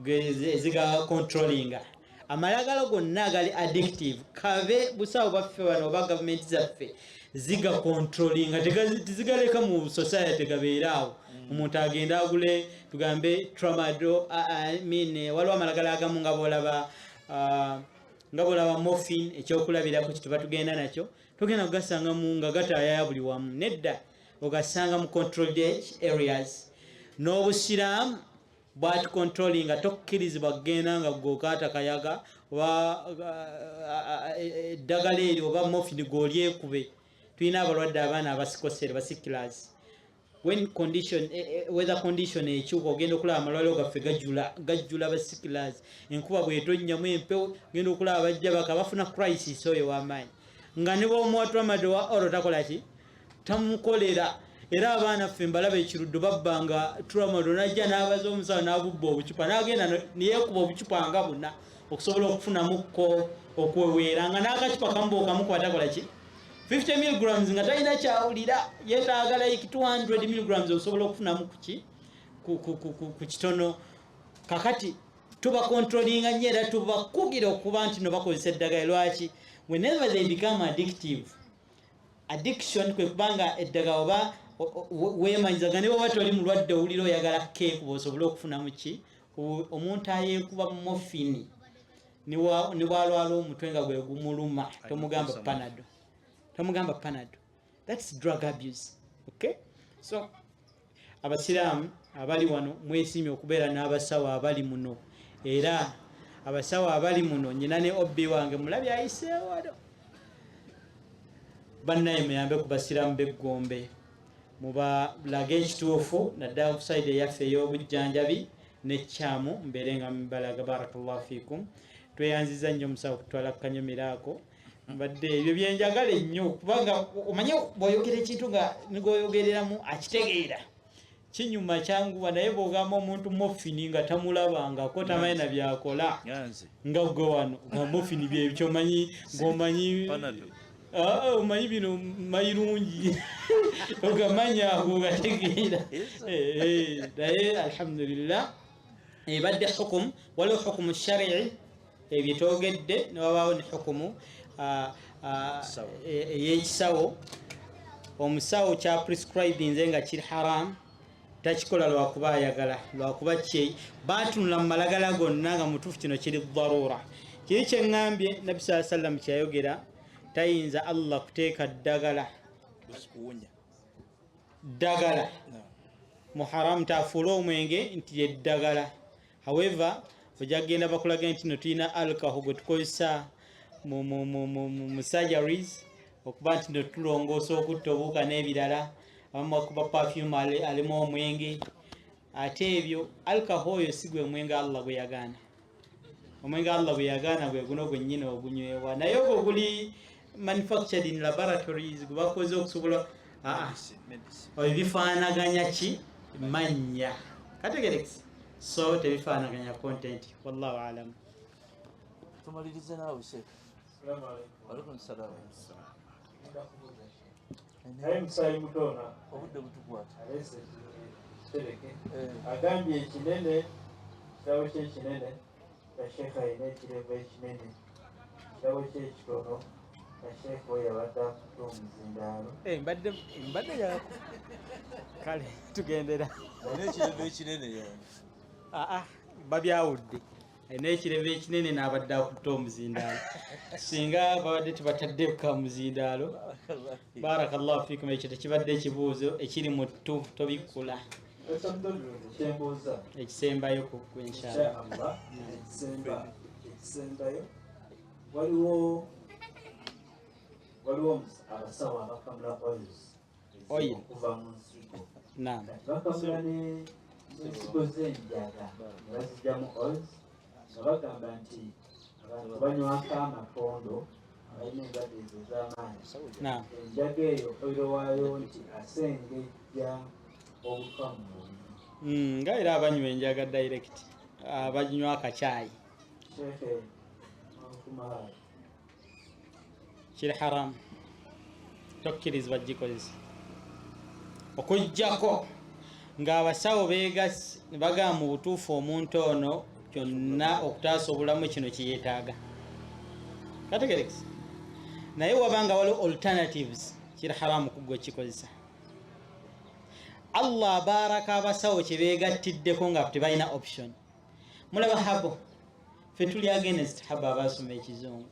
eziga controllinga amalagala gonna agali addictive, kabe busawo bwaffe wano oba gavumenti zaffe ziga controllinga, tezigaleka mu society gabeere awo. Omuntu agenda agule, tugambe tramadol, I mean, waliwo amalagala agamu nga bwolaba morphine, ekyokulabirako kituba tugenda nakyo, togenda kugasanga mu nga gataayaya buli wamu, nedda, ogasanga mu controlled areas. N'obusiraamu bwatucontrollinga, tokkirizibwa kugenda nga gwokaata kayaga oba eddagala eryo oba morphine gwolyekube. Tulina abalwadde abaana aba sickle cell, ba sicklers, when condition weather condition ekyuka, ogenda okulaba amalwaliro gaffe gajjula, gajjula ba sicklers. Enkuba bwetonnyamu empewo, ogenda okulaba bajja baka bafuna crisis oyo w'amaanyi, nga ne bwomuwa tramadol wa oro takola ki, tamukolera. Era abaana ffe mbalaba ekiruddu babbanga tramadol, najja n'abaza omusawo n'abubba obucupa, n'agenda neyeekuba obucupa nga buna okusobola okufunamukko okweweera, nga n'akacupa kamu bw'okamukuba takola ki, 50 milligrams, nga talina kyawulira, yeetaaga like 200 milligrams okusobola okufunamu kuki ku kitono. Kakati tubacontrollinga nnyo era tubakugira okuba nti no bakozesa eddagala. Lwaki? Whenever they become addictive, addiction kwe kubanga eddagala oba weemanyizaga, ne bwoba toli mulwadde owulira oyagala keekuba osobole okufunamu ki. Omuntu ayeekuba morphine ne bwalwala omutwe nga gwe gumuluma, tomugamba Panado, tomugamba Panado, that's drug abuse, okay? So abasiraamu abali wano mwesiimye okubeera n'abasawo abali muno, era abasawo abali muno nyina ne obbi wange mulabye ayiseewo wano. Bannaye, muyambe ku basiraamu b'eggombe, mubalage ekituufu, naddala ku side eyaffe ey'obujjanjabi nekyamu, mbeere nga mubalaga. Barakallahu fikum. Tweyanziza nnyo omusawo kutwala kukanyumiraako. Mbadde ebyo byenjagala ennyo, kubanga omanye bw'oyogera ekintu nga nigoyogereramu akitegeera, kinyuma, kyanguwa. Naye bw'ogamba omuntu morphine nga tamulabangako, tamanyi na byakola, nga gwe wano nga morphine byekyomanyi, ng'omanyi omanyi bino mayirungi, ogamanyi ago gategeera. Naye alhamdulillah, ebadde hukumu, waliwo hukumu sharii ebyo twogedde, newabaawo ne hukumu ey'ekisawo. Omusawo kya prescribinze nga kiri haram, takikola lwakuba ayagala, lwakuba kye batunula mu malagala gonna nga mutuufu kino kiri darura. Kiri kyeŋŋambye, Nabbi saa sallam kyeyayogera, tayinza Allah kuteeka ddagala ddagala mu haramu, tafuule omwenge nti lyeddagala. However, ojja kugenda bakulage nti no tulina alcohol gwe tukozesa mu surgeries okuba nti no tulongoosa okutta obuwuka n'ebirala. Abamu bakuba perfume alimu omwenge. Ate ebyo, alcohol oyo si gwe mwenge Allah gwe yagaana. Omwenge Allah gwe yagaana gwe guno gwennyini ogunywewa, naye ogwo guli manufactured in laboratories, gwe bakoze okusobola oyo bifaanaganya ki mannya kategerekisi, so tebifaanaganya content. Wallahu alam. Tumalirize naawe, Sheekh. Alaikum salam. Naye musaayi mutoona. Obudde butukwata. Aleese kitereke, agambye ekinene, kirabo kye ekinene nga sheekh alina ekirevu ekinene, kirabo kye ekitono nga sheekh oyo abadde akutte omuzindaalo. Mbadde yako, kale tugendera. Olina ekirevu ekinene yono. Aa, babyawudde. Alina ekirevu ekinene n'abadde akutte omuzindaalo. Singa babadde tebatadde ka muzindaalo. Barakallahu fikum. Ekyo tekibadde ekibuuzo ekiri mu ttu, tobikkula. Kyembuuza ekisembayo ku gwe, inshallah. Inshallah, ekisembayo, waliwo abasawo abakamula oils Oil. okuva mu nsigo. Kati bakamula n'ensigo z'enjaga ne bazigyamu oils, nga bagamba nti abantu banywako amatondo abalina endwadde ezo ez'amaanyi. Enjaga eyo oil waayo nti asengejja obutwa mu mubiri. Nga era abanywa enjaga direct, abanywa akacaayi. Sheekhe, nkumahayi. Kiri haramu, tokkirizibwa gikozesa, okugjako ng'abasawo beegasi ne bagamba mu butuufu omuntu ono kyonna okutaasa obulamu kino kiyeetaaga. Kategerekesa. Naye wabanga waliwo alternatives, kiri haramu kugwe kikozesa. Allah abaaraka abasawo kye beegattiddeko nga tebalina option. Mulaba herbal, ffe tuli against herbal, abasoma ekizungu.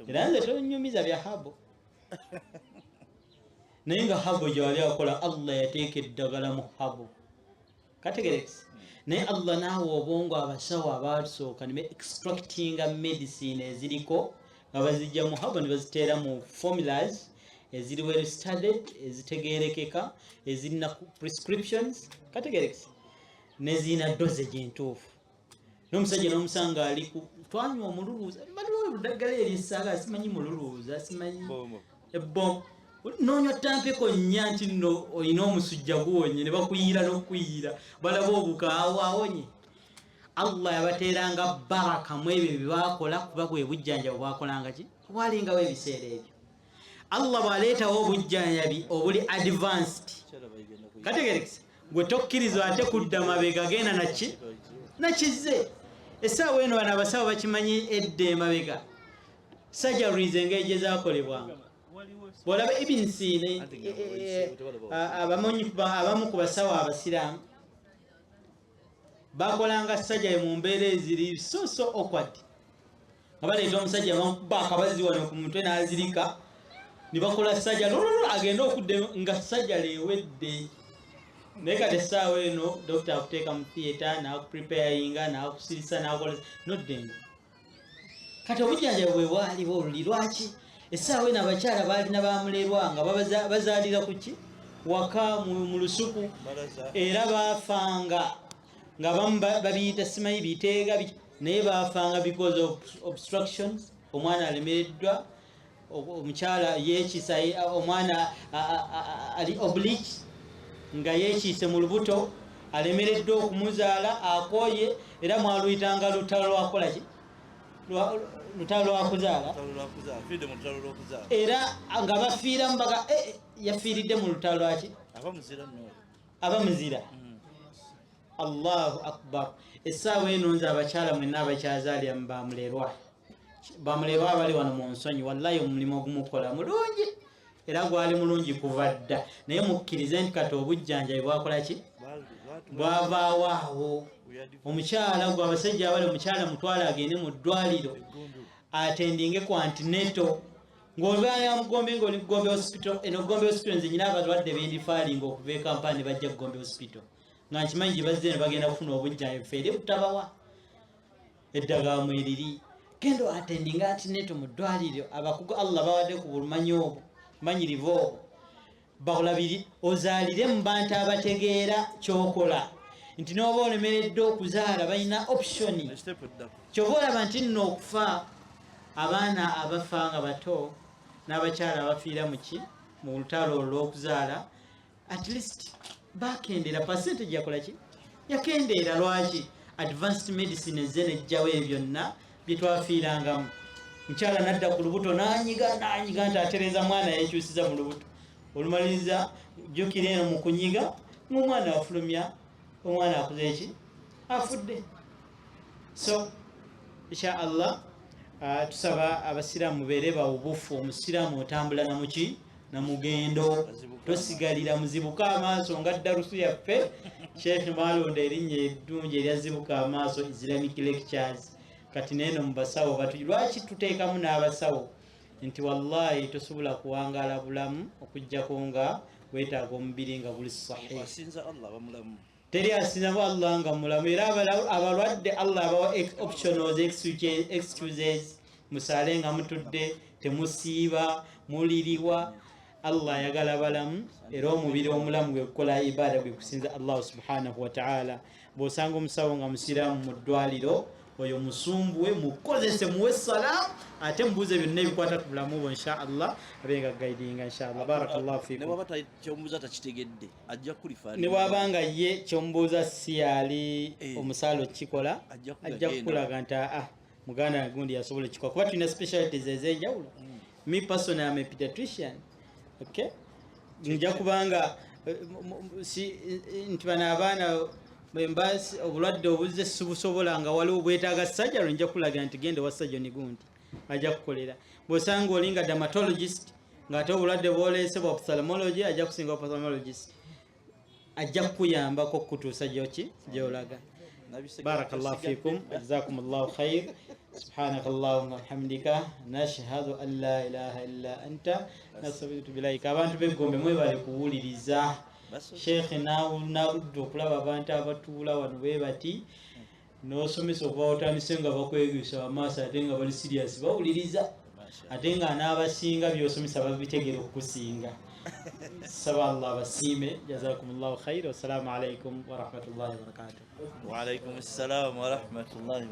Era nze tonyumiza bya herbal, naye nga herbal gyewali akola, Allah yateeka eddagala mu herbal. Kategerekesa. Naye Allah naawe obwongo abasawo abasooka ne extractinga medicine eziriko nga bazijja mu herbal ne baziteera mu formulas eziri well studied, ezitegerekeka, ezirina prescriptions. Kategerekesa. Nezirina dosage entuufu. N'omusajja n'omusanga ali ku twanywa omululuuza, baliwo oluddagala erisaaga, simanyi mululuuza, simanyi ebbomu, noonywa tampeko nnya nti nno olina omusujja guwonye, ne bakuyiira n'okuyiira balaba obukaawo awonye. Allah yabateeranga baraka mu ebyo bye bakola, kuba bwe bujjanjabi bwakolanga ki bwalingawo ebiseera ebyo. Allah bw'aleetawo obujjanjabi obuli advanced, kategerekesa, gwe tokkirizwa ate kudda mabega, genda naki nakizze. Essaawa eno bano abasawo bakimanyi edda emabega surgeries engeri gye zakolebwanga. Bwolaba Ibn Sina, abamu ku basawo abasiraamu bakolanga surgery mu mbeera eziri so so awkward, nga baleeta omusajja bamukuba akabazi wano ku mutwe n'azirika, ne bakola surgery lololo agende okudda nga surgery ewedde. Naye kati essaawa eno dokita akuteeka mu theatre n'akupreparinga n'akusirisa n'akola noddenga. Kati obujjanjabi bwe bwaliwo oluli, lwaki Essaawa eno abakyala baalina bamulerwa nga bazaalira ku ki? Waka mu lusuku, era baafanga nga bamu babiyita simanyi biteega, naye baafanga because of obstructions. Omwana alemereddwa, omukyala yeekisa, omwana ali oblique nga yeekiise mu lubuto, alemereddwa okumuzaala, akooye, era mwaluyitanga lutalo lwakukola ki? Lutalo lwakuzaala, era nga bafiira mubaga yafiiridde mu lutalo lwaki? Aba muzira. Allahu akbar. Essaawa eno nze abakyala mwenna abakyazaalira mu bamulerwa, bamulerwa abali wano mu nsonyi, wallahi omulimu ogumukola mulungi, era gwali mulungi kuva dda, naye mukkirize nti kati obujjanjabi bwakola ki? Bwavaawo awo. Omukyala gwe abasajja abali, omukyala mutwale agende mu ddwaliro atendinge ku antenatal. Ng'olwaya mugombe, ng'oli Gombe Hospital. Eno Gombe Hospital nze nyina abalwadde bendifaalinga okuva e Kampala ne bajja Gombe Hospital, nga nkimanyi gye bazze ne bagenda kufuna obujjanjabi. Ffe eri butabawa eddagala mweriri. Genda atendinga antenatal mu ddwaliro, abakugu Allah bawadde ku bumanyi obwo, manyirivu obwo, bakulabiri ozaalire mu bantu abategeera kyokola, nti n'oba olemereddwa okuzaala balina option. Kyova olaba nti nno okufa abaana abafa nga bato n'abakyala abafiira muki mu lutalo olw'okuzaala, at least bakendeera, percentage yakola ki? Yakendeera. Lwaki? Advanced medicine ezze nejjawo ebyo byonna byetwafiirangamu. Mukyala nadda ku lubuto nanyiga nanyiga nti atereeza mwana yekyusiza mu lubuto, olumaliriza jjukira eno mu kunyiga ngaomwana afulumya, omwana akuze eki? Afudde. So insha Allah tusaba abasiraamu mubeere bawubufu. Omusiraamu otambula namuki? Namugendo, tosigalira. Muzibuka amaaso nga darusu yaffe. Sheekh mwalonda erinnya eddungi eryazibuka amaaso Islamic Lectures. Kati neeno mu basawo batu lwaki tuteekamu n'abasawo nti wallahi tosobola kuwangaala bulamu okugjako nga weetaaga omubiri nga guli sahih. Teri asinzamu Allah nga mulamu. Era abalwadde Allah abawa optionals, excuses. Musaale nga mutudde, temusiiba, muliriwa. Allah ayagala balamu, era omubiri omulamu gwe kukola ibada, gwe kusinza Allah subhanahu wataala. Bw'osanga omusawo nga musiraamu mu ddwaliro, oyo musumbuwe, mukozese, muwe salaamu, ate mubuuze byonna ebikwata ku bulamu bwo, insha Allah abe nga guidinga insha Allah. Barakallahu fikum. Ne bwaba nga ye kyomubuuza si yali omusaala okukikola, ajja kukulaga nti aa muganda gundi yasobola okukikola, kuba tulina specialities ez'enjawulo. Me personally am a pediatrician, okay? Nja kubanga nti bano abaana bwemba obulwadde obuzze sibusobola, nga waliwo bwetaaga surgery, nja kulaga nti genda wa surgeon gundi ajja kukolera. Bw'osanga oli nga dermatologist, ng'ate obulwadde bwoleese bwa ophthalmology, ajja kusinga ophthalmologist, ajja kukuyambako okutuusa gyoki gyolaga. Barakallahu fikum, jazakum llahu khair. Subhanaka allahumma bihamdika, nashhadu an la ilaha illa anta, nastaghfiruka bilaika. Abantu b'eggombe mwebale kuwuliriza sheekhe. Naludde okulaba abantu abatuula wano bwe bati n'osomesa okuba otandise nga bakwegesa amaaso, ate nga bali serious bawuliriza, ate nga n'abasinga byosomesa babitegera okukusinga. Saba Allah abasiime. Jazakum llahu khair. Wassalamu alaikum warahmatullahi wabarakatuh. Waalaikum ssalam warahmatullahi wabarakatuh.